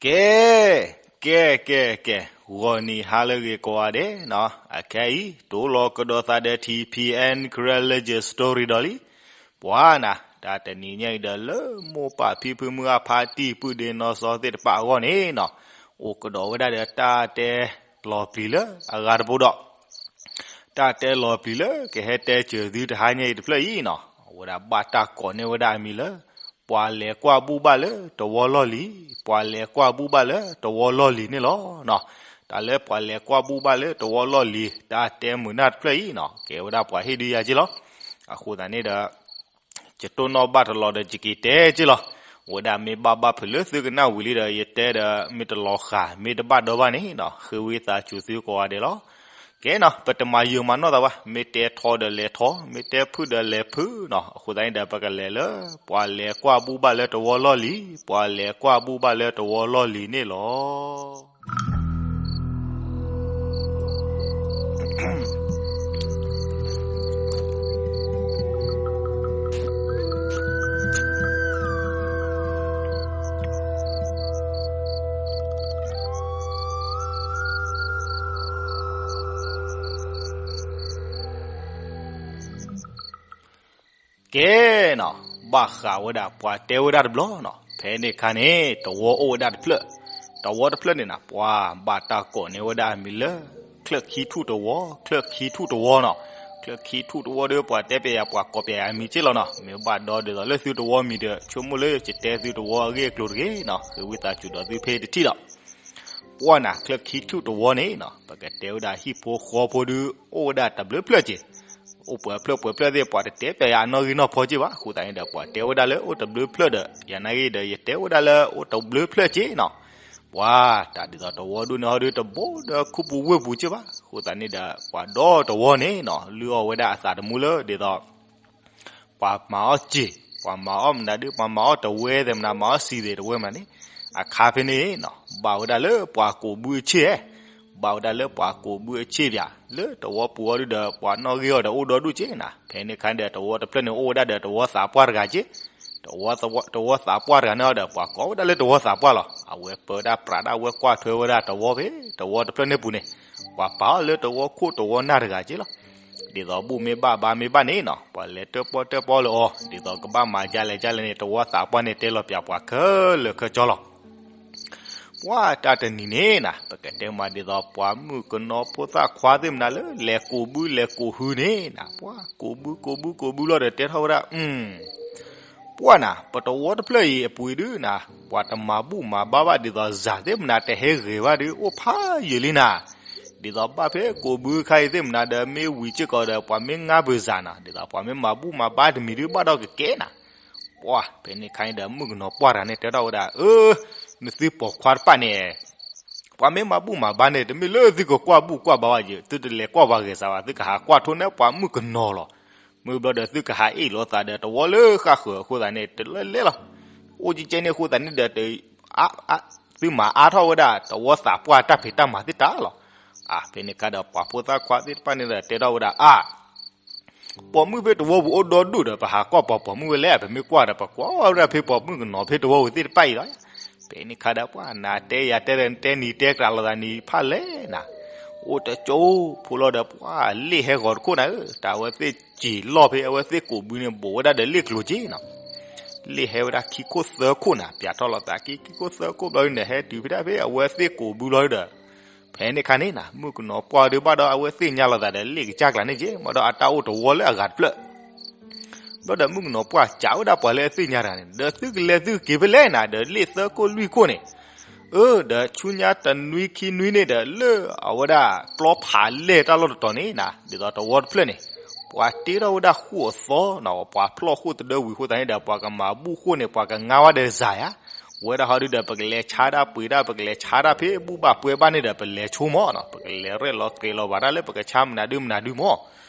ကဲ, ကဲ, ကဲ, ကဲ, ဂီၤနံၤဟါလၢအဂ့ၤကိးဂၤဒဲးနီၤ, အခဲအံၤ တိၢ်လီၤကဒီးသးဒီး ထံၣ် ဖံအဲၣ် Karen Legend Story ဒီးလံ. ပှၤနၤ, တၢ်တနံၤညါအံၤဒီးလၢမိၢ်ပၢ်ဖံဖုမုၢ်အဖါတံၢ်ပုၢ်ဒ့နီၢ်စီသ့ၣ်တဖၣ်အဂီၢ်န့ၣ်နီၤ, အိၣ်ကဒီးဝဲဒၣ်ဒီးတၢ်တဲလီၤပျံၤလၢအဂၤတဘိဒီး တၢ်တဲလီၤပျံၤလၢကဟဲတဲစၢၤသုတဟါညါအံၤတဖျၢၣ်အံၤနီၤ, အဝဲဒၣ်ဘၣ်တၢ်ကိးန့ၢ်ဝဲဒၣ်အမံၤလၢ ပှၤလဲၤကွၢ်ဘူၣ်ဘၣ်လၢတဝီလီၢ်လံၤ, ပှၤလဲၤကွၢ်ဘူၣ်ဘၣ်လၢတဝီလီၢ်လံၤန့ၣ်လီၤ. တၢ်လၢပှၤလဲၤကွၢ်ဘူၣ်ဘၣ်လၢတဝီလီၢ်လံၤ တၢ်တဲမုာ်နၢ်တဖျၢၣ်အံၤနီၤ, ကဲဝဲဒၣ်ပှၤဟ့ၣ်ဒုးယၤက့လီၤ. အဃိသတးန့ၣ်ဒီး ယတိၢ်နီၣ်ဘၣ်တလီၤဒီးယက့ၤတဲက့လီၤ. အဝဲဒၣ်မ့ၢ်ဘၣ်ဘၣ်ဖုးလၢသုကနၣ်ဝံၤလံဒီး ယတဲဒီးမ့ၢ်တလီၤဃာ် မ့ၢ်တဘၣ်ဒီဘၣ်န့ၣ်နီၤ, ဃ့ဝံသးစူၤသုကိးဂၤဒဲးလီၤ. ကဲနီၤ, ပတမၤယၢၤမၤနီၢ်သးဘၣ်, မ့ၢ်တဲထီဒီးလဲၤထီ, မ့ၢ်တဲဖုးဒီးလဲၤဖုးနီၤ, အဃိသတးန့ၣ်ဒီး ပကလဲၤလၢ ပှၤလဲၤကွၢ်ဘူၣ်ဘၣ်လၢတဝီလီၢ်လံၤ, ပှၤလဲၤကွၢ်ဘူၣ်ဘၣ်လၢတဝီလီၢ်လံၤန့ၣ်လီၤ. ကဲနီၤ, ဘၣ်ဃးဝဲဒၣ်ပှၤတဲဝဲဒၣ်တဘျီနီၤ, ဖဲန့ၣ်အခါန့ၣ် တဝီအိၣ်ဝဲဒၣ်တဖျၢၣ်, တဝီတဖျၢၣ်န့ၣ်နီၤ, ပှၤဘၣ်တၢ်ကိးန့ၢ်ဝဲဒၣ်အမံၤလၢ ချၢၣ်ခံထူၣ်တဝီ, ချၢၣ်ခံထူၣ်တဝီနီၤ. ချၢၣ်ခံထူၣ်တဝီဒီး ပှၤတဲပျဲယၤ ပှၤကိးပျဲယၤအမံၤက့လီၤနီၤ, မ့ၢ်ဘၣ်ဒီဒ်သိးလၢသုတဝီမံၤဒီး ဆိကမိၣ်လၢယတဲသုတဝီအဂ့ၢ်အကျိၤတဂ့ၤနီၤ, ဃ့ဝံသးစူၤဒီးသုဖဲတထံၣ်လီၤ. ပှၤနၤ ချၢၣ်ခံထူၣ်တဝီန့ၣ်နီၤ, ပကတဲဝဲဒၣ်ဟံၣ်ဖိဃီဖိဒီး အိၣ်ဝဲဒၣ်တဘျုးဖျၢၣ်က့ၤ, အိၣ်ပှဲၤဖျၢၣ်ပှဲၤဖျၢၣ်သ့ၣ် ပှၤတတဲပျဲယၤအနီၣ်ဂံၢ်နီၢ်ဖီက့ဘၣ်, အဃိသတးန့ၣ်ဒီး ပှၤတဲဝဲဒၣ်လၢအိၣ်တဘျုးဖျၢၣ်ဒီး ယၤနာ်ဂ့ၤဒီး ယတဲဝဲဒၣ်လၢအိၣ်တဘျုးဖျၢၣ်က့နီၤ. ပှၤတၢ်ဒ်သိးတဝီဒိၣ်န့ၣ်ဟီဒီး တဘိဒီးခူပူၤဝ့ၢ်ပူၤက့ဘၣ်, အဃိသတးန့ၣ်ဒီး ပှၤဒီတဝီန့ၣ်နီၤ လုၢ်အီၣ်ဝဲဒၣ်အသးတမူလၢဒ်သိး ပှၤမၤအီၣ်စ့ၢ်, ပှၤမၤအီၣ်မနုၤဒုး ပှၤမၤအီၣ်တဝဲသ့ၣ်မနုၤ မၤအီၣ်စံသ့ၣ်တဝဲမနုၤန့ၣ်, အခါဖဲန့ၣ်နီၤ ဘၣ်ဝဲဒၣ်လၢပှၤကိးဘုအဆ့ၣ်, ဘၣ်ဝဲဒၣ်လၢပှၤကိးဘုအဆ့ၣ်ပၠး, လၢတဝီပူၤအီၤဒုးဒီး ပှၤနီၣ်ဂံၢ်အီၤဒီးအိၣ်ဒီဒူၣ်က့နၤ, ဖဲန့ၣ်အခါန့ၣ်ဒီး တဝီတဖျၢၣ်န့ၣ်အိၣ်ဝဲဒၣ်ဒီးတဝီသးပှၢ်တဂၤက့, တဝီသးပှၢ်တဂၤန့ၣ်အီၤဒီး ပှၤကိးဝဲဒၣ်လၢတဝီသးပှၢ်လီၤ. အဝဲပၢဝဲဒၣ်ပြးဒၣ်ဝဲကွၢ်ထွဲဝဲဒၣ်တဝီဖဲ တဝီတဖျၢၣ်န့ၣ်ပူၤန့ၣ်, ပှၤပာ်အီၤလၢတဝီခိၣ်တဝီနၢ်တဂၤက့လီၤ. ဒ်သိးဘူၣ်မ့ၢ်ဘၣ်ဘါမ့ၢ်ဘၣ်န့ၣ်နီၤ, ပှၤလဲၤတၢၣ်ပီၣ်တၢၣ်ပီၣ်လၢအီၤ, ဒ်သိးကဘၣ်မၤဒ်လဲၣ်ဒ်လဲၣ်န့ၣ် တဝီသးပှၢ်န့ၣ်တဲလီၤပၠးပှၤခဲလၢာ်ခဲဆ့လီၤ. ပှၤတၢ်တနံၤန့ၣ်နၤ, ပကတဲမးဒ်သိးပှၤမုၣ်ကနီၤဖိသၣ်ခွါသ့ၣ်မနုၤလၢလဲၤကိးဘုလဲၤကိးဟုန့ၣ်နၤ, ပှၤကိးဘုကိးဘုကိးဘုလီၤဒီးတဲထီၣ်ဝဲဒၣ်, ပှၤနၤ ပတဝီတဖျၢၣ်အံၤအပူၤအံၤဒုးနၤ, ပှၤတမၤဘူၣ်မၤဘါဘၣ်ဒ်သိးစၤသ့ၣ်မနုၤတဟဲဂ့ၤဘၣ်ဒီး အိၣ်ဖးယံာ်လံနၤ. ဒ်သိးဘၣ်ဖဲကိးဘုခါအံၤသ့ၣ်မနုၤဒီး မ့ၢ်ဝံၤစ့ၢ်ကီးဒီး ပှၤမ့ၢ်ငါဘၢၤစၤနၤ, ဒ်သိးပှၤမ့ၢ်မၤဘူၣ်မၤဘါတမံၤဒုးဘၣ်ဒီးကကဲနၤ. ပှၤဖဲန့ၣ်ခါအံၤဒီး မုၣ်ကနီၤပှၢ်တဂၤန့ၣ်တဲထီၣ်ဝဲဒၣ်, အၢ, နသုပိာ်ခွါတဖၣ်န့ၣ် ပှၤမ့ၢ်မၤဘူၣ်မၤဘါန့ၣ် တမ့ၢ်လၢသုကကွၢ်ဘူၣ်ကွၢ်ဘါဘၣ်ယဲ, သုတလဲၤကွၢ်ပှၤဂဲၤစးဘၣ်, သုကဟးကွၢ်ထိးန့ၢ်ပှၤမုၣ်ကနီၤလီၤ. မုၢ်ဘျီဒီးသုကဟးအ့ၣ်လိာ်သးဒီးတဝီလၢဃၣ်ဃၢၤအဃိသတးန့ၣ် တလဲၤလဲၤလီၤ. အိၣ်ကကဲန့ၣ်အဃိသတးန့ၣ်ဒီး သုမၤအါထီၣ်ဝဲဒၣ်တဝီသးပှၢ်တၢ်ဖံးတၢ်မၤသ့ၣ်တဖၣ်လီၤ. အါ ဖဲန့ၣ်ခါဒီးပှၤဖိသၣ်ခွါသ့ၣ်တဖၣ်န့ၣ်ဒီးတဲထီၣ်ဝဲဒၣ်, အါ ပိာ်မုၣ်ဖဲတဝီပူၤအိၣ်ဒီဒူၣ်ဒီး ပဟးကွၢ်ပှၤပိာ်မုၣ်ဝဲလဲၣ်, ပမ့ၢ်ကွၢ်ဒီး ပကွၢ်ဝဲဒၣ်ဖဲပိာ်မုၣ်ကနီၤဖဲတဝီပူၤသ့ၣ်တဖၣ်အံၤလီၤ. ဖဲန့ၣ်ခါဒီးပှၤနၤတဲယၤတဲဒီး နတဲနံၤတဲကျးလိာ်သးနံၤဖးလဲၣ်နၤ, အိၣ်တကၠိဖိလီၤဒီး ပှၤလ့ၣ်ဟဲဂီၤတခိၣ်နၤဧၢ, တၢ်အဝဲသ့ၣ်စံာ်လီၢ်ဖဲအဝဲသ့ၣ်ကိးဘုန့ၣ် ဘူးဝဲဒၣ်ဒီးလ့ၣ်ကျိၤက့နီၤ. လ့ၣ်ဟဲဝဲဒၣ်ခံခိၣ်သၢခိၣ်နၤ, ပၠးထီၣ်လိာ်သးခံခံခိၣ်သၢခိၣ်ဘျီန့ၣ် ဟဲတုၤဖဲဒၣ်ဖဲအဝဲသ့ၣ်ကိးဘုလီၤဒီး ဖဲန့ၣ်ခါန့ၣ်နၤ မုၣ်ကနီၤပှၢ်ဒီးဘၣ်ဒီး အဝဲသ့ၣ်ညါလိာ်သးဒီးလ့ၣ်ကစၢ်ကျါန့ၣ်က့, ဘၣ်ဒီးအတၢ်အိၣ်တဝီလၢအဂၤတဖျၢၣ်. ဘၣ်ဒီးမုၣ်ကနီၤပှၢ်စံးဝဲဒၣ်ပှၤလၢအသ့ၣ်ညါတဂၤန့ၣ်, ဒီးသုကလဲၤသုကက့ၤဖဲလဲၣ်နၤ, ဒီးလ့ၣ်သၢခိၣ်လွံၢ်ခိၣ်န့ၣ်, အၢ ဒီးဆူညါတနွံခံနွံန့ၣ်ဒီး လၢအဝဲဒၣ်ပျီဖးလဲၢ်တၢ်လီၢ်တတီၤန့ၣ်နၤ, ဒ်သိးတဝီတဖျၢၣ်န့ၣ် ပှၤတ့ထီၣ်ဝဲဒၣ်ဃိၣ်အသီနၤ, ပှၤဖျီၣ်ဃိၣ်တဒၢဝံၤအဃိသတးန့ၣ်ဒီး ပှၤကမၤဘူၣ်ဃိၣ်န့ၣ် ပှၤကငါဝဲဒီးစၤယါ, ဝဲဒၣ်ဟီဒုဒီး ပကလဲၤဆါဒၣ်ပှ့ၤဒၣ် ပကလဲၤဆါဒၣ်ဖဲဘူၣ်ဘၣ်ပှဲၤဘၣ်န့ၣ်ဒီး ပလဲၤဆိမၢ်နၤ, ပကလဲၤရဲၣ်လီၤကျဲၤလီၤဘၣ်ဒၣ်လၢပကဆါမနုၤဒုမနုၤဒုမၢ်.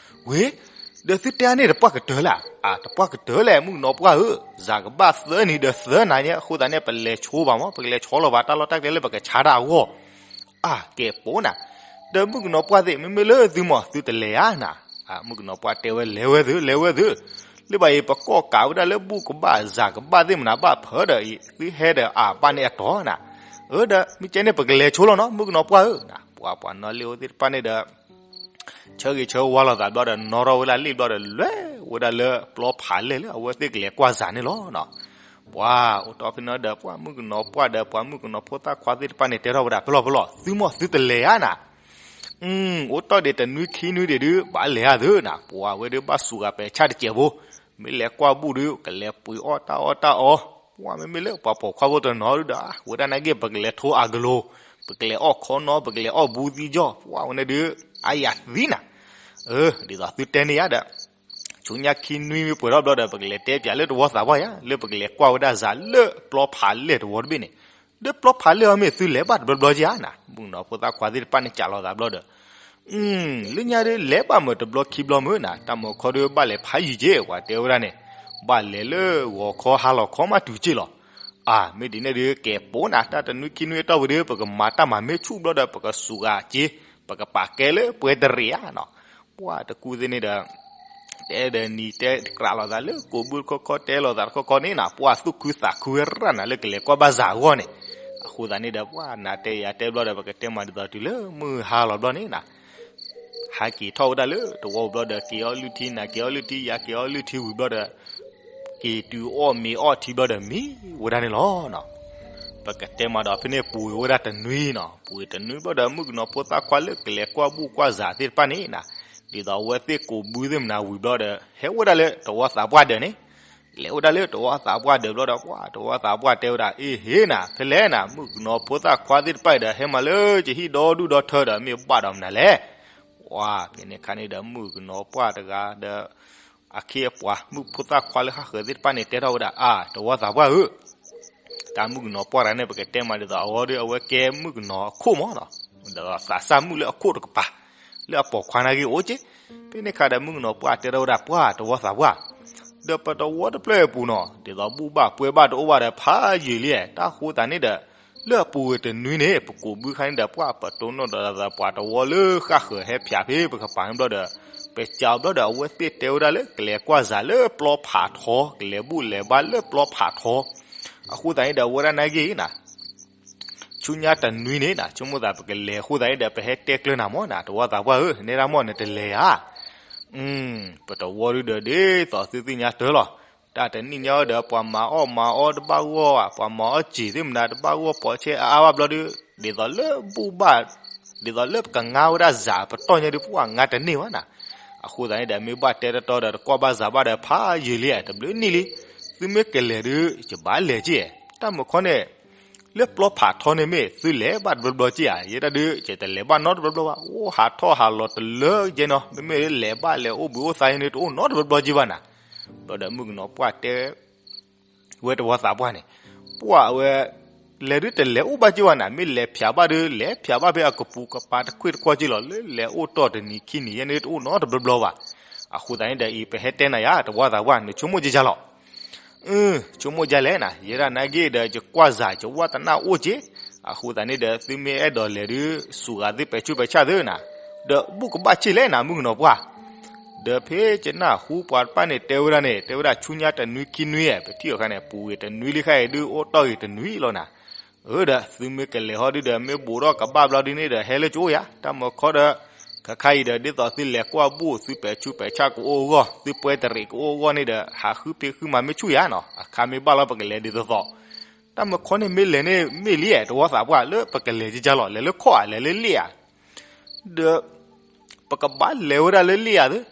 ဝ့ၢ် ဒီးသုတဲအါန့ၣ်တပှၢ်ကတၢၢ်လဲၣ်, အါ တပှၢ်ကတၢၢ်လဲၣ် မုၣ်ကနီၤပှၢ်ဧၢ, စၤကဘၣ်သၢနံၤဒီးသၢနၤညါအဃိသတးန့ၣ် ပလဲၤဆိဘၣ်မၢ်, ပကလဲၤဆီလီၤဘၣ်တၢ်လီၢ်တၢ်ကျဲလၢပကဆါတၢ်အဂီၢ်. အါ ကဲပိာ်နၤ, ဒီးမုၣ်ကနီၤပှၢ်သ့ၣ် မ့မ့ၢ်လၢသုမၢ် သုတလဲၤဧါနၤ, မုၣ်ကနီၤပှၢ်တဲဝဲလဲၤဝဲသု လဲၤဝဲသု, လၢဘၣ်အံၤ ပကီၢ်ကးဝဲဒၣ်လၢဘူၣ်ကဘၣ်စၤကဘၣ်သ့ၣ်မနုၤဘၣ်ဖၢဒီးအံၤ သုဟဲဒီးအါဘၣ်န့ၣ်အတီၢ်နၤ, အၢ ဒီးမ့ၢ်ကဲန့ၣ် ပကလဲၤဆိလီၤနီၤ မုၣ်ကနီၤပှၢ်ဧၢ, ပှၤပှၤနီၣ်လ့ၣ်အိၣ်သ့ၣ်တဖၣ်န့ၣ်ဒီး ဆၢဂ့ၤဆၢဝါလိာ်သးဘျီဒီး နီၣ်ထီၣ်ဝဲဒၣ်လ့ၣ်ဘျီဒီး လဲၤဝဲဒၣ်လၢပျီဖးလဲၢ်လၢအဝဲသ့ၣ်ကလဲၤကွၢ်စးန့ၣ်လီၤနီၤ. ပှၤအိၣ်တီၢ်ဖဲန့ၣ်ဒီး ပှၤမုၣ်ကနီၤပှၢ်ဒီး ပှၤမုၣ်ကနီၤဖိသၣ်ခွါသ့ၣ်တဖၣ်န့ၣ် တဲထီၣ်ဝဲဒၣ် ဖဲလီၤဖဲလီၤ သုမီၢ်သုတလဲၤဧါနၤ, အိၣ်တီၢ်ဒံးတနွံခံနွံဒံးဒုး ဘၣ်လဲၤဧါသုနၤ, ပှၤဝဲဒုးဘၣ်စူးဂၤပဲာ်ဆၣ်တစဲးဖိ, မ့ၢ်လဲၤကွၢ်ဘူၣ်ဒုး ကလဲၤပှ့ၤအီၣ်တၢ်အီၣ်တၢ်အီ, ပှၤမ့မ့ၢ်လၢပှၤပိာ်ခွါဖိတနီၤဒုးဒီး ဝဲဒၣ်နာ်က့ ပကလဲၤထိအကလိၤ, ပကလဲၤအီၣ်ခီနီ ပကလဲၤအီၣ်ဘူးသံကၠီၣ် ပှၤဝဲန့ၣ်ဒုး အါယၤသံနၤ, အၢ ဒ်သိးသုတဲန့ၢ်ယၤဒီး ဆူညါခံနွံမ့ၢ်ပှဲၤထီၣ်ဘျီဒီး ပကလဲၤတဲပၠးလၢတဝီသးပှၢ်ယၤ လၢပကလဲၤကွၢ်ဝဲဒၣ်စးလၢပျီဖးလဲၢ်တဝီတဘ့ၣ်န့ၣ်, လၢပျီဖးလဲၢ်အီၤမ့ၢ်သုလဲၤဘၣ်တဘျီဘျီက့ၤဧါနၤ, မုၣ်ကနီၤဖိသၣ်ခွါသ့ၣ်တဖၣ်န့ၣ် ကးလိာ်သးဘျီဒီး လၢညါဒုး လဲၤဘၣ်မုာ်တဘျီခံဘျီမုာ်နၤ, တၢ်မုာ်ခီဒုး ဘၣ်လဲၤဖးယံၤက့ၤ ပှၤတဲဝဲဒၣ်န့ၣ်, ဘၣ်လဲၤလၢဂီၤခီဟါလီၤခီမးတုၤက့ၤလီၤ. အၢ မ့ၢ်ဒ်န့ၣ်ဒုး ကဲပိာ်နၤ တၢ်တနွံခံနွံအတီၢ်ပူၤဒုး ပကမၤတၢ်မၤမ့ၢ်ဆူၣ်ဘျီဒီး ပကစူးဂၤက့ၤ, ပကပာ်ကဲလၢပှဲၤတရံးဧါနီၤ. ပှၤတကူသ့ၣ်န့ၣ်ဒီး တဲဒီးနံၤတဲကြးလိာ်သးလၢကိးဘုတခီခီ တဲလိာ်သးတခီခီန့ၣ်နၤ, ပှၤသူၣ်ခုသးခုဝဲရၣ်နၤ လၢကလဲၤကွၢ်ဘၣ်စးအဂီၢ်န့ၣ်, အဃိသတးန့ၣ်ဒီး ပှၤနၤတဲယၤတဲဘျီဒီး ပကတဲမးဒ်သိးတုၤလၢမုၢ်ဟါလီၤဘျီန့ၣ်နၤ ဟးက့ၤထီၣ်ဝဲဒၣ်လၢတဝီပူၤဘျီဒီး က့ၤအီၣ်လုၢ်ထံ နၤက့ၤအီၣ်လုၢ်ထံ ယၤက့ၤအီၣ်လုၢ်ထံဝံၤဘျီဒီး က့ၤတုၤအီၣ်မ့ၤအီၣ်ထံဘျီဒီး မံဝဲဒၣ်န့ၣ်လီၤနီၤ. ပကတဲမးဒီး ဖဲန့ၣ်ပူၤဝဲဒၣ်တနွံနီၤ, ပူၤတနွံဘျီဒီး မုၣ်ကနီၤဖိသၣ်ခွါလၢကလဲၤကွၢ်ဘူၣ်ကွၢ်စးသ့ၣ်တဖၣ်န့ၣ်နၤ, ဒ်သိးအဝဲသ့ၣ်ကိးဘုသ့ၣ်မနၤဝံၤဘျီဒီး ဟဲဝဲဒၣ်လၢတဝီသးပှၢ်ဒၢးန့ၣ်, လဲၤဝဲဒၣ်လၢတဝီသးပှၢ်ဒၢးဘျီဒီး ပှၤတဝီသးပှၢ်တဲဝဲဒၣ် အ့ဟ့နၤ ဖဲလဲၣ်နၤ မုၣ်ကနီၤဖိသၣ်ခွါသ့ၣ်တဖၣ်အံၤဒီး ဟဲမၤလၢကဟံၣ်ဒီဒူၣ်ဒီထၢဒီး မ့ၢ်ဘၣ်ဒီးမနုၤလဲၣ်. ပှၤဖဲန့ၣ်အခါန့ၣ်ဒီး မုၣ်ကနီၤပှၢ်တဂၤဒီး အခ့အပှၤ မုၣ်ဖိသၣ်ခွါလၢဟးဃၢၤသ့ၣ်တဖၣ်န့ၣ် တဲထီၣ်ဝဲဒၣ် အါ တဝီသးပှၢ်ဧၢ, တၢ်မုၣ်ကနီၤပှၢ်တဂၤန့ၣ် ပကတဲမးဒ်သိးအဝဲဒီး အဝဲကဲမုၣ်ကနီၤအခိၣ်မးနီၤ, ဒီးသးစၢ်မုၣ်လၢအခိၣ်တကပၤ လၢအပိာ်ခွါနာ်က့အိၣ်က့, ဖဲန့ၣ်အခါဒီး မုၣ်ကနီၤပှၢ်တဲထီၣ်ဝဲဒၣ် ပှၤတဝီသးပှၢ်, ဒီးပတဝီတဖျၢၣ်အပူၤနီၤ ဒ်သိးဘူၣ်ဘၣ်ပှဲၤဘၣ်တအိၣ်ဘၣ်ဒီး ဖးယံာ်လံ, တၢ်ဃိသးန့ၣ်ဒီး လၢအပူၤဝဲတနွံန့ၣ် ပကိးဘုခါန့ၣ်ဒီး ပှၤပတိၢ်နီၣ်ဒီးပှၤတဝီလၢ ဃၣ်ဃၢၤဟဲဖၠးဖဲပကပၤန့ၣ်ဘျီဒီး ပစံးဘျီဒီး အဝဲသ့ၣ်တဲဝဲဒၣ်လၢကလဲၤကွၢ်စးလၢပျီဖးထီ ကလဲၤဘူၣ်လဲၤဘါလၢပျီဖးထီ, အဃိသတးန့ၣ်ဒီး အဝဲဒၣ်နာ်က့နၤ ဆူညါတနွံန့ၣ်နၤ ဆိကမိၣ်သးပကလဲၤအဃိသတးန့ၣ်ဒီး ပဟဲတဲကျၢၤနၤမးနၤ တဝီသးပှၢ်ဧၢ, နဲဒၣ်မးနတလဲၤဧါ. ပတဝီဒုဒီး ဒ်သိးသုသ့ၣ်ညါတၢ်လီၤ, တၢ်တနံၣ်ညါဒီး ပှၤမၤအီၣ်မၤအီတဘၣ်ဂီၢ်ဘၣ်, ပှၤမၤအီၣ်စ့ၤသ့ၣ်မနၤတဘၣ်ဂီၢ် ပိာ်ဆဲအါအါဘၣ်ဘျီဒု ဒ်သိးလၢဘူၣ်ဘၣ် ဒ်သိးလၢပကငါဝဲဒၣ်စးပတီၢ်ညါဒု ပှၤငါတန့ၢ်ဘၣ်နၤ, အဃိသတးန့ၣ်ဒီး မ့ၢ်ဘၣ်တဲတတီဒီး တကွၢ်ဘၣ်စးဘၣ်ဒီး ဖးယံာ်လံ တဘျုးနံၣ်လံ, သုမ့ၢ်ကလဲၤဒု ယဘၣ်လဲၤက့, တၢ်မုာ်ခီန့ၣ် လၢပျီဖးထီန့ၣ်မ့ၢ်သုလဲၤဘၣ်တဘျီဘျီက့ဧါ, ယဲဒၣ်ဒု ယတလဲၤဘၣ်နီတဘျီဘျီဘၣ်, အိၣ်ဟးထီၣ်ဟးလီၤတလၢကဲနီၤ, မ့မ့ၢ်လဲၤဘၣ်လဲၤအိၣ်ဘှံးအိၣ်သါယဲန့ၣ် တအိၣ်နီတဘျီဘျီက့ဘၣ်နၤ, ဘျီဒီးမုၣ်ကနီၤပှၢ်တဲ ဝဲတဝီသးပှၢ်န့ၣ်, ပှၤဝဲ လဲၤဒုတလဲၤအိၣ်ဘၣ်က့ဘၣ်နၤ, မ့ၢ်လဲၤဖၠးဘၣ်ဒု လဲၤဖၠးဘၣ်ဖဲအကပူၤကပၤတခွ့ၣ်တခွီက့လီၤ, လၢလဲၤအိၣ်တီၢ်တနံၤခံနံၤယဲန့ၣ် တအိၣ်နီတဘျီဘျီဘၣ်, အဃိသတးန့ၣ်ဒီး အံၤပဟဲတဲနၤယါ တဝီသးပှၢ် နဆိကမိၣ်က့ယါလီၤ အၢ ဆိကမိၣ်ဒ်လဲၣ်နၤ, ယဲဒၣ်နာ်က့ဒီး ယကွၢ်စး ယဝါသနၣ်အိၣ်က့, အဃိသတးန့ၣ်ဒီး သုမ့ၢ်အဲၣ်ဒိးလဲၤဒု စူးဂၤသ့ၣ်ပဲာ်ဆူးပဲာ်ဆၣ်သုနၤ, ဒီးဘူၣ်ကဘၣ်ဆ့ၣ်လဲၣ်နၤ မုၣ်ကနီၤပှၢ်, ဒီးဖဲကနၢ်ဟူပှၤတဖၣ်န့ၣ် တဲဝဲဒၣ်န့ၣ် တဲဝဲဒၣ်ဆူညါတနွံခံနွံဧါ ပထံၣ်အီၤခါန့ၣ် ပူၤဂ့ၤတနွံလံခါအံၤဒု အိၣ်တီၢ်ဂ့ၤတနွံလီၤနၤ, အၢ ဒီးသုမ့ၢ်ကလဲၤဟီဒုဒီး မ့ၢ်ဘူးထီၣ်ကဘၣ်ဘျီဒုန့ၣ်ဒီး ဟဲလၢကၠိယါ တၢ်မုာ်ခီဒီး ခါခါအံၤဒီး ဒ်သိးသုလဲၤကွၢ်ဘူၣ် သုပဲာ်ဆူးပဲာ်ဆၣ်ကအိၣ်အဂီၢ် သုပှဲၤတရံးကအိၣ်အဂီၢ်န့ၣ်ဒီး ဟးဃုဖံးဃုမၤမ့ၢ်ဆူၣ်ယါနီၤ, အခါမ့ၢ်ဘၣ်လီၤ ပကလဲၤဒ်သိးသိး, တၢ်မုာ်ခီန့ၣ်မ့ၢ်လဲၤန့ၣ် မ့ၢ်လံဧါ တဝီသးပှၢ် လၢပကလဲၤကကါလီၤ လဲၤလၢခီၣ်ဧါ လဲၤလၢလ့ၣ်ဧါ ဒီး ပကဘၣ်လဲၤဝဲဒၣ်လၢလ့ၣ်ဧါသ့,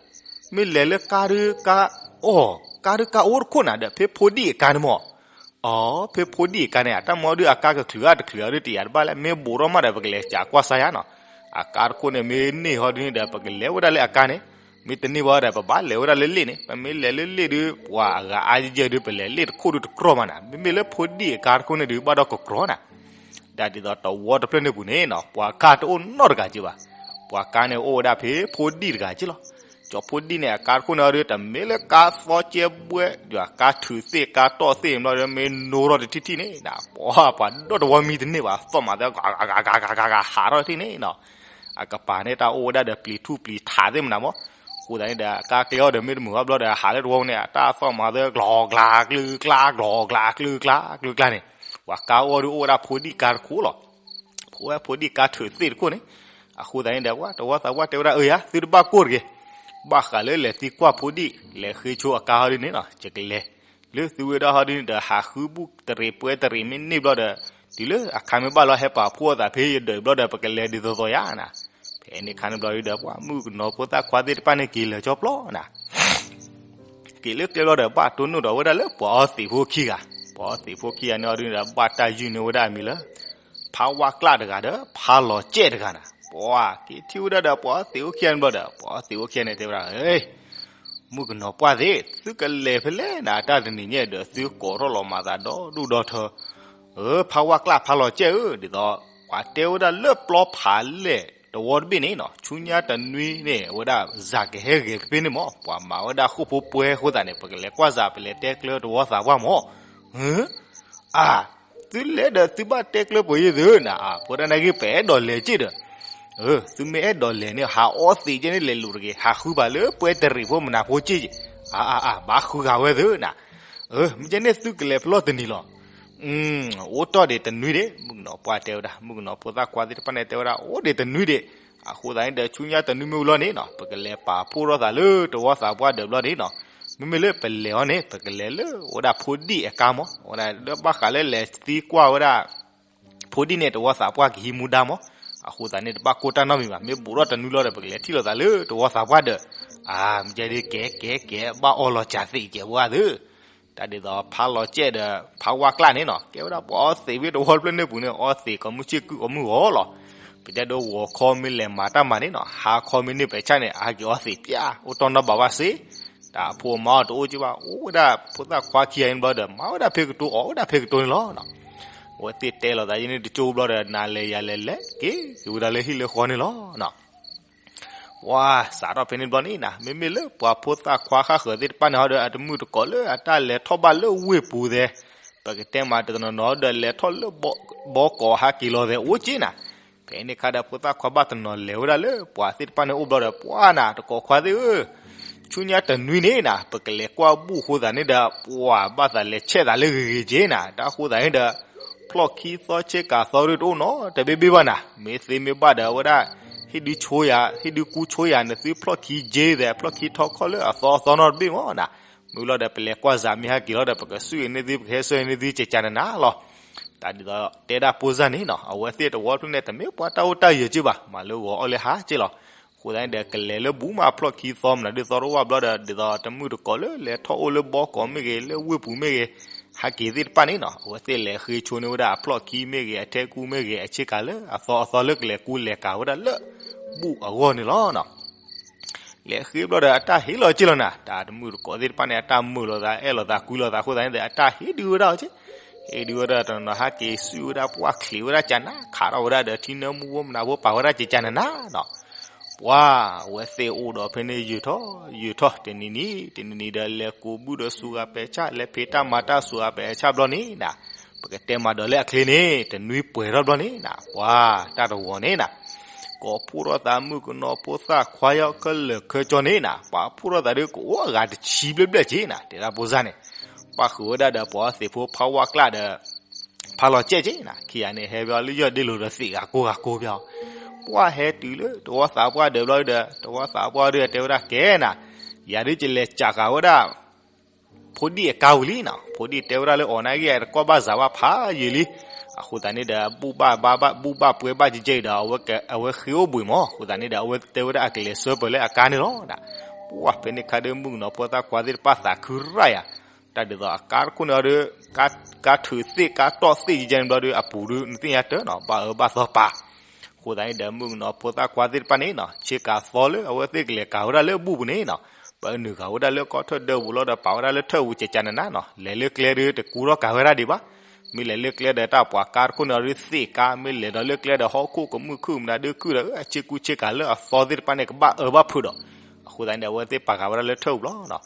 မ့ၢ်လဲၤလၢကါဒုကါ, အိ ကါဒုကါအိၣ်တခိၣ်နၤဒီး ဖဲဖိဒံၣ်အကါန့ၣ်မး, အိ ဖဲဖိဒံၣ်အကါန့ၣ် အတၢ်မၤဒုအကါကချုးအါတချုးအါဒုတယာ်တဘၣ်လၢ မ့ၢ်ဘူးထီၣ်မးဒီး ပကလဲၤစးကွၢ်စါယါနီၤ, အကါတခိၣ်န့ၣ်မ့ၢ်န့ၢ်ဟီဒုန့ၣ်ဒီး ပကလဲၤဝဲဒၣ်လၢအကါန့ၣ်, မ့ၢ်တန့ၢ်ဘၣ်ဒီး ပဘၣ်လဲၤဝဲဒၣ်လၢလ့ၣ်န့ၣ်, ပမ့ၢ်လဲၤလၢလ့ၣ်ဒု ပှၤအဂၤအါယဲၢ်ဒု ပလဲၤလ့ၣ်တခိၣ်ဒုတကြီမးနၤ, မ့မ့ၢ်လၢဖိဒံၣ်အကါတခိၣ်န့ၣ်ဒု ဘၣ်ဒီးကကြီနၤ ဒ်ဒ်သိးတဝီတဖျၢၣ်န့ၣ်ပူၤန့ၣ်နီၤ ပှၤကါတအိၣ်နီတဂၤက့ဘၣ်, ပှၤကါန့ၣ်အိၣ်ဝဲဒၣ်ဖဲဖိဒံၣ်တဂၤက့လီၤ, ကၠီဖိဒံၣ်န့ၣ် အကါတခိၣ်န့ၣ်အီၤဒု တမ့ၢ်လၢကါသီကဲဘှဲ ဒီးကါထုးသ့ၣ်ကါတီၢ်သ့ၣ်ဘျီဒီး မ့ၢ်နိထီၣ်တထံၣ်ထံၣ်န့ၣ် ပှၤပှၤဒီတဝီမံတန့ၢ်ဘၣ် သီၣ်မၤသၢ ဂၤဂၤဂၤဂၤဂၤဂၤဟးထီၣ်တထံၣ်န့ၣ်နီၤ, အကပၤန့ၣ်တၢ်အိၣ်ဝဲဒၣ်ဒီးပျံၤထူၣ်ပျံၤထးသ့ၣ်မနၤမး, အဃိသတးန့ၣ်ဒီး ကါကျဲအီၤဒီးမ့ၢ်တမုာ်ဘၣ်ဘျီဒီး ဟးလၢတဝီန့ၣ် အတၢ်သီၣ်မၤသၢ ကျီၤကျါကျုကျါ ကျီၤကျါကျုကျါကျုကျါန့ၣ်, ပှၤကါအိၣ်ဒုးအိၣ်ဝဲဒၣ်ဖိဒံၣ်ကါတခိၣ်လီၤ. ဖိဝဲဖိဒံၣ်ကါထုးသ့ၣ်တခိၣ်န့ၣ်, အဃိသတးန့ၣ်ဒီး ပှၤတဝီသးပှၢ်တဲဝဲဒၣ် အၢယၤ သုတဘၣ်ကိၢ်တဂ့ၤ, ဘၣ်ဃးလၢလဲၤသံကွၢ်ဖိဒံၣ် လဲၤဃ့ဆိအကါဟီဒ်န့ၣ်လီၤ, ယကလဲၤ လၢသုဝဲဒၣ်ဟီဒ်န့ၣ်ဒီး ဟးဃုဘူၣ်တရံးပှဲၤတရံးမ့ၢ်န့ၢ်ဘျီဒီး, တုၤလၢအခါမ့ၢ်ဘၣ်လီၤ ဟဲပာ်ဖှိၣ်အသးဖဲယဒၢးဘျီဒီး ပကလဲၤဒ်သိးသိးယၤနၤ. ဖဲန့ၣ်ခါန့ၣ်ဘျီဒီး ပှၤမုၣ်ကနီၤဖိသၣ်ခွါသ့ၣ်တဖၣ်န့ၣ်က့ၤလၢာ်ကၠီပျီနၤ က့ၤလၢကျဲဘျီဒီး ဘၣ်တိၢ်နီၣ်ဒီးဝဲဒၣ်လၢပှၤအီသံးဖိခံဂၤ, ပှၤအီသံးဖိခံဂၤန့ၣ်အီၤဒ်န့ၣ်ဒီး ဘၣ်တၢ်ယုၢ်န့ၢ်ဝဲဒၣ်အမံၤလၢ ဖးဝၣ်ကျၣ်တဂၤဒီး ဖးလီၤကဲၣ်တဂၤနၤ. ပှၤက့ၤထံၣ်ဝဲဒၣ်ဒီးပှၤအီသံးဖိခံဂၤန့ၣ်ဘျီဒီး ပှၤအီသံးဖိခံဂၤန့ၣ်တဲဝဲဒၣ်, မုၣ်ကနီၤပှၢ်သ့ၣ် သုကလဲၤဖဲလဲၣ်နၤ တၢ်တနံၤညါဒီး သုကိးထီၣ်လီၤမၤသးဒီဒူၣ်ဒီထၢ အၢ ဖးဝၣ်ကျၣ်ဖးလီၤကဲၣ်ဧၢ, ဒ်သိး ပှၤတဲဝဲဒၣ်လၢပျီဖးလဲၢ်တဝီတဘ့ၣ်န့ၣ်နီၤ, ဆူညါတနွံန့ၣ် အဝဲဒၣ်စၤကဟဲဂဲၤဖဲန့ၣ်မး, ပှၤမၤဝဲဒၣ်ဃိာ်ဖိပှဲၤအဃိသတးန့ၣ် ပကလဲၤကွၢ်စၤ ပလဲၤတဲကျၢတဝီသးပှၢ်မး. အၢ အါ သုလဲၤဒီးသုဘၣ်တဲကျၢပှဲၤယ့ၢ်သုနၤ, အဖိဒၣ်နာ်က့ ပအဲၣ်ဒိးလဲၤက့ၣ်ဒီး အၢ သုမ့ၢ်အဲၣ်ဒိးလဲၤန့ၣ် ဟးအီသံးကဲန့ၣ် လဲၤလိာ်တဂ့ၤ, ဟးဃုဘၣ်လၢပှဲၤတရံးဖိမနၤဖိက့ၣ်က့ၣ်, အါ အါ အါ ဘၣ်ဃုဂၤဝဲသုနၤ. အၢ မ့ၢ်ကဲန့ၣ်သုကလဲၤဖဲလဲၣ်တနံၤလီၤ. အိၣ်တ့ၢ်ဒံးတနွံဒံး မုၣ်ကနီၤပှၢ်တဲဝဲဒၣ်, မုၣ်ကနီၤဖိသၣ်ခွါသ့ၣ်တဖၣ်န့ၣ်တဲဝဲဒၣ် အိၣ်ဒံးတနွံဒံး, အဃိသတးန့ၣ်ဒီး ဆူညါတနွံမ့ၢ်ဝံၤလီၤန့ၣ်နီၤ ပကလဲၤပာ်ဖှိၣ်ထီၣ်သးလၢတဝီသးပှၢ်ဒီးဘျီန့ၣ်နီၤ, မ့မ့ၢ်လၢပလဲၤအီၤန့ၣ် ပကလဲၤလၢဝဲဒၣ်ဖိဒံၣ်အကါမး, ဝဲဒၣ်လၢဘၣ်ဃးလၢလဲၤသံကွၢ်ဝဲဒၣ် ဖိဒံၣ်န့ၣ် တဝီသးပှၢ်ကဟံးမူဒါမး, အဃိသတးန့ၣ် တဘၣ်ကိၢ်တၢ်နီတမံၤဘၣ်, မ့ၢ်ဘူးထီၣ်တနွံလီၤဒီး ပကလဲၤထံၣ်လိာ်သးလၢတဝီသးပှၢ်ဒီး, အါ မ့ၢ်ကဲဒ် ကဲ ကဲ ကဲ ဘၣ်အီလီၤစၢ်သ့ၣ်ကဲပှၢ်သု တၢ်ဒ်သိးဖးလီၤကဲၣ်ဒီး ဖးဝၣ်ကျၣ်န့ၣ်နီၤ ကဲဝဲဒၣ်ပှၤအီသံးဝဲတဝီတဖျၢၣ်န့ၣ်ပူၤန့ၣ် အီသံးကိးမုၢ်ဆ့ၣ်ကုၢ်ကိးမုၢ်ဂီၤလီၤ. ပတဲဒိဂီၤခီမ့ၢ်လဲၤမၤတၢ်မၤန့ၣ်နီၤ ဟါခီမ့ၢ်န့ၢ်ပဆၣ်န့ၣ် အဟဲက့ၤအီသံးပျၢ် အိၣ်တီၢ်နီၢ်ဘၣ်ဝဲစ့, တၢ်အဖိအမါအီၤတအိၣ်က့ဘၣ် အိၣ်ဝဲဒၣ်ဖိသၣ်ခွါခံဂၤန့ၣ်ဘျီဒီး မၤဝဲဒၣ်ဖဲကတိၤ အီၣ်ဝဲဒၣ်ဖဲကတိၤန့ၣ်လီၤ. အဝဲသ့ၣ်တဲလိာ်သးယဲန့ၣ်တကၠိဘျီဒီး နၤလဲၤယၤလဲၤလဲၤက့ၤက့ၤဝဲဒၣ်လၢဟံၣ်လၢဃီန့ၣ်လီၤ. ပှၤစးထီၣ်ဖဲန့ၣ်ဘျီန့ၣ်နၤ မ့မ့ၢ်လၢပှၤဖိသၣ်ခွါဃၣ်ဃၢၤသ့ၣ်တဖၣ်န့ၣ်ဟီဒီး အတမုၣ်တကိးလၢအတၢ်လဲၤထီၣ်ဘၣ်လၢဝ့ၢ်ပူၤသဲး, ပကတဲမးတနီၤနီၤဒီး လဲၤထီၣ်လၢဘီကီးဟးက့ၤလီၤသဲးအိၣ်က့နၤ, ဖဲန့ၣ်ခါဒီးဖိသၣ်ခွါဘၣ်တနီၤလဲၤဝဲဒၣ်လၢပှၤသ့ၣ်တဖၣ်န့ၣ်အိၣ်ဘျီဒီး ပှၤနၤတကိးခွါသ့ၣ်ဧၢ ဆူညါတနွံန့ၣ်နၤ ပကလဲၤကွၢ်ဘူၣ်အဃိသတးန့ၣ်ဒီး ပှၤဘၣ်သးလဲၤဆဲးသးလၢဂ့ၤဂ့ၤက့နၤ, တၢ်ဃိသတးန့ၣ်ဒီး ဖျီၣ်ခံသီဆ့ကၤသီဒုးတအိၣ်နီတဘ့ၣ်ဘ့ၣ်ဘၣ်နၤ, မ့ၢ်သ့မ့ၢ်ဘၣ်ဒီးအဝဲဒၣ် ဟ့ၣ်ဒုးဆိယၤ ဟ့ၣ်ဒုးကူဆိယၤ နသုဖျီၣ်ခံက့သဲး ဖျီၣ်ခံထီခီၣ်လၢအသီအသီနီတဘ့ၣ်မ့ၢ်နၤ, မ့ၢ်လီၤဒီးပလဲၤကွၢ်စးမ့ၢ်ဟဲက့ၤလီၤဒီး ပကစူၢ်ဂ့ၤန့ၢ်သု ပကဟဲဆှၢန့ၢ်သု ကကနနၤလီၤ. တၢ်ဒ်သိးတဲဒၣ်ဖိစၢ်န့ၣ်နီၤ အဝဲသ့ၣ်တဝီဖျၢၣ်န့ၣ် တမ့ၢ်ပှၤတၢ်အိၣ်တၢ်ယၢၤက့ဘၣ် မၤလၢဂီၤအီၣ်လၢဟါက့လီၤ. အဃိသတးန့ၣ်ဒီး ကလဲၤလၢဘူၣ်မးဖျီၣ်ခံသီမနုၤဒုးသီတဝၢ်ဘျီဒီး ဒ်သိးတမုၣ်တကိးလၢလဲၤထီၣ်အိၣ်လၢဘီကီးမ့ၢ်ဂ့ၤ လၢဝ့ၢ်ပူၤမ့ၢ်ဂ့ၤ ဟဲက့ၤသ့ၣ်တဖၣ်န့ၣ်နီၤ အဝဲသ့ၣ်လဲၤဃ့ဆိန့ၢ်ဝဲဒၣ်အဖျီၣ်ခံမ့ၢ်ဂ့ၤ အထဲကူမ့ၢ်ဂ့ၤ အဆ့ကၤလၢအသီအသီလၢကလဲၤကူလဲၤကၤဝဲဒၣ်လၢဘူၣ်အဂီၢ်န့ၣ်လီၤ. လဲၤဃ့ဘျီဒီးအတၢ်ဟ့ၣ်လီၤက့လီၤနၤ တၢ်တမုၣ်တကိးသ့ၣ်တဖၣ်န့ၣ် အတၢ်မုာ်လိာ်သးအဲၣ်လိာ်သးကွံလိာ်သးအဃိသတးန့ၣ်ဒီး အတၢ်ဟ့ၣ်ဒုးဝဲဒၣ်အီၤက့ ဟ့ၣ်ဒုးဝဲဒၣ်တနီၤနီၤ ဟဲက့ၤစုၣ်ဝဲဒၣ်ပှၢ်ချံးဝဲဒၣ်ကနၤ ခးထီၣ်ဝဲဒၣ်ဒီးထံနၢမူဖိမနၤဖိပာ်ဝဲဒၣ်ကကနနၤနီၤ. ပှၤအဝဲသ့ၣ်အိၣ်ဒီးဖဲန့ၣ်ယုာ်ထီၣ်ယုာ်ထီၣ် တနံၤနံၤ တနံၤနံၤဒီး လဲၤကူးဘုၣ်ဒီးစူးဂၤပဲာ်ဆၣ် လဲၤဖံးတၢ်မၤတၢ်စူးဂၤပဲာ်ဆၣ်ဘျီန့ၣ်နၤ ပကတဲမၤဒီးလၢအချ့န့ၣ် တနွံပှဲၤထီၣ်ဘျီန့ၣ်နၤ ပှၤတၢ်တဝီၤန့ၣ်နၤ ကိးဖှိၣ်ထီၣ်သးမုၣ်ကနီၤဖိသၣ်ခွါယီၢ်ခဲလၢာ်ခဲကၠီန့ၣ်နၤ ပှၤဖှိၣ်ထီၣ်သးဒ်ကအိၣ်အဂၤတဆံဘျဲၣ်ဘျဲၣ်က့နၤ တဲဒၣ်ဖိစၢ်န့ၣ် ပှၤဃုာ်ဝဲဒၣ်ဒီးပှၤအီသံးဖိဖးဝါကျၢ်ဒီး ဖးလီၤကဲၣ်က့နၤ ခံဂၤန့ၣ် ဟဲဘၣ်လၢယီၢ်ဒ့လိာ်ဒီးသံးဂၤကိးဂၤကိးပၠီ ပှၤဟဲတုၤလၢတဝီသးပှၢ်ဒၢးဘျီဒီး တဝီသးပှၢ်ဒၢးတဲဝဲဒၣ်ကဲနၤ ယၤဒုးကလဲၤစးဃာ်ဝဲဒၣ် ဖိဒံၣ်အကါဝံၤလံနီၤ ဖိဒံၣ်တဲဝဲဒၣ်လၢအီၤနာ်က့ တကွၢ်ဘၣ်စးဘၣ်ဖးယံာ်လံ အဃိသတးန့ၣ်ဒီး ဘူၣ်ဘၣ်ပှ့ၤဘၣ်ကကဲအံၤဒီး အဝဲဃ့အိၣ်ဘှံးမး အဃိသတးန့ၣ်ဒီး အဝဲတဲဝဲဒၣ်အကလဲၤဆှၢပၢၤလၢအကါန့ၣ်လီၤ. ပှၤဖဲန့ၣ်ခါဒီးမုၣ်ကနီၤဖိသၣ်ခွါသ့ၣ်တဖၣ်သးခုရၣ်ယၤ တၢ်ဒ်သိးအကါတခိၣ်န့ၣ်ဒီး ကါထုးသ့ၣ်ကါတီၢ်သ့ၣ်ယကဲန့ၣ်ဘျီဒီး အပူၤဒုးနသ့ၣ်ညါတၢ်နီၤ ဘၣ်အၢဘၣ်သီပာ် အဃိသတးန့ၣ်ဒီး မုၣ်ကနီၤဖိသၣ်ခွါသ့ၣ်တဖၣ်န့ၣ်နီၤ ဆ့ကၤသီလၢအဝဲသ့ၣ်ကလဲၤကၤဝဲဒၣ်လၢဘူၣ်ပူၤန့ၣ်နီၤ ပနုာ်ဃာ်ဝဲဒၣ်လၢကီၢ်ထၢၣ်ဒၢပူၤလီၤဒီး ပာ်ဝဲဒၣ်လၢထၢၣ်ပူၤကကနနၤနီၤ လဲၤလၢကျဲဒီးတကူထီၣ်ကၤဝဲဒၣ်ဒံးဘၣ် မ့ၢ်လဲၤလၢကျဲဒီးတၢ်ပှၤကါတခိၣ်န့ၣ်ဒီးသ့ၣ်ကါ မ့ၢ်လဲၤဒီးလၢကျဲဒီးဟီၣ်ခိၣ်ကမုၣ်ခုၣ်မနုၤဒုးခုၣ်ဒီး အဆ့ကူဆ့ကၤလၢအသီသ့ၣ်တဖၣ်န့ၣ် ကဘၣ်အၢဘၣ်ဖုးဒီး အဃိသတးန့ၣ်ဒီး အဝဲသ့ၣ်ပာ်ဃာ်ဝဲဒၣ်လၢထၢၣ်ပူၤလီၤ.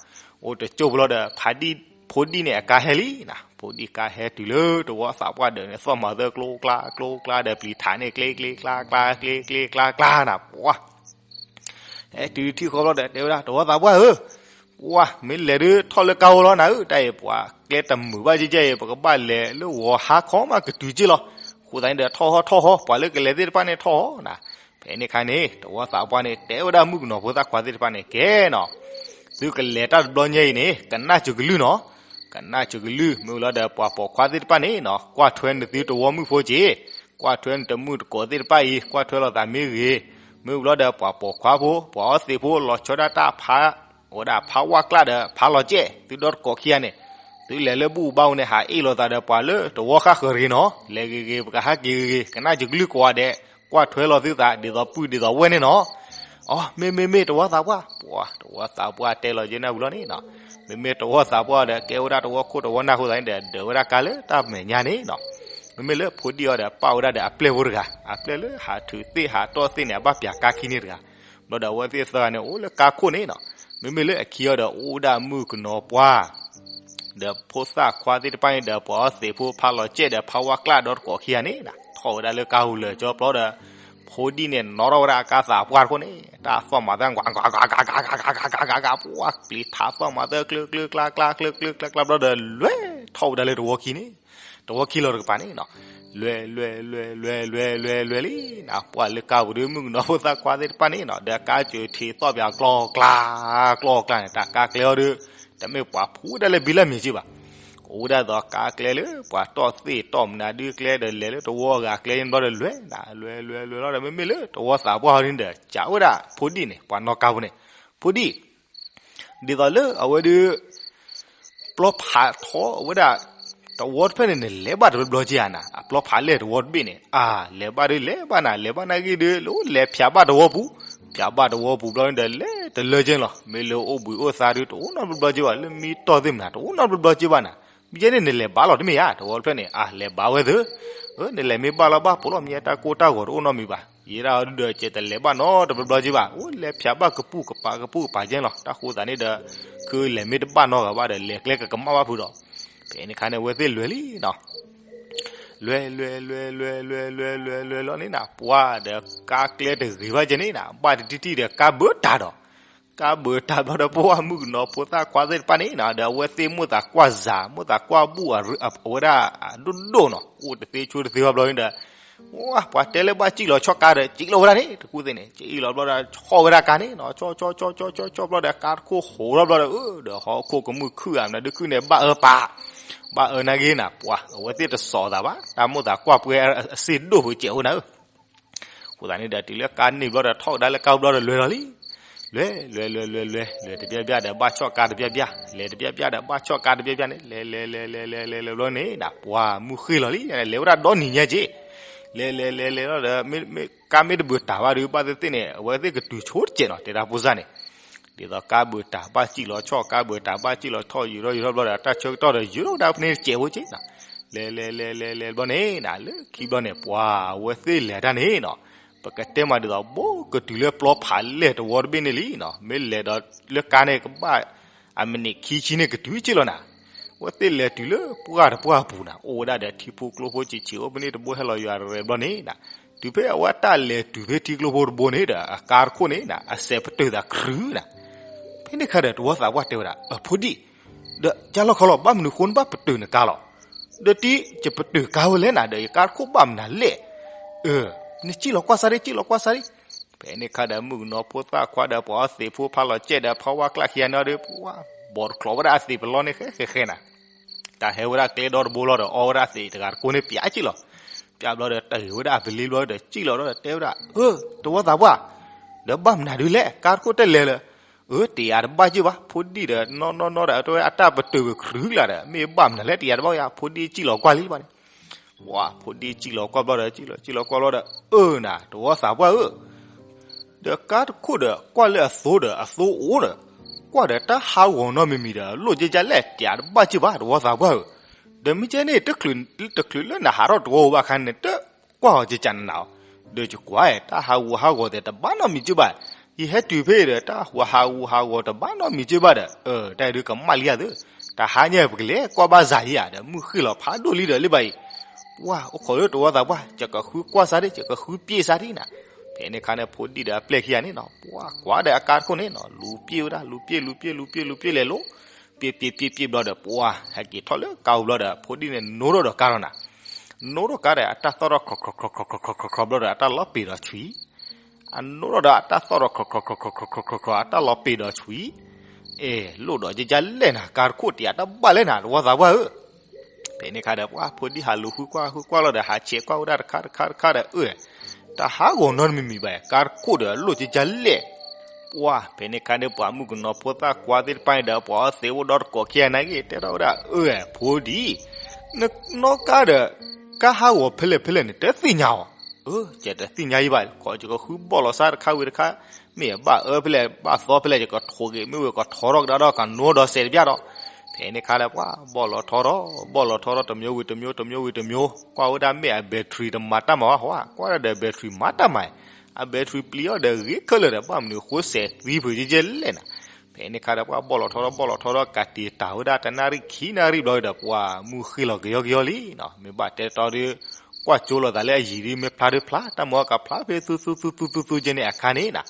အိၣ်တကၠိၢ်ပူၤလီၤဒီး ဖးဒံၣ် ဖိဒံၣ်န့ၣ်အကါဟဲလံနၤ ဖိဒံၣ်ကါဟဲတုၤလၢတဝီသးပှၢ်ဒၢးန့ၣ် သီၣ်မၤသၢကျိကျါကျိကျါဒီးပျံၤထးန့ၣ် ကျ့ကျ့ကျါကျါ ကျ့ကျ့ကျါကျါနၤ ပှၤ ဟဲတုၤထံၣ်ဃီဘျီဒီး တဲဝဲဒၣ် တဝီသးပှၢ်ဧၢ, ပှၤမ့ၢ်လဲၤဒုးထီၣ်လၢကါအိၣ်လီၤနၤဧၢ, တၢ်အံၤပှၤကျဲတမုာ်ဘၣ်ကဲကဲအံၤ ပကဘၣ်လဲၤလၢဂီၤဟါခီမးကတုၤက့လီၤ. အဃိသတးန့ၣ်ဒီး ထီၣ်ဟီထီၣ်ဟီ ပှၤလၢကလဲၤသ့ၣ်တဖၣ်န့ၣ်ထီၣ်ဟီနၤ. ဖဲန့ၣ်အခါန့ၣ် တဝီသးပှၢ်န့ၣ် တဲဝဲဒၣ်မုၣ်ကနီၤဖိသၣ်ခွါသ့ၣ်တဖၣ်န့ၣ် ကဲနီၤ, သုကလဲၤတၢ်တဘျီညါအံၤန့ၣ် ကနၣ်စၢၤကလုၢ်နီၤ. ကနၣ်စၢၤကလုၢ် မ့ၢ်လီၤဒီးပှၤပိာ်ခွါသ့ၣ်တဖၣ်န့ၣ်နီၤ ကွၢ်ထွဲနသုတဝီမုၣ်ဖိက့ၤ, ကွၢ်ထွဲနတမုၣ်တကိးသ့ၣ်တဖၣ်အံၤ ကွၢ်ထွဲလိာ်သးမ့ၢ်ဂ့ၤ, မ့ၢ်လီၤဒီးပှၤပိာ်ခွါဖိ ပှၤအီသံးဖိ လီၤဆီဒၣ်တၢ်ဖး ဝဲဒၣ်ဖးဝါကျၣ်ဒီးဖးလီၤကဲၣ် သုဒီတကိးခံဂၤန့ၣ်, သုလဲၤလၢဘူၣ်ဘါအူန့ၣ် ဟးအ့ၣ်လိာ်သးဒီးပှၤလၢတဝီဃၣ်ဃၢၤတဂ့ၤနီၤ. လဲၤဂ့ၤဂ့ၤ ပကဟးက့ၤဂ့ၤဂ့ၤ ကနၣ်စၢၤကလုၢ်ကိးဂၤဒဲး, ကွၢ်ထွဲလီၤသုသး ဒ်သိးပုၢ်ဒ်သိးဝဲၢ်န့ၣ်နီၤ. အိ မ့မ့မ့ၢ်တဝီသးပှၢ်, ပှၤတဝီသးပှၢ်တဲလီၤက့ၤနၢ်ဝံၤလီၤန့ၣ်နီၤ. မ့မ့ၢ်တဝီသးပှၢ်ဒီး ကဲဝဲဒၣ်တဝီခိၣ်တဝီနၢ်အဃိသတးန့ၣ်ဒီး ဒၢးဝဲဒၣ်ကါလၢတၢ်မဲာ်ညါန့ၣ်နီၤ. မ့မ့ၢ်လၢဖိဒံၣ်အီၤဒီး ပာ်ဝဲဒၣ်ဒီးအပျဲၢ်ဖိတဂၤ, အပျဲၢ်လၢဟးထုးသ့ၣ်ဟးတီၣ်သ့ၣ်န့ၣ် အဘၣ်ပၠးကါခံန့ၣ်တဂၤ. ဘျီဒီးအဝဲသ့ၣ်သၢဂၤန့ၣ် အိၣ်လၢကါခိၣ်န့ၣ်နီၤ. မ့မ့ၢ်လၢအခံအီၤဒီး အိၣ်ဒၣ်မုၣ်ကနီၤပှၢ် ဒီးဖိသၣ်ခွါသ့ၣ်တဖၣ်န့ၣ်ဒီး ပှၤအီသံးဖိ ဖးလီၤကဲၣ်ဒီးဖးဝါကျၣ်ဒီတကိးခံဂၤန့ၣ်နီၤ. ထီၣ်ဝဲဒၣ်လၢကါဂီၤလၢာ်ကၠီဘျီဒီး ဖိဒံၣ်န့ၣ် နီၣ်ထီၣ်ဝဲဒၣ်အကါသးပှၢ်တခိၣ်န့ၣ် တၢ်သီၣ်မၤသၢ ကွၢ်ကွၢ်ကွၢ်ကွၢ်ကွၢ်ကွၢ်ကွၢ်ကွၢ် ပှၤပျံၤထးသီၣ်မၤသၢ ကျၢကျၢကျါကျါ ကျၢကျၢကျါကျါဘျီဒီး လဲၤထီၣ်ဝဲဒၣ်လၢတဝီခံန့ၣ်, တဝီခံလီၤတကပၤန့ၣ်နီၤ. လဲၤလဲၤလဲၤလဲၤလဲၤလဲၤလဲၤလံနီၤ. ပှၤလၢကါပူၤဒီး မုၣ်ကနီၤဖိသၣ်ခွါသ့ၣ်တဖၣ်န့ၣ်နီၤ ဒီးကါစၢၤထံးသီၣ်ပၠးကျီကျါ ကျီကျါန့ၣ် တၢ်ကါကျဲအီၤဒီး တမ့ၢ်ပှၤဖှူဝဲဒၣ်လၢဘံလၢ်မံၤက့ဘၣ်. အိၣ်ဝဲဒၣ်သိးကါကျဲလၢ ပှၤတီၣ်သ့ၣ်တီၣ်မနုၤဒုးကျဲဒီး လဲၤလၢတဝီအဂၤကျဲန့ၣ်ဘျီဒီး လဲၤနၤ လဲၤလဲၤလဲၤလီၤဒီး မ့မ့ၢ်လၢတဝီသးပှၢ်ဟီဒ်န့ၣ်ဒီး စံးဝဲဒၣ်ဖိဒံၣ်န့ၣ် ပှၤနီၣ်ကါဖိန့ၣ်, ဖိဒံၣ် ဒ်သိးလၢအဝဲဒုး ပျီဖးထီဝဲဒၣ် တဝီတဖျၢၣ်န့ၣ် နလဲၤဘၣ်တဘျီဘျီက့ဧါနၤ, အပျီဖးလဲၢ်တဝီတဘ့ၣ်န့ၣ် အါ လဲၤဘၣ်ဒုးလဲၤဘၣ်နၤ လဲၤဘၣ်နာ်က့ဒုး လၢအိၣ်လဲၤဖၠးဘၣ်တဝီပူၤ, ဖၠးဘၣ်တဝီပူၤဘျီန့ၣ်ဒီး လဲၤတလၢက့လီၤ. မ့ၢ်လၢအိၣ်ဘှံးအိၣ်သါဒုး တအိၣ်နီတဘျီဘျီက့ဘၣ်, လၢမံတီၢ်သ့ၣ်မနၤ တအိၣ်နီတဘျီဘျီက့ဘၣ်နၤ. မ့ၢ်ကဲန့ၣ် နလဲၤဘၣ်လီၤတမ့ၢ်ဧါ, တဝီတဖျၢၣ်န့ၣ် အါ လဲၤဘၣ်ဝဲသ့ၣ်, နလဲၤမ့ၢ်ဘၣ်လီၤဘၣ်ပိာ်လီၤမ့ၢ်တၢ်ကိၢ်တၢ်ဂီၤတအိၣ်နီတမံၤဘၣ်, ယဲဒၣ်အီၤဒုးဒီး ကဲတလဲၤဘၣ်နီတဘျီဘျီက့ဘၣ်, အိၣ်လဲၤဖၠးဘၣ်ကပူၤကပၤကပူၤကပၤက့လီၤ. တၢ်ဃိသးန့ၣ်ဒီး ကလဲၤမ့ၢ်တဘၣ်နီတဂၤဘၣ်ဒီး လဲၤကျဲကကမၣ်ဘၣ်ဖုးဒီး ဖဲန့ၣ်အခါန့ၣ် အဝဲသ့ၣ်လဲၤလံနီၤ. လဲၤလဲၤလဲၤလဲၤလဲၤလဲၤလဲၤလဲၤလီၤန့ၣ်နၤ ပှၤဒီးကါကျဲတဂ့ၤဘၣ်ကဲန့ၣ်နၤ ဘၣ်တထံၣ်ထံၣ်ဒီးကါဘၢတၢ်ဒီး, ကါဘၢတၢ်ဘျီဒီး ပှၤမုၣ်ကနီၤဖိသၣ်ခွါသ့ၣ်တဖၣ်န့ၣ်နၤ ဒီးအဝဲသ့ၣ်မိၣ်သးကွၢ်စၤ မိၣ်သးကွၢ်ဘူၣ်အဝဲဒၣ်အဒိၣ်ဒိၣ်နီၤ အိၣ်တသ့ဆိတသ့ဘၣ်ဘျီန့ၣ်ဒီး ဝါ ပှၤတဲလၢဘၣ်စံၣ်လီၤဆီၣ်ကါဒီး စံၣ်လီၤဝဲဒၣ်န့ၣ် တကူၣ်သ့ၣ်န့ၣ် စံၣ်လီၤဘျီဒီး ဆီၣ်ဝဲဒၣ်ကါန့ၣ်နီၤ ဆီၣ်ဆီၣ်ဆီၣ်ဆီၣ်ဆီၣ်ဆီၣ်ဘျီဒီး ကါတခိၣ်ဟိးထီၣ်ဘျီဒီး အၢ ဒီးဟီၣ်ခိၣ်ကမုၢ်ခုၣ်ဧါ မနုၤဒုးခုၣ်န့ၣ် ဘၣ်အၢပာ် ဘၣ်အၢနာ်က့နၤ ပှၤအဝဲသ့ၣ်တစိာ်သးဘၣ် တၢ်မိၣ်သးကွၢ်ပှဲၤအစ့ဒိၣ်ဖုးစဲးအိၣ်နၤဧၢ အဃိသတးန့ၣ်ဒီး တုၤလၢကါန့ၢ်ဘျီဒီး ထီၣ်ကဒါလၢကါဘျီဒီး လဲၤလီၤလံ လဲၤ လဲၤ လဲၤ လဲၤ လဲၤ လဲၤ လဲၤတဘျီဘျီဒီး ဘၣ်ဆီၣ်ကါတဘျီဘျီ လဲၤတဘျီဘျီဒီး ဘၣ်ဆီၣ်ကါတဘျီဘျီန့ၣ် လဲၤ လဲၤ လဲၤ လဲၤ လဲၤ လဲၤ လဲၤဘျီန့ၣ် ပှၤမုၢ်ဃ့ၢ်လီၤလံ လဲၤဝဲဒၣ်ဒီနံၤညါက့ လဲၤ လဲၤ လဲၤ လဲၤလီၤဒီး မ့ၢ် ကါမ့ၢ်တဘၢတၢ်ဘၣ်ဒီး ဘၣ်သ့ၣ်သ့ၣ်န့ၣ် အဝဲသ့ၣ်ကတုၤဆိတစဲးနီၤ တဲဒၣ်ဖိစၢ်န့ၣ် ဒ်သိးကါဘၢတၢ်ဘၣ်စံၣ်လီၤဆီၣ် ကါဘၢတၢ်ဘၣ်စံၣ်လီၤဆီၣ် ယူၤထီၣ်ယူၤထီၣ်ဘျီဒီး တၢ်ဆၢကတီၢ်ဒီး ယူၤထီၣ်ဝဲဒၣ်ဖဲန့ၣ်တစဲးဖိက့နီၤ လဲၤ လဲၤ လဲၤ လဲၤ လဲၤဘျီန့ၣ်နၤ လၢခံဘျီန့ၣ် ပှၤအဝဲသ့ၣ်လဲၤတၢ်န့ၣ်နီၤ ပကတဲမးဒ်သိး ဘိကတုၤလၢပျီဖးလဲၢ်တဝီတဘ့ၣ်န့ၣ်လံနီၤ မ့ၢ်လဲၤဒီးလၢကါန့ၣ်ကဘၣ် အမံးနံးခံဆံန့ၣ်ကတုၤက့လီၤနၤ အဝဲသ့ၣ်လဲၤတုၤလၢပှၢ်တပှၢ်အပူၤနၤ အိၣ်ဝဲဒၣ်ဒီးထံဖိကျိဖိစံးဆံးအိၣ်ဖဲန့ၣ်တဘိဟဲလီၤယွၤရဲၣ်ဘျီန့ၣ်နၤ တုၤဖဲအဝဲတၢ်လဲၤတုၤဖဲထံကျိဖိတဘိန့ၣ်ဒီး အကါတခိၣ်န့ၣ်နၤ အစဲးပတုာ်သးကြုးနၤ ဖဲန့ၣ်အခါဒီး တဝီသးပှၢ်တဲဝဲဒၣ် အဖိဒံၣ် ဒီးကၢ်လီၢ်ခီလီၤ ဘၣ်မနုၤဃိနဘၣ်ပတုာ်နကါလီၤ ဒီးတံၤယပတုာ်ကါဝဲလဲၣ်နၤ ဒီးယကါတခိၣ်ဘၣ်မနုၤလဲၣ် အၢ နစံၣ်လီၤကွၢ်စၢ်ဒံး စံၣ်လီၤကွၢ်စၢ်ဒံး ဖဲန့ၣ်အခါဒီး မုၣ်ကနီၤဖိသၣ်ခွါဒီး ပှၤအီသံးဖိဖးလီၤစဲၣ်ဒီး ဖးဝါကျၣ်ခံဂၤန့ၣ်ဒီး ပှၤဘီတချီးဝဲဒၣ်အသံးပလီန့ၣ် ဃဲဃဲဃဲနၤ တၢ်ဟဲဝဲဒၣ်ကျဲဒီတဘိလီၤဒီး အီဝဲဒၣ်အသံးတဂၤတကိးန့ၣ် ပၠးစံၣ်လီၤ ပၠးဘျီဒီး တဂ့ၤဝဲဒၣ်အပလ့ဘျီဒီး စံၣ်လီၤဒီး တဲဝဲဒၣ် အၢ တဝီသးပှၢ် ဒီးဘၣ်မနုၤဒုးလဲၣ် ကါတခိၣ်တဲလဲၤလၢ အၢ တယၤတဘၣ်က့ၢ်ဘၣ် ဖိဒံၣ်ဒီး နီၢ်နီၢ်နီၢ်ဒီး တဲဝဲအတၢ်ပတုာ်ကကြုးလၢ်ဒီး မ့ၢ်ဘၣ်မနုၤလဲၣ် တယၤတဘၣ်ယၤ ဖိဒံၣ်စံၣ်လီၤကွၢ်လံဘၣ်န့ၣ် ဝါ ဖိဒံၣ်စံၣ်လီၤကွၢ်ဘျီဒီး စံၣ်လီၤ စံၣ်လီၤကွၢ်ဘျီဒီး အၢ နၤ တဝီသးပှၢ်ဧၢ ဒီးကါတခိၣ်ဒီး ကွၢ်လၢအသိဒီး အသိအိၣ်ဒီး ကွၢ်ဒီးတၢ်ဟးဂီၤနီတမံၤမံၤဒီး လိၣ်ကကၢ်လဲၣ် တယၤတဘၣ်က့ၢ်ဘၣ် တဝီသးပှၢ်ဧၢ ဒီးမ့ၢ်ကဲန့ၣ် တချုးလၢနဟးထီၣ်တဝီဘၣ်အခါန့ၣ် တကွၢ်အီၤကကၢ်နနၤအီၤ ဒီးယကွၢ် တၢ်ဟးဂူာ်ဟးဂီၤသ့ၣ်တဘၣ်နီတမံၤက့ၢ်ဘၣ် ယဟဲတုၤဖဲဒီး တၢ်ဟးဂူာ်ဟးဂီၤတဘၣ်နီတမံၤက့ၢ်ဘၣ်ဒီး အၢ တၢ်အံၤဒုးကမၣ်လံဧါသ့ၣ် တဟါညါပကလဲၤကွၢ်ဘၣ်စၤယံၤဧါဒီး မုၢ်ဃ့ၢ်လီၤဖးဒိၣ်လံဒီးလံဘၣ်အံၤ ပှၤအိၣ်ခိးလၢတဝီသးပှၢ် ယကဃုကွၢ်စၢ်ဒံး ယကဃုပျဲၢ်စၢ်ဒံးနၤ ဖဲန့ၣ်ခါန့ၣ် ဖိဒံၣ်ဒီးအပျဲၢ်ခံဂၤန့ၣ်နီၤ ပှၤကွၢ်ဒီးအကါတခိၣ်န့ၣ်နီၤ လူၤပျ့ၣ်ဝဲဒၣ် လူၤပျ့ၣ် လူၤပျ့ၣ် လူၤပျ့ၣ် လူၤပျ့ၣ်လဲၤလိၤ ပျ့ၣ်ပျ့ၣ်ပျ့ၣ်ပျ့ၣ်ဘျီဒီး ပှၤဟဲက့ၤထီၣ်လၢကါအိၣ်ဘျီဒီး ဖိဒံၣ်န့ၣ်နိထီၣ်ဒီးကါဒီးနၤ နိထီၣ်ကါဒီး အတၢ်သီၣ်ထီၣ် ခီခီခီခီခီခီခီဘျီဒီး အတၢ်လီၤပ့ၤဒီးဆွံ အနိထီၣ်ဒီးအတၢ်သီၣ်ထီၣ် ခီခီခီခီခီခီခီ အတၢ်လီၤပ့ၤဒီးဆွံ အဲ လိၣ်ဒီးကကလဲၣ်နၤ ကါတခိၣ်တယၤတဘၣ်လဲၣ်နၤ တဝီသးပှၢ်ဧၢ ဖဲန့ၣ်ခါဒီး ပှၤဖိဒံၣ်ဟးလူၤဃုကွၢ်ဃုကွၢ်လီၤဒီး ဟးဆဲးကွၢ်ဝဲဒၣ်တခါတခါတခါဒီး အၢ တၢ်ဟးဂီၤနီတမံၤမံၤဘၣ် ကါတခိၣ်ဒီးလိၣ်ကကလဲၣ် ပှၤဖဲန့ၣ်ခါန့ၣ် ပှၤမုၣ်ကနီၤဖိသၣ်ခွါသ့ၣ်တဖၣ်န့ၣ်ဒီး ပှၤအီသံးအိၣ်ဒီတကိးခံဂၤနာ်က့ တဲထီၣ်ဝဲဒၣ် အၢ ဖိဒံၣ် နနီၣ်ကါဒီး ကါဟးဂီၤဖဲလဲၣ်ဖဲလဲၣ်န့ၣ် တသ့ၣ်ညါအီၤ အၢ ယတသ့ၣ်ညါယံဘၣ် ခီယကဃုဘီၣ်လီၤစၢ်တခါဝံၤတခါ မ့ၢ်ဘၣ်အၢဖဲလဲၣ် ဘၣ်သီဖဲလဲၣ် ယကထိးက့ၤ မ့ၢ်ဝံၤကထီထီၣ်ကဒါဒီး ကနိဒီးစဲးတပျၢ်ဒီး ဖဲန့ၣ်ခါဒီး ပှၤဘီၣ်လီၤထီထီၣ် ဘီၣ်လီၤထီထီၣ် တမျိုးဝံၤတမျိုး တမျိုးဝံၤတမျိုး ကွၢ်ဝဲဒၣ်မ့ၢ်အ battery တမၤတၢ်မၤဘၣ် ဟီ ကွၢ်ဒၣ်ဒီး battery မၤတၢ်မၤ အ battery ပျံၤအီၤဒီးဂ့ၤခဲလၢာ်ဒီး ဘၣ်မနုၤဃိစဲးသံဖုးကကလဲၣ်နၤ ဖဲန့ၣ်ခါဒီး ပှၤဘီၣ်လီၤထီထီၣ် ဘီၣ်လီၤထီထီၣ် ကးတံာ်တာ်ဝဲဒၣ်တနၣ်ရံၣ်ခံနၣ်ရံၣ်ဘျီဒီး ပှၤမုၢ်ဃ့လီၤကယီကယီလံနီၤ မ့ၢ်ဘၣ်တဲတီဒီး ကွၢ်ကၠိလိာ်သးလၢအယံၤဒ် မ့ၢ်ဖျါဒ်ဖျါ တၢ်မၤကဖျါဖဲသူသူသူသူသူကဲန့ၣ်အခါန့ၣ်နၤ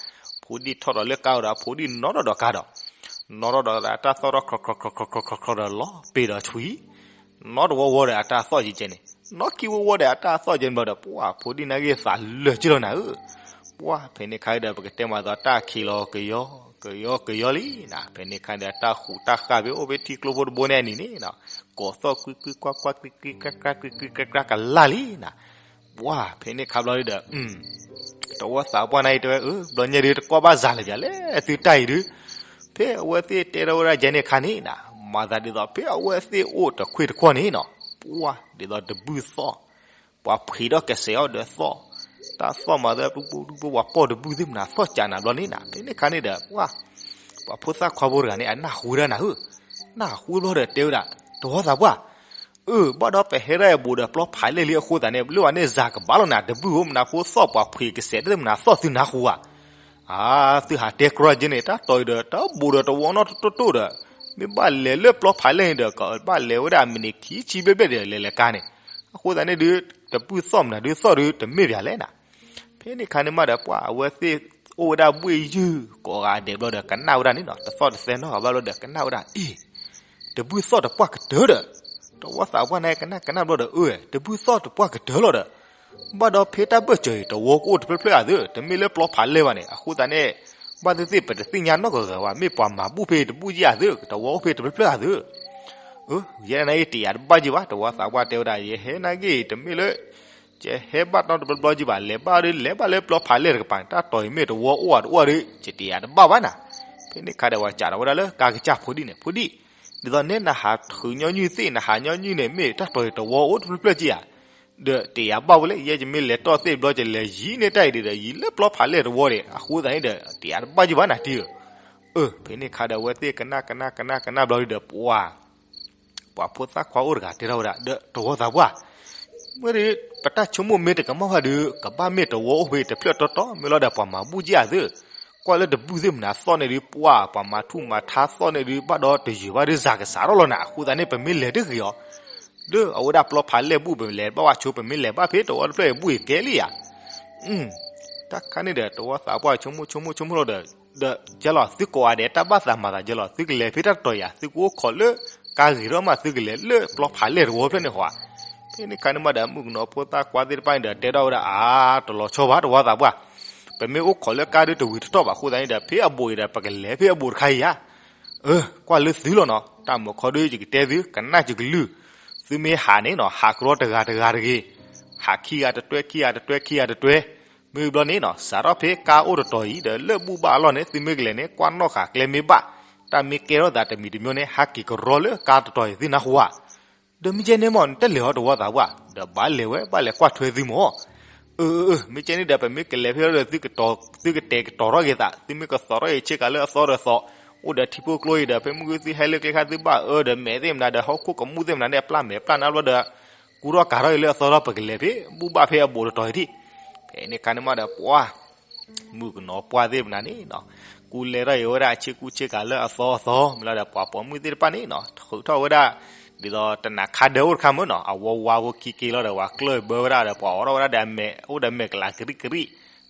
ဖိဒံၣ်ထီၣ်ဒီးလၢကါအိၣ်ဒီး ဖိဒံၣ်နီထီၣ်ဒီးကါဒီး နီထီၣ်ဒီးအတၢ်သီၣ်ထီၣ် ခီခီခီခီခီခီခီဒီး လီၤပ့ၤဒီးဆွံ နီတဝီဝီဒီးအတၢ်သီၣ်ကကဲန့ၣ် နီခံဝီဝီဒီးအတၢ်သီၣ်ကဲန့ၣ်ဘျီဒီး ပှၤဖိဒံၣ်နာ်က့ သးလၢာ်က့လီၤနၤဧၢ ပှၤဖဲန့ၣ်ခါဒီး ပကတဲမၤသးတၢ်ခံးလီၤကယီ ကယီကယီလံနၤ ဖဲန့ၣ်ခါဒီး တၢ်ဃူးတၢ်ဃာ်ဖဲအိၣ်ဖဲထံကျိဖိတဘိန့ၣ်အနံၤန့ၣ်နီၤ ကိးသီၣ်ကွံကွံကွၢ်ကွၢ် ကွံကွံကွၢ်ကွၢ် ကွံကွံကွၢ်ကွၢ် ကလၢ်လံနၤ ပှၤဖဲန့ၣ်ခါဘျီဒီး တဝီသးပှၢ်နာ်အံၤတဲဝဲ အၢ ဘျီညါဒုး တကွၢ်ဘၣ်စၤလၢၤပၠးလဲၣ် သုတၢ်အံၤဒုး ဖဲအဝဲသ့ၣ်တဲထီၣ်ဝဲဒၣ်ယဲန့ၣ်အခါန့ၣ်နၤ မၤသးဒ်သိး ဖဲအဝဲသ့ၣ်အိၣ်တခွ့ၣ်တခီၣ်န့ၣ်နီၤ ပှၤဒ်သိးတဘုၣ်သီၣ် ပှၤဖှံးထီၣ်ကစဲးအီၤဒီးသီၣ် တၢ်သီၣ်မၤသး ပူပူပူပူ ပှၤပိာ်တဘုၣ်သ့ၣ်မနၤသီၣ်ကးနၤဘျီန့ၣ်နၤ ဖဲန့ၣ်အခါန့ၣ်ဒီး ပှၤ ပှၤဖိသၣ်ခွါဖိတဂၤန့ၣ် အနၢ်ဟူဝဲဒၣ်နၤဧၢ နၢ်ဟူဘျီဒီးတဲဝဲဒၣ် တဝီသးပှၢ် အၢ ဘၣ်ဒီးပဟဲဒၣ်အဘူးဒီးပျီဖးလဲၢ်လံအဃိသတးန့ၣ် လၢဝဲန့ၣ်စၤကဘၣ်လီၤနၤ တဘုၣ်ဧိၤ မနၤဖိသီၣ်ပှၤဖှံးကစဲးတသ့ၣ်မနၤသီၣ်သုနၢ်ဟူဧါ အါ သုဟးတဲကြီက့န့ၣ် တၢ်တီၤအံၤဒီး တၢ်ဘူးဒီးတဝီနီၣ်တိၢ်တိၢ်ဒီး မ့ၢ်ဘၣ်လဲၤလၢပျီဖးလဲၢ်န့ၣ်ဒီး ကဘၣ်လဲၤဝဲဒၣ်မံးနံးခံဆံဘျဲၣ်ဘျဲၣ်ဒီး လဲၤလဲၤကါန့ၣ် အဃိသတးန့ၣ်ဒုး တဘုၣ်သီၣ်မနုၤဒုးသီၣ်ဒုး တမ့ၢ်ပၠးလဲၣ်နၤ ဖဲန့ၣ်ခါန့ၣ်မးဒီး ပှၤအဝဲသ့ၣ်အိၣ်ဝဲဒၣ်ဘှ့ၣ်ယုၢ်ကိးဂၤဒဲးဘျီဒီး ကနၣ်ဝဲဒၣ်န့ၣ်နီၤ တသီၣ်တသဲနီတဂၤဘၣ်ဘျီဒီး ကနၣ်ဝဲဒၣ် အ့ တဘုၣ်သီၣ်တပှၢ်ကတၢၢ်ဒီး တဝီသးပှၢ်န့ၣ်ကနၣ်ကနၣ်ဘျီဒီး အၢ တဘုၣ်သီၣ်တပှၢ်ကတၢၢ်လီၤဒီး ဘၣ်ဒီးဖဲတၢ်ဘၢၣ်စၢၤအံၤ တဝီကအိၣ်တဖျၢၣ်ဖျၢၣ်ဧါသု တမ့ၢ်လၢပျီဖးလဲၢ်ဘၣ်န့ၣ် အဃိသတးန့ၣ် ဘၣ်သ့ၣ်သ့ၣ်ပတသ့ၣ်ညါနီတဂၤဂၤဘၣ် မ့ၢ်ပှၤမၤဘူၣ်ဖဲတဘူၣ်က့ဧါသု တဝီအိၣ်ဖဲတဖျၢၣ်ဖျၢၣ်ဧါသု အၢ ယဲဒၣ်နာ်က့ တယာ်တဘၣ်က့ဘၣ် တဝီသးပှၢ်တဲဝဲဒၣ် ယဟဲနာ်က့ တမ့ၢ်လၢ ယဟဲဘၣ်နီတဘျီဘျီက့ဘၣ် လဲၤဘၣ်ဒီး လဲၤဘၣ်လၢပျီဖးလဲၢ်တကပၤန့ၣ် တၢ်တီၤအံၤမ့ၢ်တဝီအိၣ်ဧါတအိၣ်ဧါဒီး ယတယာ်တဘၣ်ဘၣ်နၤ ဖဲန့ၣ်ခါဒီး ပှၤစးထီၣ်ဝဲဒၣ်လၢကါကစၢ်ဖိဒံၣ်န့ၣ် ဖိဒံၣ် ဒ်သိးနဲနဟးထုးညီနုၢ်သ့ၣ် နဟးညီနုၢ်န့ၣ် မ့ၢ်တၢ်တီၤအံၤတဝီအိၣ်တဖျၢၣ်ဖျၢၣ်က့ဧါ ဒီးတယာ်ဘၣ်ဝဲလဲၣ် ယဲယမ့ၢ်လဲၤတီၢ်သ့ၣ်ဘျီ ယလဲၤယံၤန့ၢ်တၢ်အံၤဒီး ယံၤလၢပျီဖးလဲၢ်တဝီဒီး အဃိသတးန့ၣ်ဒီး တယာ်တဘၣ်က့ဘၣ်နၤတံၤဧၢ အၢ ဖဲန့ၣ်ခါဒီး အဝဲသ့ၣ်ကနၣ်ကနၣ်ကနၣ်ကနၣ်ဘျီဒီး ပှၤ ပှၤဖိသၣ်ခွါအိၣ်တဂၤတဲထီၣ်ဝဲဒၣ် ဒီးတဝီသးပှၢ် မ့ၢ်ဒီး ပတၢ်ဆိကမိၣ်မ့ၢ်တကမၣ်ဘၣ်ဒီး ကဘၣ်မ့ၢ်တဝီအိၣ်ဖဲတဖျၢၣ်တီတီ မ့ၢ်လီၤဒီးပှၤမၤဘူၣ်က့ဧါသု ကွၢ်လၢတဘူၣ်သ့ၣ်မနၤသီၣ်န့ၣ်ဒီး ပှၤ ပှၤမၤထူၣ်မၤထါသီၣ်န့ၣ်ဒီး ဘၣ်ဒီးတယုာ်ဘၣ်ဒီးစၤကစးထီၣ်လီၤနၤ အဃိသတးန့ၣ် ပမ့ၢ်လဲၤတဂ့ၤအီၤ လၢအဝဲဒၣ်ပျီဖးလဲၢ်ဘူၣ် ပလဲၤဘၣ်ဝဲဆိ ပမ့ၢ်လဲၤဘၣ်ဖဲတဝီတဖျၢၣ်အံၤဘူၣ်အံၤကဲလံဧါ တၢ်ခါန့ၣ်ဒီး တဝီသးပှၢ်ဆိကမိၣ်ဆိကမိၣ်ဆိကမိၣ်လီၤဒီး ဒီးယဲလီၤ သုကိးဂၤဒဲး တၢ်ဘၣ်သးမၤသးယဲလီၤ သုကလဲၤဖဲတၢ်တတီၤယၤ သုကအိၣ်ခိးလၢ ကါဂ့ၤထီၣ်မး သုကလဲၤလၢပျီဖးလဲၢ်တဝီဖျၢၣ်န့ၣ်ဟီဧါ ဖဲန့ၣ်ခါန့ၣ်မးဒီး မုၣ်ကနီၤဖိသၣ်ခွါသ့ၣ်တဖၣ်န့ၣ်ဒီး တဲထီၣ်ဝဲဒၣ် အါ တလီၤဆီဘၣ်တဝီသးပှၢ် ပမ့ၢ်အိၣ်ခိးလၢကါဒုးတဝံၤတတီၢ်ဘၣ် အဃိသတးန့ၣ်ဒီး ဖဲအဘူးအံၤဒီး ပကလဲၤဖဲအဘူးတခါအံၤဧါ အၢ ကွၢ်လၢသုလီၤနီၤ တၢ်မုာ်ခီဒုး ယကတဲသု ကနၣ်ယကလုၢ် သုမ့ၢ်ဟးန့ၣ်နီၤ ဟးကရီတဂၤတဂၤတဂ့ၤ ဟးခံဂၤတတွဲ ခံဂၤတတွဲ ခံဂၤတတွဲ မ့ၢ်ဘျီန့ၣ်နီၤ စးထီၣ်ဖဲကါအိၣ်တတီၤအံၤဒီး လၢဘူၣ်ဘၣ်အလီၢ်န့ၣ် သုမ့ၢ်ကလဲၤန့ၣ် ကွၢ်နီၣ်ဃာ်ကျဲမ့ၢ်ဘၣ် တၢ်မ့ၢ်ကဲထီၣ်သးတမံၤတမံၤန့ၣ် ဟးက့ၤကရီလၢကါတတီၤအံၤ သုနၢ်ဟူဧါ ဒီးမ့ၢ်ကဲန့ၣ်မး နတလဲၤဟီတဝီသးပှၢ် ဒီးဘၣ်လဲၤဝဲ ဘၣ်လဲၤကွၢ်ထွဲသုမး အၢ အၢ အၢ မ့ၢ်ကဲန့ၣ်ဒီး ပမ့ၢ်ကလဲၤဖဲဒီး သုကတဲာ်ကတီၤထီၣ်က့ၤသး သုမ့ၢ်ကသီထီၣ်က့ၤဆ့ကၤလၢအသီဒီးသီ အိၣ်ဒီးထံဖိကျိအံၤဒီး ဖဲမုၢ်ဂုၢ်သုဟဲလၢကျဲခါ သုဘၣ်အၢဒီးမဲာ်သ့ၣ်မနၤဒီး ဟီၣ်ခိၣ်ကမူၣ်သ့ၣ်မနၤန့ၣ် အပျၢ်မဲာ်ပျၢ်နါဘျီဒီး ကူထီၣ်ကၤထီၣ်က့ၤလၢအသီဒီး ပကလဲၤဖဲ ဘူၣ်ဘၣ်ဖဲအဘူးတတီၤအံၤဒံး ဖဲန့ၣ်ခါန့ၣ်မးဒီး ပှၤ မုၣ်ကနီၤပှၢ်သ့ၣ်မနၤန့ၣ်နီၤ ကူလဲၤထီၣ်က့ၤဝဲဒၣ်ဆ့ကူဆ့ကၤလၢအသီအသီ မ့ၢ်လီၤဒီး ပှၤပိာ်မုၣ်သ့ၣ်တဖၣ်န့ၣ်နီၤ ထုးထီၣ်ဝဲဒၣ် ဒ်သိးတနၤခါဒၢအိၣ်တခါမ့ၢ်နီၤ အဝီဝါဖိခံက့ၤလီၤဒီး ပှၤကျၢၢ်ဘၢဝဲဒၣ်ဒီး ပှၤအိးထီၣ်ဝဲဒၣ်ဒီးအမဲာ် အိၣ်ဒီးမဲာ်ကလၤကရံၣ်ကရံၣ်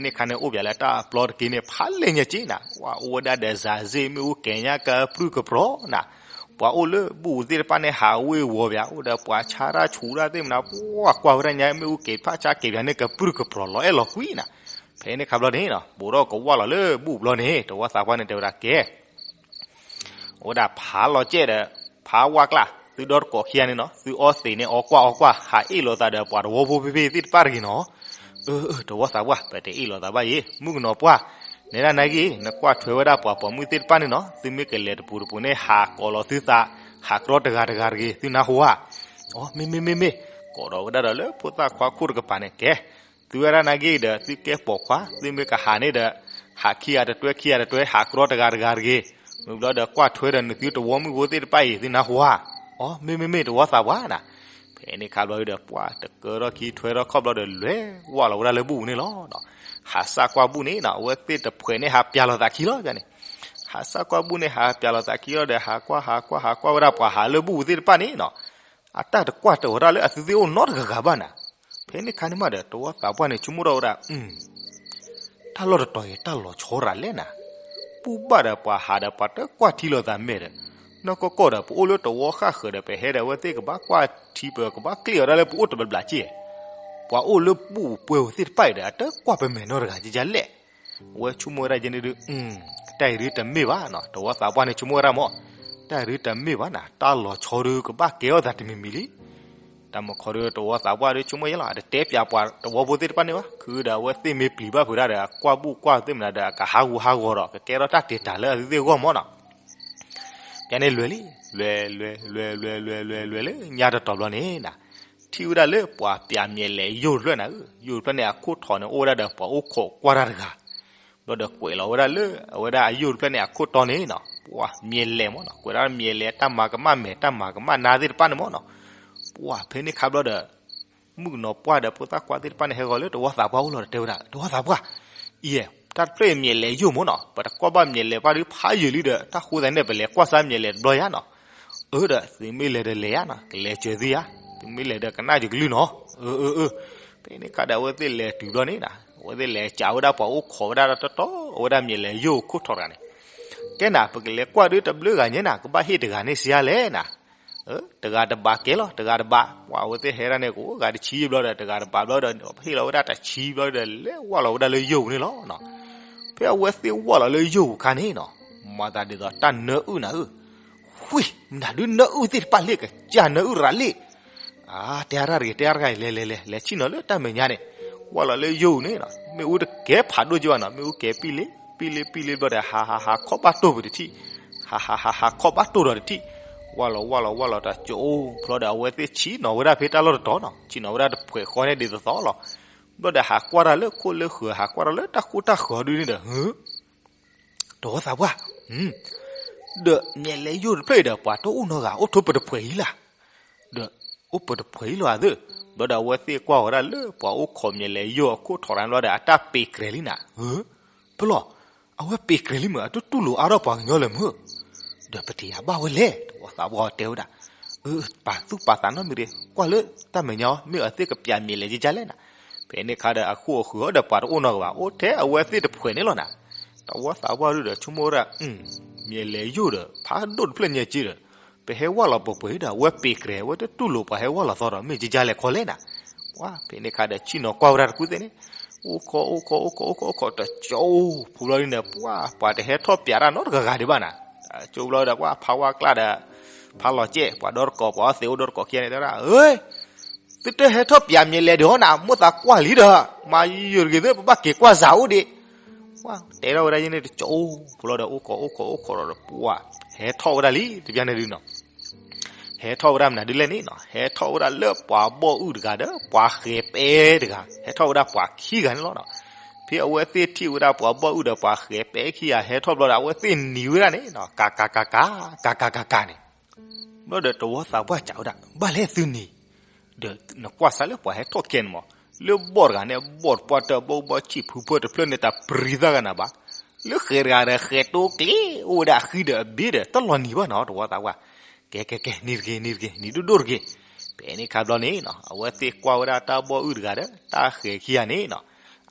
ဖဲန့ၣ်ခါန့ၣ်အိၣ်ပၠးလၢတၢ်ပျီတက့ၢ်န့ၣ် ဖးလဲၢ်ညါက့နၤ, ပှၤအိၣ်ဝဲဒၣ်ဒီး စၤစ့ၣ် မ့ၣ်အူကဲၤညါကပြုၢ်ကပြီၤနၤ, ပှၤအိၣ်လၢဘူၣ်သ့ၣ်တဖၣ်န့ၣ် ဟးဝ့ၤဝီၤပၠး အိၣ်ဒီးပှၤဆါတၢ်ဆူးတၢ်သ့ၣ်မနၤ, ပှၤကွၢ်ဝဲဒၣ်ညါ မ့ၣ်အူကဲၤဖၣ်ဆါကဲၤပၠးန့ၣ် ကပြုၢ်ကပြီၤလီၤအဲၣ်လီၤကွံနၤ. ဖဲန့ၣ်ခါဘျီန့ၣ် ဘူးထီၣ်ကဝၢ်လီၤလၢဘူၣ်ဘျီန့ၣ် တဝီသးပှၢ်န့ၣ်တဲဝဲဒၣ်ကဲ အဝဲဒၣ်ဖးလီၤကဲဒီး ဖးဝၢ်ကျါ သုဒီတကိးခံဂၤန့ၣ်နီၤ သုအီသံးန့ၣ် အီကွၢ်အီကွၢ် ဟးအ့ၣ်လိာ်သးဒီးပှၤတဝီဖိဖဲဖဲသ့ၣ်တဖၣ်တဂ့ၤနီၤ. အၢ အၢ တဝီသးပှၢ် ပတအ့ၣ်လိာ်သးဘၣ်အံၤ မုၣ်ကနီၤပှၢ်, နဲဒၣ်နာ်က့ နကွၢ်ထွဲဝဲဒၣ်ပှၤပိာ်မုၣ်သ့ၣ်တဖၣ်န့ၣ်နီၤ သုမ့ၢ်ကလဲၤတပူၤတပူၤန့ၣ် ဟးကိးလီၤသုသး, ဟးကြီတဂၤတဂၤတဂ့ၤ သုနၢ်ဟူဧါ. အီ မ့ၢ်မ့ၢ်မ့ၢ်မ့ၢ်, ကိးဒီးဝဲဒၣ်ဒီးလၢဖိသၣ်ခွါခိၣ်တကပၤန့ၣ်ကဲ သုဝဲဒၣ်နာ်က့ဒီး သုကဲပိာ်ခွါ သုမ့ၢ်ကဟးန့ၣ်ဒီး ဟးခံဂၤတတွဲခံဂၤတတွဲ ဟးကြီတဂၤတဂၤတဂ့ၤ, မ့ၢ်ဘျီဒီးကွၢ်ထွဲဒီးနသုတဝီမုၣ်ဖိသ့ၣ်တဖၣ်အံၤ သုနၢ်ဟူဧါ. အီ မ့ၢ်မ့ၢ်မ့ၢ် တဝီသးပှၢ်နၤ. ဖဲန့ၣ်ခါဘျီဒီး ပှၢ်တကၢထီၣ်ခံထွဲထီၣ်ခီၣ်ဘျီဒီး လဲၤဝၢ်လီၤဝဲဒၣ်လၢဘူၣ်န့ၣ်လီၤ. ဟးစၢ်ကွၢ်ဘူၣ်န့ၣ်နီၤ အဝဲသ့ၣ်တဖှဲးန့ၣ် ဟးပၠးလီၤသးခံလီၤန့ၣ်, ဟးစၢ်ကွၢ်ဘူၣ်န့ၣ် ဟးပၠးလီၤသးခံလီၤဒီး ဟးကွၢ်ဟးကွၢ်ဟးကွၢ်ဝဲဒၣ်ပှၤဟးလၢဘူၣ်သ့ၣ်တဖၣ်န့ၣ်နီၤ အတၢ်တကွၢ်တၢၢ်ဝဲဒၣ်လၢအသုသ့ၣ်အိၣ်နီတဂၤဂၤဘၣ်နၤ. ဖဲန့ၣ်ခါန့ၣ်မးဒီး တဝီသးပှၢ်န့ၣ် ဆိကမိၣ်ထီၣ်ဝဲဒၣ် တၢ်လီၢ်တတီၤအံၤ တၢ်လီၤဆီရၤလဲၣ်နၤ, ဘူၣ်ဘၣ်ဒီးပှၤဟးဒီးပှၤတကွၢ်ထံလီၤသးမဲာ်ဒီး, နီၢ်ကီၢ်ကီၢ်ဒီး ပအိၣ်လၢတဝီဃၣ်ဃၢၤဒီး ပဟဲဒီးအဝဲသ့ၣ်ကဘၣ်ကွၢ်ထံ ပကဘၣ်ကျ့ၣ်အီၤဒၣ်လၢပအိၣ်တဘျီဘျီက့ၢ်, ပှၤအိၣ်လၢဘူၣ်ပှဲၤဝဲသ့ၣ်တဖၣ်အံၤဒီး အတကွၢ်ပမဲာ်နီတဂၤကလဲၣ်. အဝဲဆိကမိၣ်ဝဲဒၣ်ယဲန့ၣ်ဒုး တၢ်အံၤဒုးတမ့ၢ်ဘၣ်နီၤ, တဝီသးပှၢ်န့ၣ် ဆိကမိၣ်ဝဲဒၣ်မး, တၢ်အံၤဒုးတမ့ၢ်ဘၣ်နၤ, တၢ်လီၤဆီဒုးကဘၣ်ကဲအီၣ်သးတမံၤမံၤလံ. တၢ်မုၢ်ခီဒုး တဝီသးပှၢ်ဒုး ဆိကမိၣ်ယဲလီၤ, အတတဲပၠးပှၤတဝီဖိသ့ၣ်တဖၣ်န့ၣ်ဘၣ်, ခုဒီးအဝဲသ့ၣ်မ့ၢ်ပျံၤဘၣ်ဖုးဒၣ်ဒီး အကွၢ်ဘူၣ်ကွၢ်သ့ၣ်မနၤဒီး အကဟးဂူာ်ဟးဂီၤဒီး ကကဲထီၣ်တၢ်တ့ၢ်တၢ်လၢအသုသ့ၣ်အဂီၢ်မးနီၤ. ယန့ၣ်လွဲၢ်လံ, လွဲၢ်လွဲၢ်လွဲၢ်လွဲၢ်လွဲၢ်လွဲၢ်လွဲၢ်လၢညါတတီၤဘျီန့ၣ်နၤ, ထံၣ်ဝဲဒၣ်လၢပှၤပၠးမၠဲၤလဲၤယိာ်တဖျၢၣ်နၤ, ယိာ်တဖျၢၣ်န့ၣ် အခိၣ်ထီၣ်န့ၣ် အိၣ်ဝဲဒၣ်ဒီးပှၤအိၣ်ခိးကွၢ်တၢ်တဂၤ, ဘျီဒီးကွဲးလီၤဝဲဒၣ်လၢ အဝဲဒၣ်အယိာ်တဖျၢၣ်န့ၣ် အခိၣ်တီန့ၣ်နီၤ, ပှၤမၠဲၤလဲၤမးနီၤ, ကွဲးဒၣ်မၠဲၤလဲၤတၢ်မၤကမၣ်မဲာ် တၢ်မၤကမၣ်နါသ့ၣ်တဖၣ်န့ၣ်မးနီၤ, ပှၤဖဲန့ၣ်ခါဘျီဒီး မုၣ်ကနီၤပှၢ်ဒီးဖိသၣ်ခွါသ့ၣ်တဖၣ်န့ၣ် ဟဲဂီၤလၢတဝီသးပှၢ်အိၣ်လီၤဒီးတဲဝဲဒၣ် တဝီသးပှၢ်, အံၤ တၢ်တဖျၢၣ်အံၤမၠဲၤလဲၤယိာ်မးနီၤ, ပတကွၢ်ဘၣ်မၠဲၤလဲၤဘၣ်ဒုးဖးယံာ်လံဒီး တၢ်ဃိသတးန့ၣ် ပလဲၤကွၢ်စၢ်မၠဲၤလဲၤတဘျီယါနီၤ, အၢဒီး သုမ့ၢ်လဲၤဒီးလဲၤယါနီၤ, ကလဲၤစၢၤသုယါ, သုမ့ၢ်လဲၤဒီးကနၣ်ယကလုၢ်နီၤ, အၢ အၢ အၢ, ဖဲန့ၣ်ခါဒီးအဝဲသ့ၣ်လဲၤတုၤဘျီန့ၣ်နၤ, အဝဲသ့ၣ်လဲၤစးဝဲဒၣ်ပှၤအိၣ်ခိးဝဲဒၣ်တတီၤ အဝဲဒၣ်မၠဲၤလဲၤယိာ်ခိၣ်ထီၣ်တဂၤန့ၣ်, ကဲနၤ ပကလဲၤကွၢ်ဒုးတဘျုးဂၤညါနၤ ကဘၣ်ဟ့ၣ်တဂၤန့ၣ်စံးယါလဲၣ်နၤ တဂၤတဘးကဲလီၤ တဂၤတဘး, ပှၤအဝဲသ့ၣ်ဟဲဒၣ်န့ၣ် ကအိၣ်ဂၤတဆံဘျီဒီး တဂၤတဘးဘျီဒီး ဟ့ၣ်လီၤဝဲဒၣ်တဆံဘျီဒီး လဲၤဝၢ်လီၤဝဲဒၣ်လၢယိာ်ပူၤန့ၣ်လီၤ. ဖဲအဝဲသ့ၣ်ဝၢ်လီၤလၢယိာ်ပူၤခါန့ၣ်နီၤ, မၤသးဒ်သိးတၢ်နၢအုၣ်နၤဧၢ, ဃု မနုၤဒုးနၢအုၣ်သ့ၣ်တဖၣ်လ့ၣ် ကစၢ်နၢအုၣ်ရၤလ့ၣ် အါ တဲအါတၢ်တဂ့ၤ တဲအါတဂ့ၤ လဲၤလဲၤလဲၤ လဲၤဆံၣ်နီၤလၢတၢ်မဲာ်ညါန့ၣ်, ဝၢ်လီၤလၢယိာ်ပူၤန့ၣ်နီၤ မ့ၣ်အူတကဲဖးဒိၣ်က့ဘၣ်နီၤ မ့ၣ်အူကဲပံၣ်လ့ ပံၣ်လ့ ပံၣ်လ့ဘျီဒီး ဟးဟးဟးခီၣ်ဘၣ်တိၢ်ပူၤတထံၣ်, ဟးဟးဟးဟးခီၣ်ဘၣ်တိၢ်ဒီးတထံၣ်, ဝၢ်လီၤဝၢ်လီၤဝၢ်လီၤတၢ်ကၠိအိၣ်ဖျီဒီး အဝဲသ့ၣ်ဆံးနီၤဝဲဒၣ်ဖဲတၢ်လီၢ်တတီၤနီၤ, ဆံးနီၤဝဲဒၣ်တဖှဲးဃီန့ၣ်ဒ်သိးသိးလီၤ. ဘျီဒီးဟးကွၢ်တၢ်လၢခိၣ်လၢဃၢၤ ဟးကွၢ်တၢ်လၢတၢ်ဃိတၢ်ဃၢၤဒုန့ၣ်ဒီး ဟၢ တဝီသးပှၢ်, ဒီးမ့ၢ်လဲၤယိၣ်တဖျၢၣ်အံၤဒီး ပှၤတအိၣ်နီတဂၤ အိၣ်ထိးပတဖှဲးအံၤလၢ်, ဒီးအိၣ်ပတဖှဲးအံၤလီၤအသး, ဘျီဒီးအဝဲသ့ၣ်ကွၢ်ဝဲဒၣ်လၢပှၤအိၣ်ခိးမ့ၢ်လဲၤယိၣ်အခိၣ်ထီၣ်တၢ်ဘျီဒီး အတၢ်ပ့ၤကြဲၤလံနၤ, ဟၢ ဖဲလီၤ, အဝဲပ့ၤကြဲၤလံမ့ၢ် အတတူၢ်လိာ်အါထီၣ်ပှၤကညီလၢၤမ့ၢ်, ဒီးပတယၤဘၣ်ဝဲလဲၣ် တဝီသးပှၢ်တဲဝဲဒၣ်, အၢ ပာ်သူၣ်ပာ်သးနီတမံၤဒီး ကွၢ်လၢတၢ်မဲာ်ညါအီၤ မ့ၢ်အဝဲသ့ၣ်ကပျးမ့ၢ်လဲၤကကလဲၣ်နၤ, ဖဲန့ၣ်အခါဒီးအခိၣ်အဃုာ်အီၤဒီးပှၤတအိၣ်နီတဂၤဘၣ် အိၣ်ထဲအဝဲသ့ၣ်တဖှဲးန့ၣ်လီၤနၤ, တဝီသးပှၢ်ဒုဒီးဆိကမိၣ်ဝဲဒၣ် မ့ၢ်လဲၤယိၣ်ဒီး ဖးဒိၣ်တဖျၢၣ်ညါက့ဒီး ပဟဲဝၢ်လီၤပှဲၤပှဲၤဒီး အဝဲပ့ၤကြဲၤ အဝဲတတူၢ်လိာ်ပှၤဟဲဝၢ်လီၤသီဒီး မ့ၢ်ကကလဲၣ်ခီလဲၣ်နၤ, ပှၤဖဲန့ၣ်အခါဒီးဆံးနီၤကွၢ်ဝဲဒၣ်တကူၣ်သ့ၣ်န့ၣ်, အိၣ်ခိးအိၣ်ခိးအိၣ်ခိးအိၣ်ခိးအိၣ်ခိးတကၠိဖိဘျီဒုန့ၣ် ပှၤ ပှၤတဟဲထီၣ်ပျးတၢ်နီတဂၤဂၤဒံးဘၣ်နၤ, ကၠိဘျီဒီးပှၤဖးဝါကျါဒီး ဖးလီၤကဲး ပှၤဒီတကိး ပှၤအီသံးအိၣ်ဒီတကိးခံဂၤန့ၣ် တဲဝဲဒၣ် အၢ သုတဟဲထီၣ်ပျးမ့ၢ်လဲၤဒံးဟီနၤ မိၣ်သးကွၢ်လံဒီး မၤယိၣ်တဂ့ၤသ့ၣ် ပဘၣ်က့ၤကွၢ်စးအိၣ်ဒံး, ပှၤတဲထီၣ်ဝဲဒၣ်ယဲန့ၣ်တကၠိဖိလီၤဒီး အိၣ်ခိးအိၣ်ခိးအိၣ်ခိးဒီးပှၤ ဟဲထီၣ်ဝဲဒၣ်လံ တဘျီန့ၣ်ဒုနီၤ ဟဲထီၣ်ဝဲဒၣ်မနုၤဒ်လဲၣ်န့ၣ်နီၤ ဟဲထီၣ်ဝဲဒၣ်လၢပှၤဘီၣ်အုၣ်တဂၤဒီး ပှၤဃဲၤပဲတဂၤ ဟဲထီၣ်ဝဲဒၣ်ပှၤခံဂၤန့ၣ်လီၤနီၤ, ဖဲအဝဲသ့ၣ်ထံၣ်ဝဲဒၣ်ပှၤဘီၣ်အုၣ်ဒီးပှၤဃဲၤပဲခံဂၤဟဲထီၣ်ဘျီဒီး အဝဲသ့ၣ်နံၤဝဲဒၣ်န့ၣ်နီၤ ကၤကၤကၤကၤ ကၤကၤကၤကၤန့ၣ် ဘျီဒီးတဝီသးပှၢ်စံးဝဲဒၣ် ဘၣ်လဲၣ်သုနံၤ, ဒီးနကွၢ်စးလၢပှၤဟဲထီၣ်ခဲန့ၣ်မး, လၢဘီၣ်တဂၤန့ၣ် ဘီၣ်တပှၢ်တၢၢ် ဘီၣ်ဘီၣ်ဆံၣ်ဖုဖၢတဖျၢၣ်န့ၣ် တၢ်ပြံသၢဂၤနၤဘၣ်, လၢဃဲၤတဂၤဒီးဃဲၤတိကျ့ အိၣ်ဝဲဒၣ်အဃံဒီးအဘ့ၣ်ဒီး တလီၤနံၤဘၣ်နီၤ တဝီသးပှၢ်, ကဲကဲကဲ နံၤတဂ့ၤ နံၤတဂ့ၤ နံၤဒိၣ်ဒိၣ်တဂ့ၤ, ဖဲန့ၣ်ခါဘျီန့ၣ်နီၤ အဝဲသ့ၣ်ကွၢ်ဝဲဒၣ်တၢ်ဘီၣ်အုၣ်တဂၤဒီး တၢ်ဃဲၤခံဂၤန့ၣ်နီၤ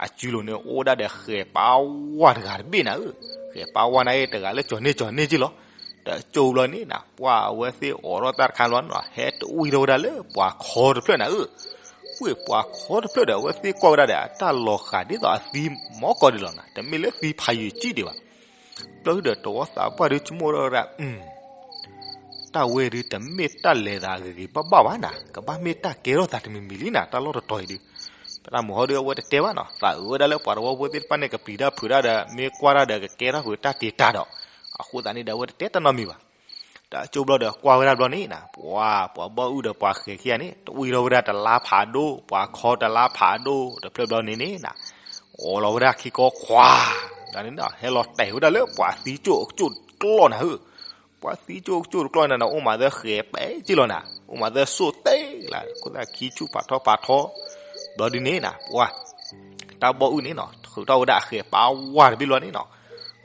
အစုလိၤန့ၣ် အိၣ်ဝဲဒၣ်ဒီးဃဲၤပာ်ဝါတဂၤတဘ့ၣ်နၤဧၢ, ဃဲၤပာ်ဝါန့ၣ်တဂၤလၢကၠီၤန့ၢ်ကၠီၤန့ၢ်က့လီၤ, ဒီးကၠိဘျီန့ၣ်နၤ ပှၤအဝဲသ့ၣ်အိးထီၣ်တၢ်တခါဘျီန့ၣ်နီၤ ဟဲတဝံထီၣ်ဝဲဒၣ်လၢပှၤခီတဖျၢၣ်နၤဧၢ, ဝ့ၢ်ပှၤခီတဖျၢၣ်ဒီး အဝဲသ့ၣ်ကွၢ်ဝဲဒၣ်ဒီး အတၢ်လီၤဃာ်ဒ်သိးအသံမီကီၢ်ဒံးလီၤနၤ တမ့ၢ်လၢသံဖးယံာ်ကံဒံးဘၣ်, ဘျီဒီးတဝီသးပှၢ်ဒုဆိကမိၣ်ထီၣ်ဝဲဒၣ် တၢ်ဝဲဒုတမ့ၢ်တၢ်လဲၤသးဂ့ၤဂ့ၤဘၣ်ဘၣ်ဘၣ်နၤ ကဘၣ်မ့ၢ်တၢ်ကဲထီၣ်သးတမံၤမံၤလံနၤ တၢ်လီၢ်တတီၤအံၤဒု, ပတၢ်မုၢ်ဟီဒုအဝဲတတဲဘၣ်နီၤ သးအုးဝဲဒၣ်လၢပှၤတဝီဖိသ့ၣ်တဖၣ်န့ၣ် ကပျံၤတၢ်ဖုးတၢ်ဒီး မ့ၢ်ကွၢ်တၢ်ဒီးကကဲထီၣ်ဃုာ်တၢ်တ့တၢ်ဒီး, အဃိသတးန့ၣ်ဒီးအဝဲတတဲတၢ်နီတမံၤဘၣ်, တၢ်ကၠိဘျီဒီးကွၢ်ဝဲဒၣ်ဘျီန့ၣ်နၤ ပှၤ ပှၤဘီၣ်အုၣ်ဒီးပှၤဃဲၤခံဂၤန့ၣ် တဝံထီၣ်ဝဲဒၣ်တလါဖးဒိၣ် ပှၤခီတလါဖးဒိၣ်တဖျၢၣ်ဘျီန့ၣ်န့ၣ်နၤ အိးလီၤဝဲဒၣ်ခံကီခွါ, ဒီးန့ၣ်နၤ ဟဲလီၤတဲာ်ဝဲဒၣ်လၢပှၤသံကၠိၣ်အကၠိၣ်တကျီၢ်နၤဧၢ, ပှၤသံကၠိၣ်ကၠိၣ်တကျီၢ်န့ၣ် အိၣ်မးသၢဃဲၤပဲက့လီၤနၤ အိၣ်မးသၢစိၣ်တဲလၢ ခိၣ်သၣ်ခံဆူၣ်ဖးထီဖးထီ, ဘျီဒုန့ၣ်နၤ ပှၤ တၢ်ဘီၣ်အုၣ်န့ၣ်နီၤ ထုးထီၣ်ဝဲဒၣ်အဃဲၤပာ်ဝါတဘ့ၣ်လီၤန့ၣ်နီၤ,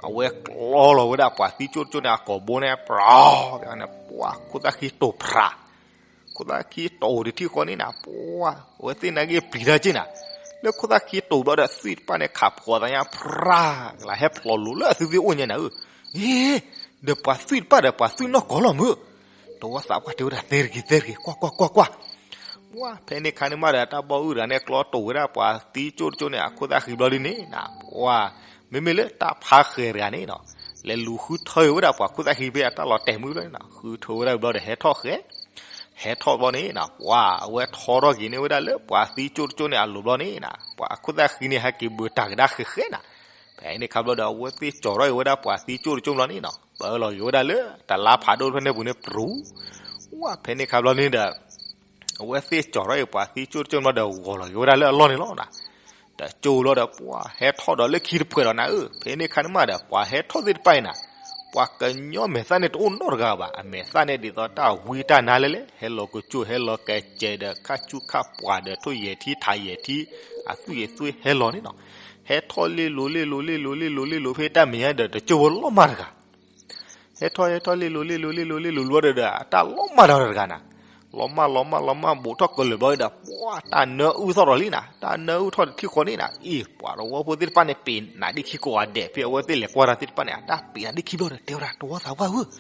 အဝဲကျီလီၤဝဲဒၣ်ပှၤသံကၠိၣ်တကၠိၣ်န့ၣ် အကိာ်ဘိန့ၣ် ပြီၤ, န့ၣ် ပှၤ ခိၣ်သၣ်ခံတိာ်ဖြး ခိၣ်သၣ်ခံတိာ်တထံၣ်ဃီန့ၣ်နၤ ပှၤ အဝဲသ့ၣ်နာ်က့ပျံၤတၢ်က့နၤ, လၢခိၣ်သၣ်ခံတိာ်ဘျီဒီး သွံၣ်တဖၣ်န့ၣ် ခးဖှီၣ်သးညါ ဖြး ကလးဟဲဖျိးလိၤလၢအသုသ့ၣ်အိၣ်ညါနၤဧၢ, အ့ ဒီးပှၤသွံၣ်တဖၣ်ဒီးပှၤသွံၣ်နီၢ်ကီၢ်လီၤမုၢ်, တဝီသးပှၢ်တဲဝဲဒၣ် သဲတဂ့ၤ သဲတဂ့ၤ ကွၢ် ကွၢ် ကွၢ် ကွၢ်, ပှၤ ဖဲန့ၣ်ခါန့ၣ်မးဒီး တၢ်ဘီၣ်အုၣ်တဂၤန့ၣ် ကျီတိာ်ဝဲဒၣ်ပှၤသံကၠိၣ်တကၠိၣ်န့ၣ် အခိၣ်သၣ်ဃံဘျီဒ်န့ၣ်နၤ, ပှၤ မ့မ့ၢ်လၢတၢ်ဖးဃဲၤတဂၤန့ၣ်နီၤ, လဲၤလူၤဃုထၢဝဲဒၣ်ပှၤခိၣ်သၣ်ဃံဖဲအတၢ်လီၤတဲာ်မုၢ်လီၤန့ၣ်နီၤ, ဃုထၢဝဲဒၣ်ဘျီဒီးဟဲထီၣ်ဃဲၤ, ဟဲထီၣ်ဘျီန့ၣ်နၤ ပှၤ အဝဲထီထီၣ်က့ၤန့ၢ်ဝဲဒၣ်လၢပှၤသံကၠိၣ်တကၠိၣ်န့ၣ်အလိၤဘျီန့ၣ်နၤ, ပှၤအခိၣ်သၣ်ဃံန့ၣ် ဟဲက့ၤဘၢတၢ်ကဒါဃဲၤဃဲၤနၤ, ဖဲန့ၣ်ခါဘျီဒီး အဝဲသ့ၣ်ကၠီၤထီၣ်က့ၤဝဲဒၣ်ပှၤသံကၠိၣ်တကၠိၣ်ဘျီန့ၣ်နီၤ, ပၢလီၤက့ၤဝဲဒၣ်လၢတလါဖးဒိၣ်တဖျၢၣ်န့ၣ်ပူၤန့ၣ် ပြူၤ, ဝဲ ဖဲန့ၣ်ခါဘျီန့ၣ်ဒီး အဝဲသ့ၣ်ကၠီၤထီၣ်က့ၤပှၤသံကၠိၣ်တကၠိၣ်ဘျီဒီးဂီၤလီၤက့ၤဝဲဒၣ်လၢအလီၢ်န့ၣ်လီၤနၤ, တကၠိလီၤဒီးပှၤဟဲထီၣ်ဒီးလၢခံတဖှဲးဒီးနၤဧၢ, ဖဲန့ၣ်ခါန့ၣ်မးဒီး ပှၤဟဲထီၣ်သ့ၣ်တဖၣ်အံၤနၤ, ပှၤကညီမဲာ်သၣ်န့ၣ်တအိၣ်နီတဂၤဘၣ်, အမဲာ်သၣ်န့ၣ်ဒ်သိးတၢ်ဝံတၢ်နါလဲၣ်လဲၣ်, ဟဲလီၤကစိၣ် ဟဲလီၤကစဲးဒီး ခါဆူၣ်ခါပှၢ်ဒီး ထိၣ်ယဲၢ်ထံထးယဲၢ်ထံ, အသွံၣ်ယဲၢ်သွံၣ်ဟဲလီၤန့ၣ်နီၤ, ဟဲထီၣ်လ့လိၤလ့လိၤလ့လိၤလ့လိၤလ့လိၤဖဲတၢ်မဲာ်ညါဒီး တကၠိဖိလီၤမၢ်တဂၤ ဟဲထီၣ်ဟဲထီၣ်လ့လိၤလ့လိၤလ့လိၤလ့လိၤဘျီဒီး အတၢ်လီၤမၢ်တဂၤတဂၤနၤ, လီၤမၢ်လီၤမၢ်လီၤမၢ်ဘူးထီၣ်ကလၢာ်ဘျီဒီး ပှၤတၢ်နၢအုၣ်ထီၣ်ဒီးလံနၤ, တၢ်နၢအုၣ်ထီၣ်တထံၣ်ဃီန့ၣ်နၤ, အ့ ပှၤတဝီဖိသ့ၣ်တဖၣ်န့ၣ် ပ့ၤနးဒ့ခံကိးဂၤဒဲး, ဖဲအဝဲသ့ၣ်လဲၤကွၢ်တၢ်သ့ၣ်တဖၣ်န့ၣ် အတၢ်ပ့ၤနးဒ့ခံဘျီဒီး တဲဝဲဒၣ် တဝီသးပှၢ်ဧၢ,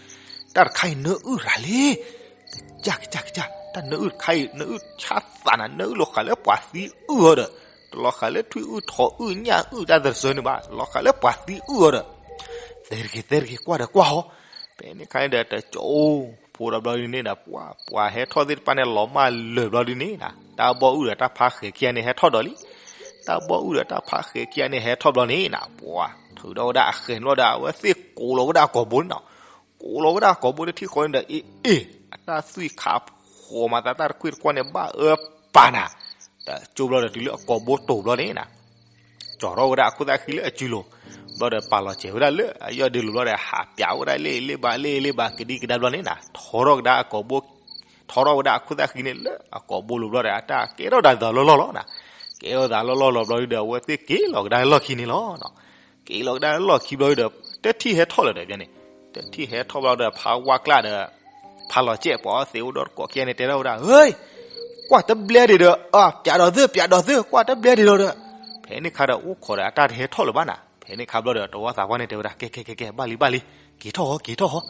တၢ်တခါအံၤနၢအုၣ်တဂၤလံ ကစၢ်ကစၢ်ကစၢ်, တၢ်နၢအုၣ်တခါအံၤ နၢအုၣ်ဆါသးနၤ, နၢအုၣ်လီၤဃာ်လၢပှၤသံအုၣ်အီၤဒီး, တလီၤဃာ်လၢထွံၣ်အုၣ်ထီၣ်အုၣ်ညၣ်အုၣ်တၢ်သစၢၤန့ၣ်ဘၣ်, လီၤဃာ်လၢပှၤသံအုၣ်အီၤဒီး, သဲတဂ့ၤ သဲတဂ့ၤ ကွၢ်ဒီးကွၢ်ဟီ, ဖဲန့ၣ်ခါန့ၣ်ဒီး တကၠိဖိဒီးဘျီဒ်န့ၣ်ဒီး ပှၤ ပှၤဟဲထီၣ်သ့ၣ်တဖၣ်န့ၣ် လီၤမၢ်လၢာ်ဘျီဒ်န့ၣ်နၤ, တၢ်ဘီၣ်အုၣ်ဒီးတၢ်ဖးဃဲၤခံဂၤန့ၣ် ဟဲထီၣ်ဒီးလံ, တၢ်ဘီၣ်အုၣ်ဒီးတၢ်ဖးဃဲၤခံဂၤန့ၣ် ဟဲထီၣ်ဘျီန့ၣ်နၤ, ပှၤ ထုးထီၣ်ဝဲဒၣ်အဃဲၤန့ၣ်လီၤဒီး အဝဲသ့ၣ်ကိးလီၤဝဲဒၣ်အကိာ်ဘိန့ၣ်နီၤ, ကိးလီၤဝဲဒၣ်အကိာ်ဘိတထံၣ်ဃီန့ၣ်ဒီး အ့ အ့ အတၢ်သွံၣ်ခးဖှိးမၤသးတၢ်တခွံၣ်တကွၢ်န့ၣ် ဘၣ်အၢပာ်နၤ, ဒီးကၠိဘျီဒီးတုၤလၢအကိာ်ဘိတိာ်ဘျီန့ၣ်နၤ ကၠီၤထီၣ်ဝဲဒၣ်အခိၣ်သၣ်ဃံလၢအစုလိၤ, ဘျီဒီးပာ်လီၤစဲၤဝဲဒၣ်လၢအယီၢ်ဒ့လိၤဘျီဒီး ဟးပၠးဝဲဒၣ်လ့ၣ်လ့ၣ်ဘၣ်လ့ၣ်လ့ၣ်ဘၣ် ကဒံကဒါဘျီန့ၣ်နၤ ထီထီၣ်ကဒါအကိာ်ဘိ, ထီထီၣ်ဝဲဒၣ်အခိၣ်သၣ်ဃံန့ၣ်လၢအကိာ်ဘိလိၤဘျီဒီး အတၢ်ကဲထီၣ်ဒၣ်သးလီၢ်လီၢ်လီၤနၤ, ကဲထီၣ်သးလီၢ်လီၢ်လီၤဘျီဒီး အဝဲသ့ၣ်က့ၤလီၤကဒါလၢလီၢ်ခံန့ၣ်လီၤ. က့ၤလီၤကဒါလၢလီၢ်ခံဘျီဒီး တထံၣ်ဟဲထီၣ်လၢၤဒီးန့ၣ်, တထံၣ်ဟဲထီၣ်ဘျီဒီး ဖးဝါကျါဒီး ဖးလီၤစဲး ပှၤအီသံးအိၣ်ဒီးတကိးခံဂၤန့ၣ် တဲထီၣ်ဝဲဒၣ်, ဟ့, ကွၢ်တဘျဲဒံးဒီး အပၠးဒီးသၢ ပၠးဒီးသၢ ကွၢ်တဘျဲဒံးဒီးဒီး, ဖဲန့ၣ်ခါဒီး အိၣ်ခိးဒီးအတၢ်တဟဲထီၣ်လၢၤဘၣ်နၤ, ဖဲန့ၣ်ခါဘျီဒီး တဝီသးပှၢ်န့ၣ်တဲဝဲဒၣ် ကဲ ကဲ ကဲ ကဲ ဘၣ်လံ ဘၣ်လံ, က့ၤထီၣ်ဟီ က့ၤထီၣ်ဟီ,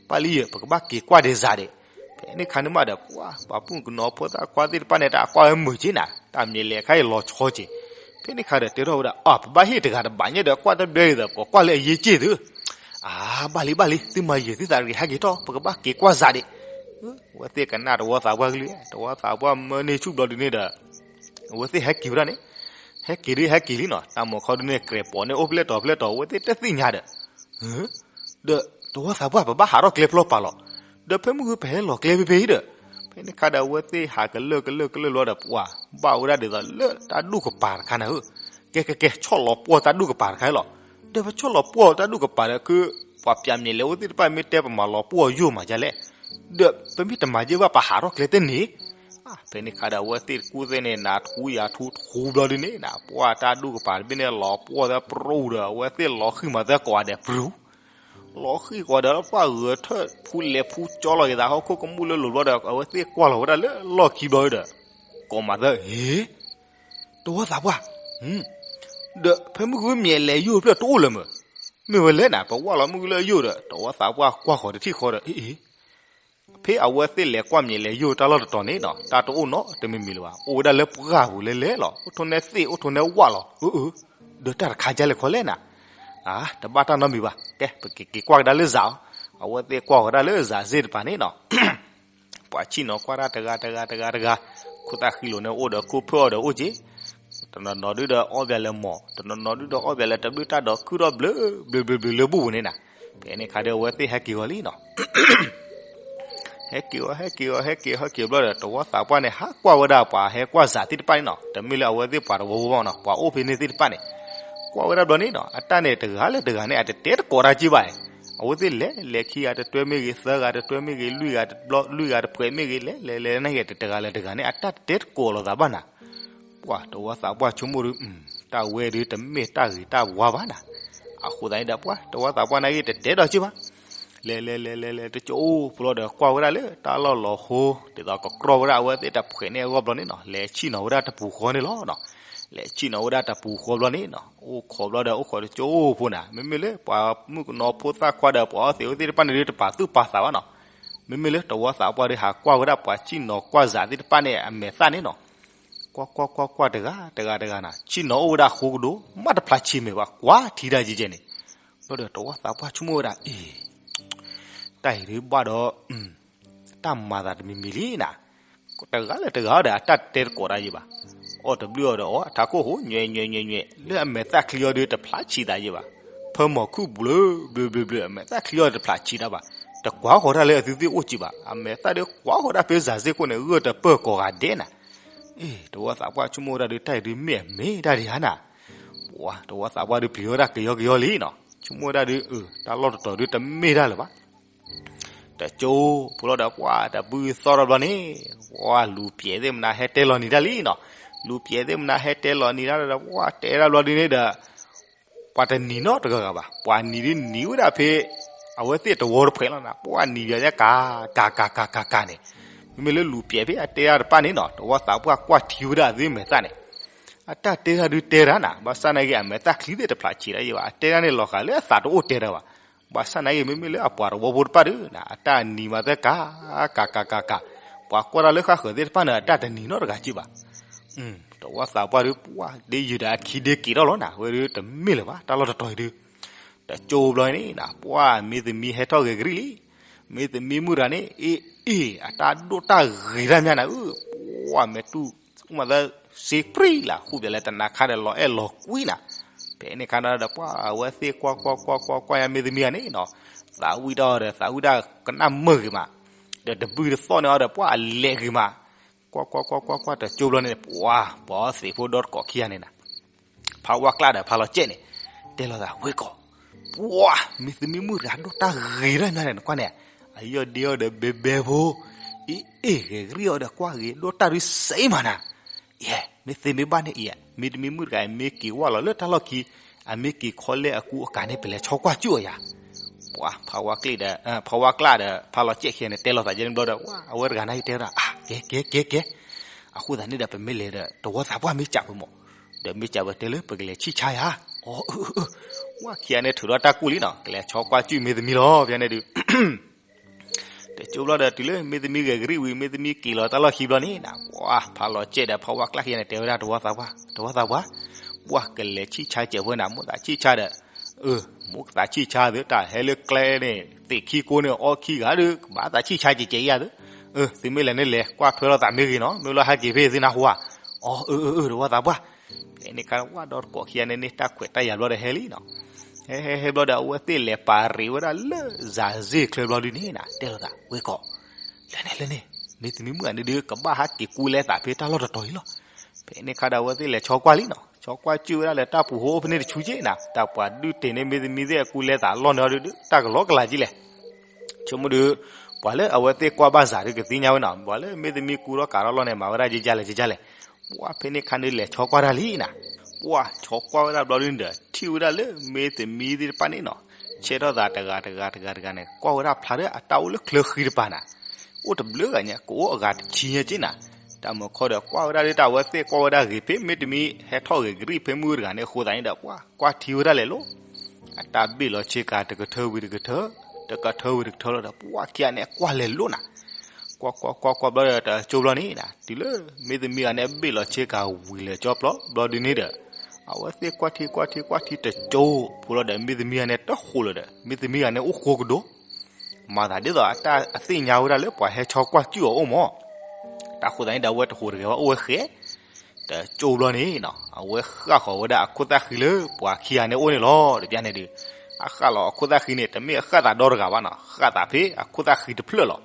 ဘၣ်လံယဲ ပကဘၣ်က့ၤကွၢ်ဒံးစးဒံး, ဖဲန့ၣ်ခါန့ၣ်မးဒီး ပှၤ ပှၤမုၣ်ကနီၤဖိသၣ်ခွါသ့ၣ်တဖၣ်န့ၣ် တၢ်ကွၢ်ဝဲမုာ်က့နၤ, တၢ်မံၤလဲၤခါအံၤလီၤဆီက့ၤ, ဖဲန့ၣ်ခါဒီးတဲထီၣ်ဝဲဒၣ် အ ပဘၣ်ဟ့ၣ်တဂၤတဘၣ်ညါဒီး ကွၢ်တဘျဲဒံးဒီး ပကကွၢ်လၢအယ့က့ၢ်သု, အါ ဘၣ်လံ ဘၣ်လံ သုမၤယံာ်သုသးတဂ့ၤ ဟဲက့ၤထီၣ် ပကဘၣ်က့ၤကွၢ်စးဒံး, အဝဲသ့ၣ်ကနၣ်တဝီသးပှၢ်ကလုၢ်, တဝီသးပှၢ်မၢန့ၢ်ဆူၣ်ဘျီဒုန့ၣ်ဒီး အဝဲသ့ၣ်ဟဲက့ၤဝဲဒၣ်န့ၣ်, ဟဲက့ၤဒုးဟဲက့ၤလံနီၤ, တၢ်မီၤခီဒုန့ၣ် ကြဲးပိာ်န့ၢ်အိၣ်ဖျဲၣ်တီၤဖျဲၣ်တီၤ အဝဲသ့ၣ်တသ့ၣ်ညါဒီး ဒီးတဝီသးပှၢ် ပဘၣ်ဟးထီၣ်ကျဲဖျီပာ်လီၤ, ဒီးဖဲမုၢ်ဂုၢ်ပဟဲလီၤကျဲဖဲဖဲအံၤဒီး, ဖဲန့ၣ်ခါဒီး အဝဲသ့ၣ်ဟးကလၢာ်ကလၢာ်ကလၢာ်လီၤဒီး ပှၤဘၣ်ဝဲဒၣ်ဒ်သိးလၢတၢ်ဒူၣ်ကပၤတခါန့ၣ်ဧၢ, ကဲ ကဲ ကဲ ဆီၣ်လီၤပှီၢ်တၢ်ဒူၣ်ကပၤတခါလီၤ, ဒီးပဆီၣ်လီၤပှီၢ်တၢ်ဒူၣ်ကပၤဒီး ပှၤပၠးမံၤလဲၤအိၣ်သ့ၣ်တဖၣ်မ့ၢ်တဲပမၤလီၤပှီၢ်ယိာ်မးဒ်လဲၣ်, ဒီးပမ့ၢ်တမၤယဲၢ်ဘၣ် ပဟးထီၣ်ကျဲတန့ၢ် ဖဲန့ၣ်ခါဒီး အဝဲသ့ၣ်တကူၣ်သ့ၣ်န့ၣ် နၤထူယၤထူထူဘျီဒုန့ၣ် နပှၢ်တၢ်ဒူၣ်ကပၤတဘ့ၣ်န့ၣ် လီၤပှီၢ်သဲပရူၤဒီး အဝဲသ့ၣ်လီၤဃံၤမၤသဲကိးဂၤဒဲးပရူၤ, လီၤဃံၤကိးဂၤဒဲးလၢပှၢ်ဂဲၤထၢၣ်ဖူလဲၤဖူကၠီလီၤက့ၤသးဟီၣ်ခိၣ်ကမူၣ်လၢလိၤဘျီဒီး အဝဲသ့ၣ်ကွၢ်လီၤဝဲဒၣ်လၢလီၢ်ခံဘျီဒီး ကိးမၤသဲ ဟ့ တဝီသးပှၢ်, ဒီးဖဲမုၢ်ဂုၢ်မံၤလဲၤယိာ်ဖျၢၣ်တအိၣ်လၢၤမး, မ့ၢ်ဝဲလဲၣ်နၤ ပဝၢ်လီၤမုၢ်ဂုၢ်လၢယိာ်ဒီး တဝီသးပှၢ်ကွၢ်ဃီၤတထံၣ်ဃီဒီး အ့ အ့ ဖဲအဝဲသ့ၣ်လဲၤကွၢ်မံၤလဲၤယိာ်တၢ်လီၢ်တတီၤန့ၣ်နီၤ တၢ်တအိၣ်နီတမံၤမံၤလၢၤဘၣ် အိၣ်ဝဲဒၣ်လၢပှၢ်ပူၤလဲၤလဲၤလီၤ အိၣ်ထိၣ်နဲသ့ၣ်အိၣ်ထိၣ်နဲဝၣ်လီၤ အၢ အၢ ဒီးတၢ်တခါဒ်လဲၣ်ခီလဲၣ်နၤ, အါ တဘၣ်တၢ်နီတမံၤဘၣ် ကဲ ပကက့ၤကွၢ်ကဒါလၢစးအီၤ အဝဲသ့ၣ်ကွၢ်ဃီၤဒၣ်လၢစးစ့ၣ်တပၤန့ၣ်နီၤ ပှၤဆံၣ်နီၤကွၢ်တၢ်တဂၤတဂၤတဂၤတဂၤ, ခိၣ်သၣ်ဃံလိာ်န့ၣ်အိၣ်ဒီးခိၣ်ဖၢၣ်အီၤဒီးအိၣ်က့ၤ, တနီၤနီၤဒုဒီးအီၣ်ဘၣ်လဲၤမီၢ်, တနီၤနီၤဒုဒီးအီၣ်ဘၣ်လဲၤတဘျုးတၢ်ဒီးခုၣ်ထီၣ်ဘျၢဘျၢဘျၢဘျၢလၢဘူၣ်ပူၤန့ၣ်နၤ, ဖဲန့ၣ်ခါဒီးအဝဲသ့ၣ်ဟဲက့ၤဂီၤလံနီၤ ဟဲက့ၤအီၤ ဟဲက့ၤအီၤ ဟဲက့ၤဟဲက့ၤဘျီဒီး တဝီသးပှၢ်န့ၣ် ဟးကွၢ်ဝဲဒၣ်ပှၤဟဲကွၢ်စးသ့ၣ်တဖၣ်န့ၣ်နီၤ, တမ့ၢ်လၢအဝဲသ့ၣ်ပှၤတဝီဖိဘၣ်နီၤ, ပှၤအိၣ်ဖဲန့ၣ်သ့ၣ်တဖၣ်န့ၣ်, ကွၢ်ဝဲဒၣ်ဘျီန့ၣ်နီၤ, အတၢ်န့ၣ်တဂၤလၢတဂၤန့ၣ် အတတဲတကိးတၢ်က့ဘၣ်, အဝဲသ့ၣ်လဲၤ လဲၤခံဂၤတတွဲမ့ၢ်ဂ့ၤ သၢဂၤတတွဲမ့ၢ်ဂ့ၤ လွံၢ်ဂၤတဘျီ လွံၢ်ဂၤတဖှဲးမ့ၢ်ဂ့ၤ လဲၤ လဲၤ လဲၤ နာ်က့ တတဂၤလၢတဂၤန့ၣ် အတၢ်တတဲတကိးလိာ်သးဘၣ်နၤ, ပှၤတဝီသးပှၢ်ဆိကမိၣ်ဒီး တၢ်ဝဲဒုးတမ့ၢ်တၢ်ဂ့ၤတၢ်ဝါဘၣ်နၤ, အဃိသတးန့ၣ်ဒီး ပှၤတဝီသးပှၢ်နာ်က့ တတဲဒီးက့ဘၣ် လဲၤ လဲၤ လဲၤ လဲၤ လဲၤ တကၠိဖိလီၤဒီး ကွၢ်ဝဲဒၣ်လၢတၢ်လီၢ်လီၤဟိ ဒ်သိးကကြီၢ်ဝဲဒၣ်အဝဲသ့ၣ်တဖှဲးန့ၣ်အဂီၢ်ဘျီန့ၣ်နီၤ, လဲၤဆံၣ်နီၤဝဲဒၣ်တပူၤဃီန့ၣ်လီၤနီၤ, လဲၤဆံၣ်နီၤဝဲဒၣ်တပူၤဃီဘျီန့ၣ်နီၤ, အိၣ်ခိးဘျီဒီး အိၣ်ခိးတကၠိဖိနၤ, မ့မ့ၢ်လၢပှၤမုၣ်ကနီၤဖိသၣ်ခွါဒီး ပှၤအီသံးအဝဲသ့ၣ်တဖၣ်န့ၣ်ဒီး တပာ်သူၣ်ပာ်သးဘၣ်နီၤ, မ့မ့ၢ်လၢတဝီသးပှၢ်ဒီး ဟးကွၢ်ဝဲဒၣ်ပှၤဆံၣ်နီၤကွၢ်စးသ့ၣ်တဖၣ်န့ၣ် အမဲာ်သၣ်န့ၣ်နီၤ, ကွၢ် ကွၢ် ကွၢ် ကွၢ် တဂၤ တဂၤ တဂၤနၤ, ဆံၣ်နီၤအိၣ်ဝဲဒၣ်ဃိကဒိၣ် မ့ၢ်တဖျါဆံးမဲာ်ဘၣ် ကွၢ်ထံတၢ်ယဲၢ်ယဲၢ်န့ၣ်, ဘျီဒီးတဝီသးပှၢ်ဆိကမိၣ်ဝဲဒၣ် အ့ တၢ်အံၤဒုးဘၣ်ဒီး တၢ်မၤသးတမံၤမံၤလံနၤ, တဂၤလၢတဂၤဒီး အတၢ်တတဲတကိးတၢ်ယဲၢ်ဘၣ်, အီၣ်တဘျုးအီၤဒီးအီၣ် အထးခိၣ်ဟိ ညွဲ ညွဲ ညွဲ ညွဲ လၢအမဲာ်သၣ်ချံအီၤဒီး တဖျါဆံးသးယဲၢ်ဘၣ်, ဖၢမီၤခုၣ်ဘျၢ ဘျၢ ဘျၢ ဘျၢ အမဲာ်သၣ်ချံအီၤတဖျါဆံးတၢ်ဘၣ်, တကွၢ်ဃီၤတၢ်လၢအသုသ့ၣ်အိၣ်က့ဘၣ်, အမဲာ်သၣ်ဒီးကွၢ်ဃီၤတၢ်ဖဲစးစ့ၢ်ခိၣ်န့ၣ် ဂၢၢ်တပၢၢ်ကိးဂၤဒဲးနၤ, အ့ တဝီသးပှၢ်ဆိကမိၣ်ဝဲဒၣ်ဒီး တၢ်အံၤဒုးမ့ၢ်အမ့ၢ်တၢ်ဒံးဧါနၤ, ပှၤတဝီသးပှၢ်ဒုးပျံၤဝဲဒၣ်ကယီကယီလံနီၤ, ဆိကမိၣ်ဝဲဒၣ်ဒီး အၢ တၢ်လီၢ်တတီၤဒုးတမ့ၢ်တၢ်လၢၤဘၣ် တကၠိဖိလီၤဒီး ပှၤတဘုသီထီၣ်ဘျီန့ၣ်, ပှၤလူၤပျဲၢ်သ့ၣ်မနုၤဟဲတဲလီၤနံၤတၢ်လံနီၤ, လူၤပျဲၢ်သ့ၣ်မနုၤဟဲတဲလီၤနံၤတၢ်ဒီး ပှၤတဲဒၣ်ဘျီဒုန့ၣ်ဒီး ပှၤတနံၤနီတဂၤဂၤဘၣ်, ပှၤနံၤဒုနံၤဝဲဒၣ်ဖဲ အဝဲသ့ၣ်တဝီတဖှဲးလီၤနၤ, ပှၤနံၤယၤညါကၤ ကၤ ကၤ ကၤ ကၤ ကၤန့ၣ်, မ့မ့ၢ်လၢလူၤပျဲၢ်ဖဲအတဲတၢ်တဖၣ်န့ၣ်နီၤ, တဝီသးပှၢ်ကွၢ်ထံဝဲဒၣ်အသ့မဲာ်သၣ်န့ၣ် အတၢ်တဲတၢ်ဒုးတဲတၢ်နၤ, ဘၣ်ဆၣ်နာ်က့ အမဲာ်သၣ်ချံသ့ၣ်တဖျးဆံးတၢ်ယဲၢ်ဘၣ်, အတဲတၢ်န့ၣ်လီၤဂာ်လၢအသးတအိၣ်တဲတၢ်ဘၣ်, ဘၣ်ဆၣ်နာ်က့ မ့မ့ၢ်လၢအပှၤတဝီဖိတဖၣ်ဒုးနၤ အတၢ်နံၤမးသဲကၤ ကၤ ကၤ ကၤ ကၤ, ပှၤကွၢ်တၢ်လၢဃၣ်ဃၢၤသ့ၣ်တဖၣ်န့ၣ် အတၢ်တနံၤနီတဂၤက့ဘၣ်, တဝီသးပှၢ်ဒုးပှၢ် ဒ်ယုာ်ဒီးအခံဒ့က့ၤထီၣ်လီၤနၤ, ဝဲဒုးတမ့ၢ်လၢၤဘၣ် တၢ်လီၢ်တတီၤအံၤဒုး, တကၠိဘျီန့ၣ်နၤ ပှၢ်မ့ၢ်သမံဟဲထီၣ်ဂဲၤကရံၣ်လံ, မ့ၢ်သမံမုၢ်တဂၤန့ၣ် အ့ အ့ အတၢ်ဒိၣ်တၢ်ဂ့ၤတၢ်မးနၤဧၢ, ပှၢ်မဲာ်တူၢ် မၤသးစ့ပြံလၢ် ဃူပျဲၢ်လၢတနၤခါဒီးလီၤအဲၣ်လီၤကွံနၤ, ဖဲန့ၣ်ခါဒီးပှၢ်အဝဲသ့ၣ်ကွၢ်ကွၢ်ကွၢ်ကွၢ်ကွၢ်ယါမ့ၢ်သမံဂၤန့ၣ်နီၤ, သးဝံၣ်တၢ်အီၤဒီး သးဝံၣ်တၢ်ကနၣ်မုာ်ဂ့ၤမး, ဒီးတဘုၣ်တသီၣ်န့ၢ်အီၤဒီး ပှၢ်အလဲၤဂ့ၤမး, ကွၢ်ကွၢ်ကွၢ်ကွၢ်ကွၢ် တကၠိဘျီန့ၣ် ပှၢ် ပှၤအီသံးဖိဒီတကိးခံဂၤန့ၣ်နၤ, ဖးဝါကျၢ်ဒီးဖးလီၤစဲးန့ၣ် တဲလိာ်သး ဝ့ၢ်ကီး, ပှၢ် မ့ၢ်သမံမုၣ်တဂၤဒိၣ်တၢ်ဂ့ၤထီၣ်ညါန့ၣ် နကွၢ်န့ၣ်, အယီၢ်ဒ့အီၤဒီးဘဲဘဲဖိ, အ့ၣ်အ့ၣ် ဂဲၤကရံၣ်အီၤဒီးကွၢ်ဂ့ၤဒိၣ်တၢ်ရံစဲးမးနၤ, ယဲ မ့ၢ်သ့မ့ၢ်ဘၣ်န့ၣ်အံၤ, မ့တမ့ၢ်မုၣ်တဂၤအံၤ မ့ၢ်က့ၤဝၢ်လီၤလၢတၢ်လီၢ်ခံ, အမ့ၢ်က့ၤခီလဲၢ်အကူအကၤန့ၣ် ပလဲၤဆီကွၢ်ကၠူၣ်အီၤယၤ, ပှၢ် ဖးဝါကျၢ်ဒီး ဖးဝါကျၢ်ဒီး ဖးလီၤစဲးခံဂၤန့ၣ် တဲလိာ်သးယဲန့ၣ်ဘျီဒီး ဝဲ အဝဲတဂၤန့ၣ်အံၤတဲဝဲဒၣ် အါ ကဲ ကဲ ကဲ ကဲ အဃိသတးန့ၣ်ဒီး ပမ့ၢ်လဲၤဒီး တဝီသးပှၢ်မ့ၢ်စံးပှၤမး, ဒီးမ့ၢ်စံးပှၤတဲလၢ ပကလဲၤဆံၣ်ဆါယၤ, အီ အၢ အၢ အၢ ဝဲခံဂၤန့ၣ်ထုးထီၣ်တၢ်ကူၣ်လံနီၤ, ကလဲၤဆီကွၢ်ကၠူၣ်မ့ၢ်သမံလီၤ ဖဲန့ၣ်ဒုး တကၠိဘျီဒီး တုၤလၢမ့ၢ်သမံဂဲၤကရံၣ်ဝံၤ မ့ၢ်သမံက့ၤလီၤတၢ်လီၢ်ခံဘျီန့ၣ်နၤ, ပှၢ် ဖးလီၤစဲးဒီး ဖးဝါကျၢ်ခံဂၤန့ၣ် တဲဝဲဒၣ် တဝီသးပှၢ် တဝီသးပှၢ်, ပှၢ် ကလဲၤဆံၣ်ဆါစဲးဖိနၤ, မိၣ်သးဆံၣ်ဆါဒီး အၢ မိၣ်သးဆံၣ်ဆါသ့ တၢ်ဟဲလၢကျဲန့ၣ် သ့ၣ်ခံကိးန့ၣ် အီခံဂၤဒီး ကဘၣ်သးဆံၣ်ဆါကဲကဲယၤသ့, အၢ သုမ့ၢ်လဲၤန့ၣ်လဲၤ ကွၢ်ထွဲလိာ်သးမ့ၢ်ဂ့ၤနီၤ, မ့ၢ်လီၤဟဲက့ၤဖဲသုနၢ်ဟူဧါ, အီ အၢ အၢ အၢ တဝီသးပှၢ်, ဖဲန့ၣ်ခါ ဝဲဒီတကိးခံဂၤန့ၣ်န့ၣ် တၢ်ခွဲးတၢ်ယာ်ဘျီဒီးဟဲလံနီၤ, ဟဲဟဲဟဲဘျီဒီး အဝဲသ့ၣ်လဲၤပာ်ရံးဝဲဒၣ်လၢ စၤစ့ၣ်ချၢဘျီဒုန့ၣ်နၤ တဲလိာ်သး ဝ့ၢ်ကီး, လဲၤန့ၣ်လဲၤန့ၣ်, မ့ၢ်သမံမုၣ်ဂၤန့ၣ်ဒုး ကဘၣ်ဟဲက့ၤကူလဲသးဖဲတၢ်လီၢ်တတီၤအံၤလီၤ, ဖဲန့ၣ်ခါဒီး အဝဲသ့ၣ်လဲၤဆီကွၢ်လံနီၤ, ဆီကွၢ်ကၠူၣ်ဝဲဒၣ်လၢတၢ်ပူၤဟိဖဲန့ၣ်တဆူက့နၤ, တၢ်ပှၤဒုးတ့ၢ်န့ၣ် မ့ၢ်သမံသ့ၣ်အကူလဲသးလီၢ်န့ၣ်အီၤဒုး တၢ်ကလီကလၤက့လဲၣ် ဆိကမိၣ်ဒီး ပှၤလၢအဝဲသ့ၣ်ကွၢ်ဘၣ်စးဒီးကသ့ၣ်ညါဝဲနီၤ, ပှၤလၢမ့ၢ်သမံကူထီၣ်ကးထီၣ်လီၢ်န့ၣ် မၤဝဲဒၣ်ယကလဲၣ်ယကလဲၣ်, ပှၢ် ဖဲန့ၣ်ခါန့ၣ်လဲၤဆီကွၢ်တၢ်လံနၤ, ပှၢ် ဆီကွၢ်ဝဲဒၣ်ဘျီဒုန့ၣ်ဒီး ထံၣ်ဝဲဒၣ်လၢမ့ၢ်သမံသ့ၣ်တဖၣ်န့ၣ်နီၤ, ဆဲးထီၣ်သးတဂၤတဂၤတဂၤတဂၤန့ၣ် ကွၢ်ဝဲဒၣ်ဖျါဒီးအတၢ်အိၣ်လၢချၢဃံတပၤနၤ, အိၣ်တဘျုးဂၤညါ ကအိၣ်အဂၤတဆံညါက့နၤ, တၢ်မုၢ်ခီဒီးကွၢ်ဝဲဒၣ်လၢတၢ်အဝဲသ့ၣ်ကွၢ်ဝဲဒၣ်ဂ့ၤဖဲမ့ၢ်သမံဟဲထီၣ်ဂဲၤကရံၣ်ဖဲမုၢ်တဂၤန့ၣ်အဃိသတးန့ၣ်ဒီး ပှၢ် ကွၢ်ထံဝဲဒၣ်လဲၤလိၤ အတၢ်ဘ့ၣ်လီၤဆ့ကၤတကထၢဝံၤတကထၢ, တကထၢဝံၤတကထၢလီၤဒီး ပှၢ်ခံဂၤန့ၣ်ကွၢ်လဲၤလိၤနၤ, ကွၢ်ကွၢ်ကွၢ်ကွၢ်ဘျီဒီးတကၠိဘျီန့ၣ်နၤ, တုၤလၢမ့ၢ်သမံဂၤန့ၣ် အဘ့ၣ်လီၤဆ့ကၤဝံၤလၢာ်ကၠီပျီဘျီဒုန့ၣ်ဒီး အဝဲသ့ၣ်ကွၢ်ထံကွၢ်ထံကွၢ်ထံတကၠိဖိလီၤဒီး မ့ၢ်သမံဂၤန့ၣ်တဃိးလၢၤဒီး မ့ၢ်သမံဂၤန့ၣ်အိၣ်ဃိကဒိ မၤသးဒ်သိးအတၢ်အသ့ၣ်ညါဝဲဒၣ်လၢပှၤဟဲဆီကွၢ်ကၠူၣ်အီၤအိၣ်မး, တၢ်ဃိသတးန့ၣ်ဒီး အဝဲတဟူးတဂဲၤဘၣ်အိၣ်ဝဲဃဲ, တကၠိဘျီန့ၣ်နီၤ အဝဲဃၣ်ဃီၤဝဲဒၣ်အခိၣ်သၣ်ဃံလၢပှၤခံဂၤန့ၣ်အိၣ်န့ၣ်လီၤ. တပျၢ်န့ၣ်ဒုး အဃၣ်လီၤအခိၣ်သၣ်ဃံန့ၣ် တမ့ၢ်အဃၣ်သးဒီတဂၤဘၣ်နီၤ, ဃၣ်သးဖဲအခိၣ်သၣ်ဃံတဖျၢၣ်လီၤ.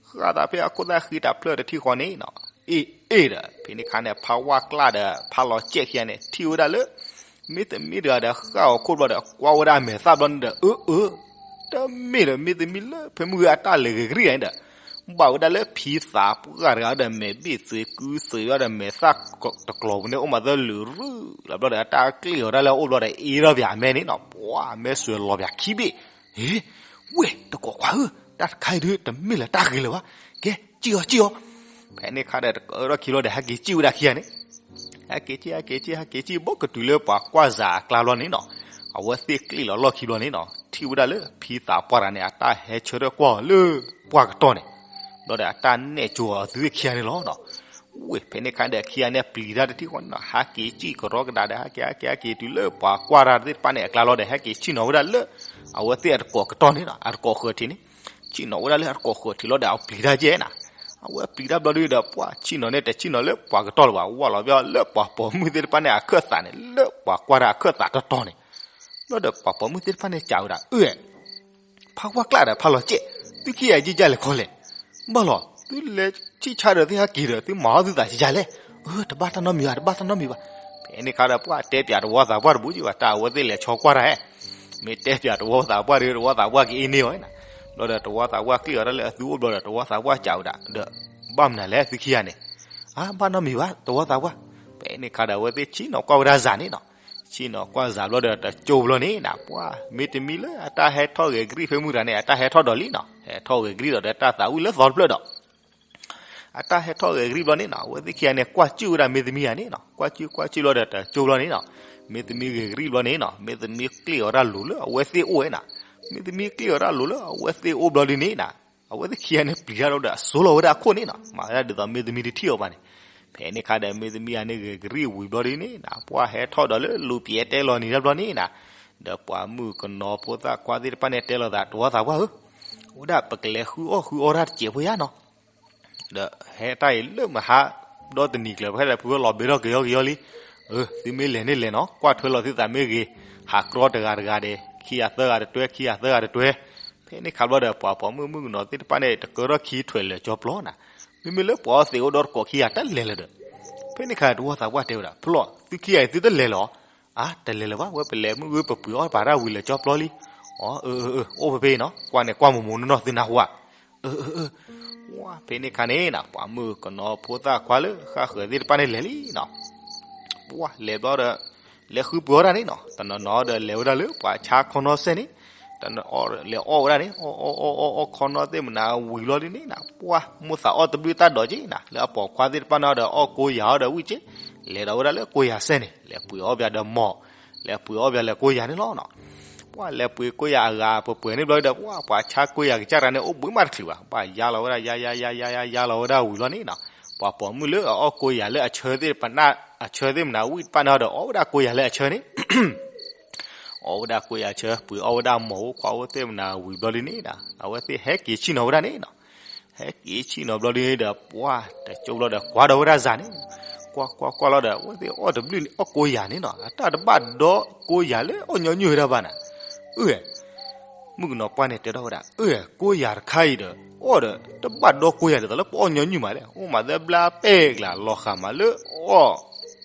ဃၣ်သးဖဲအခိၣ်သၣ်ဃံတဖျၢၣ်တထံၣ်ဃီန့ၣ်နီၤ အ့ၣ်အ့ၣ်ဒီး ဖဲန့ၣ်ခါန့ၣ် ဖးဝါကျၢ်ဒီးဖးလီၤစဲးခံဂၤန့ၣ် ထံၣ်ဝဲဒၣ်လၢ မ့ၢ်သမံတဂၤဒီးဃၣ်အီၤခိၣ်ဘျီဒီး ကွၢ်ဝဲဒၣ်အမဲာ်သၣ်ဘျီန့ၣ်ဒီး အၢ အၢ တမ့ၢ်ဒီး မ့ၢ်သမံလၢဖဲမုၢ်ဂၤအတၢ်လဲၤဂဲၤကရံၣ်န့ၣ်ဒီး ဘၣ်ဝဲဒၣ်လၢဖံသးပှၢ်တဂၤဒီး မဲာ်ဘ့ၣ်သွံးကုသွံးဘျီဒီး မဲာ်သၣ်တကျီၤပူၤန့ၣ် အိၣ်မးသၢလုာ်ရူၢ်လီၤဘျီဒီး အတၢ်ကျ့ၣ်အီၤဒၣ်လၢအအိၣ်ဘျီဒီး အ့ၣ်ထီၣ်ပၠးအမဲန့ၣ်နီၤ ပှၤမဲာ်စွဲးလီၤပၠးခံဘ့ၣ်, ဟ့ ဝ့ၢ် တကိးခွါဧၢ, တၢ်တခါအံၤဒုး တမ့ၢ်လၢတၢ်ဂ့ၤလၢၤဘၣ်, ကဲ စံၣ်အီၤ စံၣ်အီၤ. ဖဲန့ၣ်ခါဒီး တကၢထီၣ်ခံဘျီဒီး ဟဲက့ၤစံၣ်ဝဲဒၣ်ခံဂၤန့ၣ် ဟဲက့ၤစံၣ် ဟဲက့ၤစံၣ် ဟဲက့ၤစံၣ် ဘီကတုၤလၢပှၤကွၢ်စးအကျါဘျီန့ၣ်နီၤ, အဝဲသ့ၣ်ကျ့ၣ်လီၤလီၢ်ခံဘျီန့ၣ်နီၤ ထံၣ်ဝဲဒၣ်လၢဖံသးပှၢ်တဂၤန့ၣ် အတၢ်ဟဲဆၢထၢၣ်ကွၢ်အီၤလၢပှၢ်ကတီၢ်န့ၣ်, ဘျီဒီးအတၢ်နဲၣ်ကၠိအီၤအသုခံဂၤန့ၣ်လီၤ. ဝ့ၢ် ဖဲန့ၣ်ခါဒီး ခံဂၤန့ၣ်ပျံၤတၢ်တထံၣ်ဃီန့ၣ်နီၤ ဟဲက့ၤစံၣ်ကရီကဒါဒီး ဟဲက့ၤ ဟဲက့ၤ ဟဲက့ၤတုၤလၢပှၤကွၢ်တၢ်သ့ၣ်တဖၣ်န့ၣ်အကျါလီၤဒီး ဟဲက့ၤဆ့ၣ်နီၤဝဲဒၣ်လၢ အဝဲသ့ၣ်အတကိးကတီၢ်န့ၣ်နီၤ အတကိးဃၢၤထံးန့ၣ် ဆ့ၣ်နီၤဝဲဒၣ်လၢအတကိးဃၢၤထံးလီၤဒီး အပျံၤတၢ်ကဲနၤ, အဝဲပျံၤတၢ်ဘျီဒုဒီး ပှၤဆ့ၣ်နီၤန့ၣ် တဆ့ၣ်နီၤလၢပှၤကတီၢ်လၢၤဘၣ် ဝၢ်လီၤဘၣ်လၢပှၤပိာ်မုၣ်သ့ၣ်တဖၣ်န့ၣ် အခၢၣ်သးန့ၣ် လၢပှၤကွၢ်တၢ်အခၢၣ်သးတီတီန့ၣ်, ဘျီဒီးပှၤပိာ်မုၣ်သ့ၣ်တဖၣ်န့ၣ် စံးဝဲဒၣ် အၢ ဖးဝါကျၢ်ဒီးဖးလီၤစဲး, သုခံဂၤယံာ်ယံာ်လဲၤခီလဲၣ်, ဘၣ်လီၤ သုလဲၤဆံၣ်ဆါဒီးသုဟဲက့ၤဒီး သုမၤအီၣ်သုသးယံာ်ယံာ်လဲၣ်, အၢ တဘၣ်တၢ်နီတမံၤဘၣ် တဘၣ်တၢ်နီတမံၤဘၣ်. ဖဲန့ၣ်ခါဒီး ပှၤတဲပၠးတဝီသးပှၢ်တဘူၣ်က့ဘၣ် တၢ်အဝဲသ့ၣ်လဲၤဆီကွၢ်တၢ်ဧါ, မ့ၢ်တဲပၠးတဝီသးပှၢ်ဒီး တဝီသးပှၢ်က့ၤအ့န့ၢ်အီၤနၤ, ဘျီဒီးတဝီသးပှၢ်ကျ့ၣ်အီၤဒၣ်လၢအသုအိၣ်ဘျီဒီး တဝီသးပှၢ်စံးဝဲဒၣ်ဒီး ဘၣ်မနုၤလဲၣ်သုခံဂၤန့ၣ်, အါ ဘၣ်နီတမံၤဘၣ် တဝီသးပှၢ်. ဖဲန့ၣ်ခါဒီး အဝဲသ့ၣ်ဆ့ၣ်နီၤကွၢ်ဝဲဒၣ်စးန့ၣ်နီၤ, ဆ့ၣ်နီၤကွၢ်စးဘျီဒီး တကၠိဘျီန့ၣ်နၤ ပှၤ မ့တမံၤလၢအတၢ်ဟဲထီၣ်ဂဲၤကရံၣ်ဖဲမုၢ်တဂၤန့ၣ် အတၢ်ဟဲထီၣ်ဒီးလံနီၤ, ဟဲထီၣ်ဂဲၤကရံၣ်ဒီး တၢ်သးဝံၣ်လၢသီတဖျၢၣ်ဒီး အတၢ်ဟဲထီၣ်ဂဲၤကရံၣ်ဘျီန့ၣ်နီၤ အဝဲသ့ၣ်ခံဂၤန့ၣ် ကွၢ်စံၣ်ဝဲဒၣ်မ့တမံၤဂၤန့ၣ်နီၤ, ကွၢ်စံၣ်ကွၢ်စံၣ်ဘျီဒီး တကၠိဘျီန့ၣ်နီၤ, မ့တမံၤဂဲၤကရံၣ်ဘျီန့ၣ်နီၤ မ့တမံၤကျ့ၣ်အီၤတၢ်လိၤလၢအဝဲသ့ၣ်အိၣ်ဝဲနၤ, မ့တမံၤကျ့ၣ်အီၤတၢ်လိၤလၢအဝဲသ့ၣ်အိၣ်ဘျီဒုန့ၣ်နၤ, အဝဲသ့ၣ်ခံဂၤန့ၣ်ပျံၤတၢ်ဒီး အစိလီၤဝဲဒၣ်အခိၣ်န့ၣ်နီၤ မၤဝဲဒၣ်ဒ်သိးမ့တမံၤတထံၣ်အီၤဘၣ်န့ၣ်. ဖဲန့ၣ်ခါဒီး မ့တမံၤဂၤန့ၣ် ဂဲၤကရံၣ်ဝံၤဘျီဒုန့ၣ်နၤ ပှၤဟဲထီၣ်ဒီးလၢလူၤပျဲတဲလီၤနံၤတၢ်ဘျီန့ၣ်နၤ, ဒီးပှၤမုၣ်ကနီၤဖိသၣ်ခွါသ့ၣ်တဖၣ်န့ၣ် တဲလီၤသး တဝီသးပှၢ်ဧၢ, အိၣ်ဒၣ်ပကလဲၤဃုအီၣ်ဃုအီတၢ်တစဲးဖိယါနီၤ ဒီးဟဲတၢ်အံၤလၢမဟါ ဒီတနံၤကျၢၤ ပဟဲဒီးဖုဝဲလီၤဘဲထီၣ်ကယီကယီလံ. အၢ သုမ့ၢ်လဲၤန့ၣ်လဲၤနီၤ ကွၢ်ထွဲလီၤသုသးမ့ၢ်ဂ့ၤ, ဟးကြီတဂၤတဂၤဒီး ခံဂၤသၢဂၤတတွဲ ခံဂၤသၢဂၤတတွဲ, ဖဲ ဖဲန့ၣ်ခါဘျီဒီး ပှၤပိာ်မုၣ်မုၣ်ကနီၤသ့ၣ်တဖၣ်န့ၣ် တကၢထီၣ်ခံထွဲးလၢာ်ကၠီပျီနၤ, မ့မ့ၢ်လၢပှၤအီသံးအိၣ်ဒီတကိးခံဂၤတလဲၤလၢၤဒီး, ဖဲန့ၣ်ခါတဝီသးပှၢ်တဲဝဲဒၣ် ဖျီၣ် သုခံဂၤအံၤသုတလဲၤလၢၤဧါ, အါ တလဲၤလၢၤဘၣ် ဝဲပလဲၤမုၣ်ဂုၢ်ပပှ့ၤအီၣ်ပာ်တၢ်ဝံၤလၢာ်ကၠီပျီလံ, အၢ အၢ အၢ အိၣ်ဖဲဖဲအံၤနီၤ ကွၢ်န့ၣ်ကွၢ်မိၢ်မိၢ်နီၢ်နီၢ်သုနၢ်ဟူဧါ, အၢ အၢ အၢ ဝါ ဖဲန့ၣ်ခါန့ၣ်နၤ ပှၤမုၣ်ကနီၤဖိသၣ်ခွါလၢဃၣ်ဃၢၤသ့ၣ်တဖၣ်န့ၣ်လဲၤလံနၤ, ပှၢ်လဲၤဘျီဒီး လဲၤဃုပှ့ၤအီၣ်တၢ်န့ၣ်နၤ, တနီၤနီၤဒီးလဲၤဝဲဒၣ်လၢပှၤဆါခီနီစဲန့ၣ်, တနီၤအီၣ်လဲၤအီၣ်ဝဲဒၣ်န့ၣ် အီၣ်အီၣ်အီၣ်အီၣ်ခီနီသ့ၣ်မနၤဝံၤဘျီဒ်န့ၣ်နၤ, ပှၢ်မိၢ်သးအီၣ်တဘျုးတၢ်ဒိးက့နၤ, လၢအပိာ်ခွါသ့ၣ်တဖၣ်န့ၣ်ဒီးအီၣ်ကိးယၤအီၣ်ဒီးဝံၣ်က့, လဲၤဒီးဝဲဒၣ်လၢကိးယၤစဲန့ၣ် လဲၤပှ့ၤအီၣ်ဘၣ်ဒီးမီၢ်, လဲၤပှ့ၤအီၣ်ဘၣ်လၢကိးယၤန့ၣ်လီၤနၤ. ပှၢ်လဲၤပှ့ၤကိးယၤအဂၤပှဲၤပှဲၤန့ၣ်ဘျီဒီး ပှၢ်ပှၤဆါကိးယၤကစၢ်တဂၤန့ၣ် အိၣ်ဘှံးမးတချုးဘၣ်, ဘၣ်ယါလီၤဝဲဒၣ်ယါယါယါယါယါလီၤဝဲဒၣ်ဝံၤလီၤန့ၣ်နၤ, ပှၤပိာ်မုၣ်လၢအအီၣ်ကိးယၤလၢအဆၢသ့ၣ်တဖၣ်န့ၣ် အဆၢသ့ၣ်မနၤဝံၣ်တဖၣ်န့ၣ်ဒီး အီၣ်ဝဲဒၣ်ကိးယၤလၢအဆၢန့ၣ် အီၣ်ဝဲဒၣ်ကိးယၤဆၢ ပှ့ၤအီၣ်ဝဲဒၣ်မီၢ်ဝဲခွါအိၣ်သ့ၣ်မနၤဝံၤဘျီဒ်န့ၣ်နၤ, အဝဲသ့ၣ်ဟဲက့ၤဆ့ၣ်နီၤဝဲဒၣ်န့ၣ်နၤ, ဟဲက့ၤဆ့ၣ်နီၤဘျီဒ်န့ၣ်ဒီး ပှၢ်တကၠိဘျီဒီးကွၢ်ဒီးဝဲဒၣ်စၤန့ၣ်, ကွၢ်ကွၢ်ကွၢ်လီၤဒီး အဝဲသ့ၣ်အီၣ်တဘျုးန့ၣ် အီၣ်ကိးယၤန့ၣ်နၤ, အတၢ်တဘၣ်ဒီကိးယၤလၢအီၣ်ညီနုၢ်ဝဲဒၣ်ဘၣ်နၤ, အၢ မုၣ်ကနီၤပှၢ်န့ၣ်တဲထီၣ်ဝဲဒၣ် အၢ ကိးယၤတခါအံၤဒီး အီၣ်ဒီး တဘၣ်ဒီကိးယၤဒ်သိးလၢပအီၣ်ညီနုၢ်မးလဲၣ်, အိၣ်မးသၢဘျါပဲၢ်ကျါ လီၤဃာ်မးလၢအီၣ်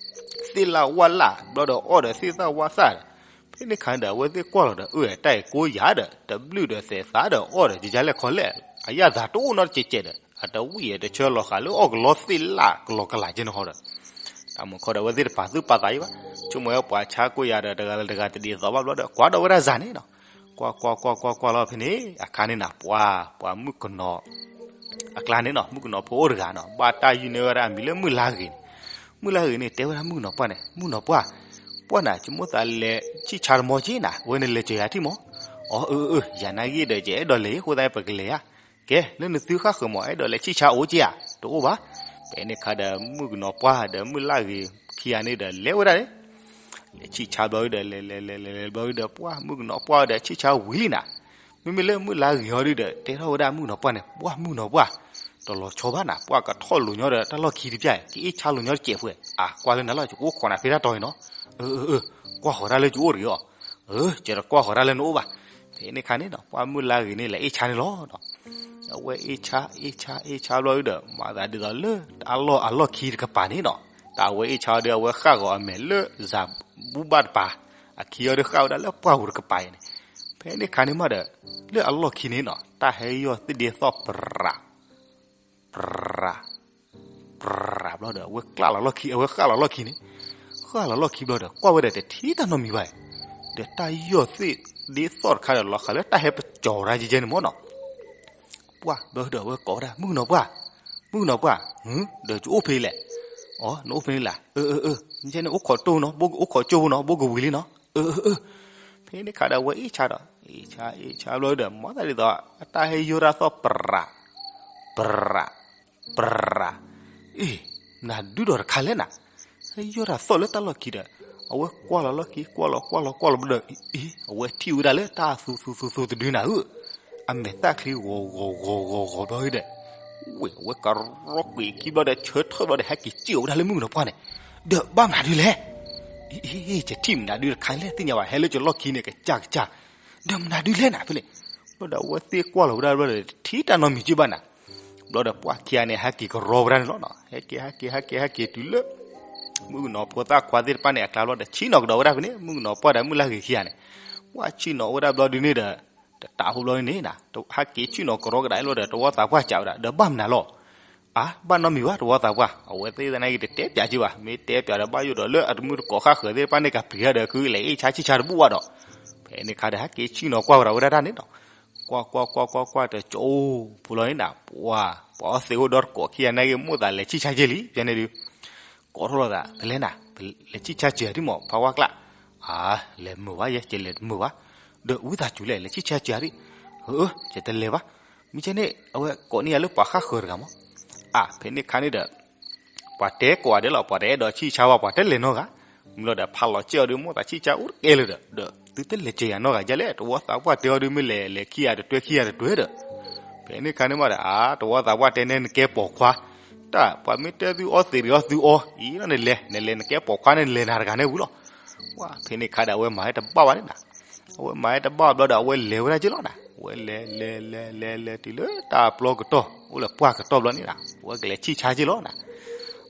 သ့ၣ်လၣ်ဝၣ်လၣ် ဘျီဒီးအီၣ်ဒီးသ့ၣ်သၣ်ဝၣ်သၣ်ဒီး, ဖဲန့ၣ်ခါန့ၣ်ဒီး အဝဲသ့ၣ်ကွၢ်လီၤဒီး အၢ တၢ်အံၤကိးယၤဒီး တဘျုးဒီးသဲးသးဒီးအီၣ်ဒီး ယယါလဲၣ်ခီလဲၣ် အယၣ်သးတအိၣ်နီတစဲးစဲးဒီး အတဝံၣ်အတဆၢလီၤဃာ်လၢအီၣ်ကလီသ့ၣ်လၣ်ကလီကလးကဲန့ၣ်ဟီဒီး တၢ်မုၢ်ခီဒီး အဝဲသ့ၣ်တပာ်သူၣ်ပာ်သးအံၤဘၣ်, ဆိကမိၣ်ဝဲပှၤဆါကိးယၤဒီး တဂၤလၢတဂၤတဒ်သိးဘၣ်ဘျီဒီး ကွၢ်ဒီးဝဲဒၣ်စၤန့ၣ်နၤ, ကွၢ်ကွၢ်ကွၢ်ကွၢ်ကွၢ်လီၤဖဲန့ၣ် အခါန့ၣ်နၤ ပှၢ် ပှၤမုၣ်ကနီၤ အကျါန့ၣ်နၤ မုၣ်ကနီၤဖိအိၣ်တဂၤနၤ ဘၣ်တၢ်ယုၢ်န့ၢ်ဝဲဒၣ်အမံၤလၢမုၢ်လါဂ့ၤန့ၣ်, မုၢ်လါဂ့ၤန့ၣ် တဲဝဲဒၣ်မုၣ်ကနီၤပှၢ်န့ၣ် မုၣ်ကနီၤပှၢ်, ပှၢ်နၤ ယမိၣ်သးလဲၤဆံၣ်ဆါတမီၤက့နၤ အဝဲန့ၣ်လဲၤစၢၤယၤထံၣ်မီၤ, အၢ အၢ အၢ ယၤနာ်က့ဒီး ယအဲၣ်ဒိးလဲၤအဃိသတးန့ၣ် ပကလဲၤယါ ကဲ လၢနသုဃၣ်ဃၢၤမး အဲၣ်ဒိးလဲၤဆံၣ်ဆါအိၣ်က့ဧါ, တအိၣ်ဘၣ်, ဖဲန့ၣ်ခါဒီး မုၣ်ကနီၤပှၢ်ဒီးမုၢ်လါဂ့ၤခံဂၤန့ၣ်ဒီး လဲၤဝဲဒၣ်န့ၣ်, လဲၤဆံၣ်ဆါဘျီဒီး လဲၤလဲၤလဲၤလဲၤလဲၤဘျီဒီး ပှၢ်မုၣ်ကနီၤပှၢ်ဒီးဆံၣ်ဆါဝံၤလံနၤ, မ့မ့ၢ်လၢမုၢ်လါဂ့ၤအီၤဒီး တဲထီၣ်ဝဲဒၣ်မုၣ်ကနီၤပှၢ်န့ၣ် ပှၢ်မုၣ်ကနီၤပှၢ်, တလီၤဆီဘၣ်နၤ ပှၢ်ကထီၣ်လိာ်ညီဒီးတၢ်လီၢ်ခံတပျၢ် ကအ့ၣ်ဆါလိာ်ညီတစဲးဖဲ, အါ ကွၢ်လၢနၤလီၤ ယကအိၣ်ခိးနၤဖဲတၢ်တီၤအံၤနီၤ, အၢ အၢ အၢ ကွၢ်ဃီၤတၢ်လၢယအိၣ်တဂ့ၤအီၤ, အၢ ယတကွၢ်ဃီၤတၢ်လၢနအိၣ်ဘၣ်, ဖဲန့ၣ်ခါန့ၣ်နၤ ပှၢ်မုၢ်လါဂ့ၤန့ၣ် လဲၤအ့ၣ်ဆါန့ၣ်လီၤနၤ, အဝဲအ့ၣ်ဆါ အ့ၣ်ဆါ အ့ၣ်ဆါဘျီဒီး မၤသးဒ်သိးလၢ အလီၢ်အလီၢ်ခံတကပၤန့ၣ်နၤ, တၢ်အဝဲအ့ၣ်ဆါဒီး အဝဲဃၣ်ဂီၤအမဲာ်လၢစၤဘူၣ်ဘၣ်တပၤ, အခံအီၤဒီးဃၣ်ဝဲဒၣ်လၢပှၢ်ပူၤတကပၤအံၤန့ၣ်, ဖဲန့ၣ်ခါန့ၣ်မးဒီး လၢအလီၢ်ခံန့ၣ်နၤ တၢ်ဟဲယီၢ်သ့ၣ်ဒ့သီၣ်ပြၤ ပြၤ ပြၤဘျီဒီး အဝဲကျၢ်လီၤလီၢ်ခံ အဝဲဃၣ်လီၤလီၢ်ခံန့ၣ်, ဃၣ်လီၤလီၢ်ခံဘျီဒီး ကွၢ်ဝဲဒီးတထံၣ်တၢ်နီတမံၤဘၣ်, ဒီးတၢ်ယီၢ်သ့ၣ်ဒ့သီၣ်တခါဒီး လီၤဃာ်လၢတၢ်ဟဲပကၠီၤဝဲဒၣ်ကဲကဲန့ၣ်မးနၤ, ပှၢ်ဘျီဒီး အဝဲကိးဝဲဒၣ် မုၣ်ကနီၤပှၢ်, မုၣ်ကနီၤပှၢ်, ဒီးယအိၣ်ဖဲလဲၣ်, အီ နအိၣ်ဖဲန့ၣ်လီၤ, အၢ အၢ အၢ မ့ၢ်န့ၣ် အိၣ်ခိးကၠိပူၤနီၤ အိၣ်ခိးကၠိပူၤနီၤ ဘိကဝံၤလံနီၤ, အၢ အၢ အၢ, ဖဲန့ၣ်ခါဒီး အဝဲအ့ၣ်ဆါဒီး အ့ၣ်ဆါ အ့ၣ်ဆါဘျီဒီး မၤသးဒ်သိး အတၢ်ဟဲယီၢ်တၢ်သီၣ်ပြၤ ပြၤ ပြၤ, အ့ၣ် မနုၤဒုဒီးတခါလဲၣ်နၤ, ဟဲယီၢ်တၢ်သီၣ်လၢတၢ်လီၢ်ခံဒီး အဝဲကွၢ်လီၤလီၢ်ခံ ကွၢ်လီၤကွၢ်လီၤကွၢ်လီၤဘျီဒီး အ့ၣ် အဝဲထံၣ်ဝဲဒၣ်လၢတၢ်သူသူသူသူတဒုနၤဧၢ, အမဲာ်သၣ်ချံဂီၤဂီၤဂီၤဂီၤဂီၤဘျီဒီး ဝဲ အဝဲကရီကွံာ်ခံဘျီဒီး ဆၢထၢၣ်ဘျီဒီး ဟဲက့ၤစံၣ်အီၤဝဲဒၣ်လၢမုၣ်ကနီၤပှၢ်န့ၣ်, ဒီးဘၣ်မနုၤဒုလဲၣ်, အ့ၣ် အ့ၣ် ယထံၣ်မနုၤဒုတခါလဲၣ် သ့ၣ်ညါဘၣ် ဟဲလၢယလီၢ်ခံန့ၣ် ကစၢ်ကစၢ်, ဒီးမနုၤဒုလဲၣ်နၤဖဲလဲၣ်, ဘျီဒီးအဝဲသ့ၣ်ကွၢ်လီၤဝဲဒၣ်ဘျီဒီး တထံၣ်တၢ်နီတမံၤက့ဘၣ်နၤ ဘျီဒီးပှၢ်ခံဂၤန့ၣ် ဟဲက့ၤကရီဝဲဒၣ်န့ၣ်လီၤနီၤ. ဟဲက့ၤ ဟဲက့ၤ ဟဲက့ၤ ဟဲက့ၤတုၤလၢ မုၣ်ကနီၤဖိသၣ်ခွါသ့ၣ်တဖၣ်န့ၣ် အကျါဘျီဒီး ဆံၣ်နီၤကဒီးဝဲဒၣ်ဖဲန့ၣ် မုၣ်ကနီၤပှၢ်ဒီးမုၣ်လၢဂ့ၤခံဂၤန့ၣ်, ပှၢ်ဆံၣ်နီၤဝဲဒၣ်ဘျီဒုန့ၣ်ဒီး တတးဖိဘျီန့ၣ်နီၤ ဟဲက့ၤဆံၣ်နီၤကရီကဒါလီၤဒီး တဝီသးပှၢ်စံးဝဲဒၣ် ဒီးဘၣ်မနုၤလီၤ. အါ ဘၣ်နီတမံၤဘၣ် တဝီသးပှၢ်, အဝဲသ့ၣ်သနာ်က့တတဲပၠးက့ဘၣ်, မ့ၢ်တဲပၠးဒီးဘၣ်ယိၣ်ဒီးလၢအတမုၢ်တကိးဃၣ်ဃၢၤသ့ၣ်တဖၣ်န့ၣ် ကပျံၤတၢ်ဒီး ခုလဲၤအ့ၣ်ဆါဆံၣ်ဆါတဘူၣ်ဘၣ်ဒီး, ဖဲန့ၣ်ခါဒီး ဟဲက့ၤဆံၣ်နီၤကွၢ်ဝဲဒၣ်ဝဲဒၣ်တၢ်န့ၣ်နီၤ. ကွၢ်ကွၢ်ကွၢ်ကွၢ်ကွၢ်တကၠိဖိလီၤန့ၣ်နၤ ပှၤ ပှၤအီသံးအိၣ်ဒီတကိးခံဂၤနာ်က့ မိၣ်သးလဲၤဆံၣ်ဆါက့လံ ယဲန့ၣ်ဒုး ကိးထီၣ်လိာ်သး ဖဲလဲၣ်နၤ, လဲၤဆံၣ်ဆါစၢၤဒံးမး ဖးဝါကျါ, အါ လဲၤမုာ်ဘၣ်ယဲ ကလဲၤမုာ်ဘၣ်, ဒီးဝံသးစူၤလဲၣ် လဲၤဆံၣ်ဆါစၢၤဒံး, အၢ ယတလဲၤဘၣ်, မ့ၢ်ကဲန့ၣ် အဝဲကိးန့ၢ်ယၤလၢပှၤဃၣ်ဃၢၤတဂၤမး, အါ ဖဲန့ၣ်ခါန့ၣ်ဒီး ပှၤတဲကိးဂၤဒဲးလီၤ ပှၤတအဲၣ်ဒိးဆံၣ်ဆါဝဲ ပှၤတလဲၤနီတဂၤ, မ့ၢ်လီၤဒီးဖးလီၤစဲၣ်အီၤဒုး မိၣ်သးဆံၣ်ဆါအိၣ်တကဲလၢၤဒီး ဒီးသုတလဲၤစၢၤယၤနီတဂၤယဲလဲၣ် တဝီသးပှၢ်တဲအီၤဒုး မ့ၢ်လဲၤလဲၤခံဂၤတတွဲခံဂၤတတွဲဒီး, ဖဲန့ၣ်ခါန့ၣ်မးဒီး အါ တဝီသးပှၢ်တဲနဲနကဲပိာ်ခွါ, တၢ် ပှၤမ့ၢ်တဲသုအီသံးဒံးအီသုအီ, အံၤလီၤနလဲၤ နလဲၤနကဲပိာ်ခွါန့ၣ် နလဲၤနၤတဂၤန့ၣ်ဝံၤလီၤ. ဝါ ဖဲန့ၣ်ခါဒီး အဝဲမၤဝဲတဘၣ်ဘၣ်န့ၣ်နၤ, အဝဲမၤဝဲတဘၣ်ဘၣ်ဘျီဒီး အဝဲလဲၤဝဲဒၣ်က့လီၤနၤ, အဝဲလဲၤလဲၤလဲၤလဲၤလဲၤတုၤလၢတၢ်ပျီကတီၢ် အိၣ်လၢပှၢ်ကတီၢ်ဘျီန့ၣ်နီၤ အဝဲကလဲၤဆံၣ်ဆါက့ၤလီၤနီၤ.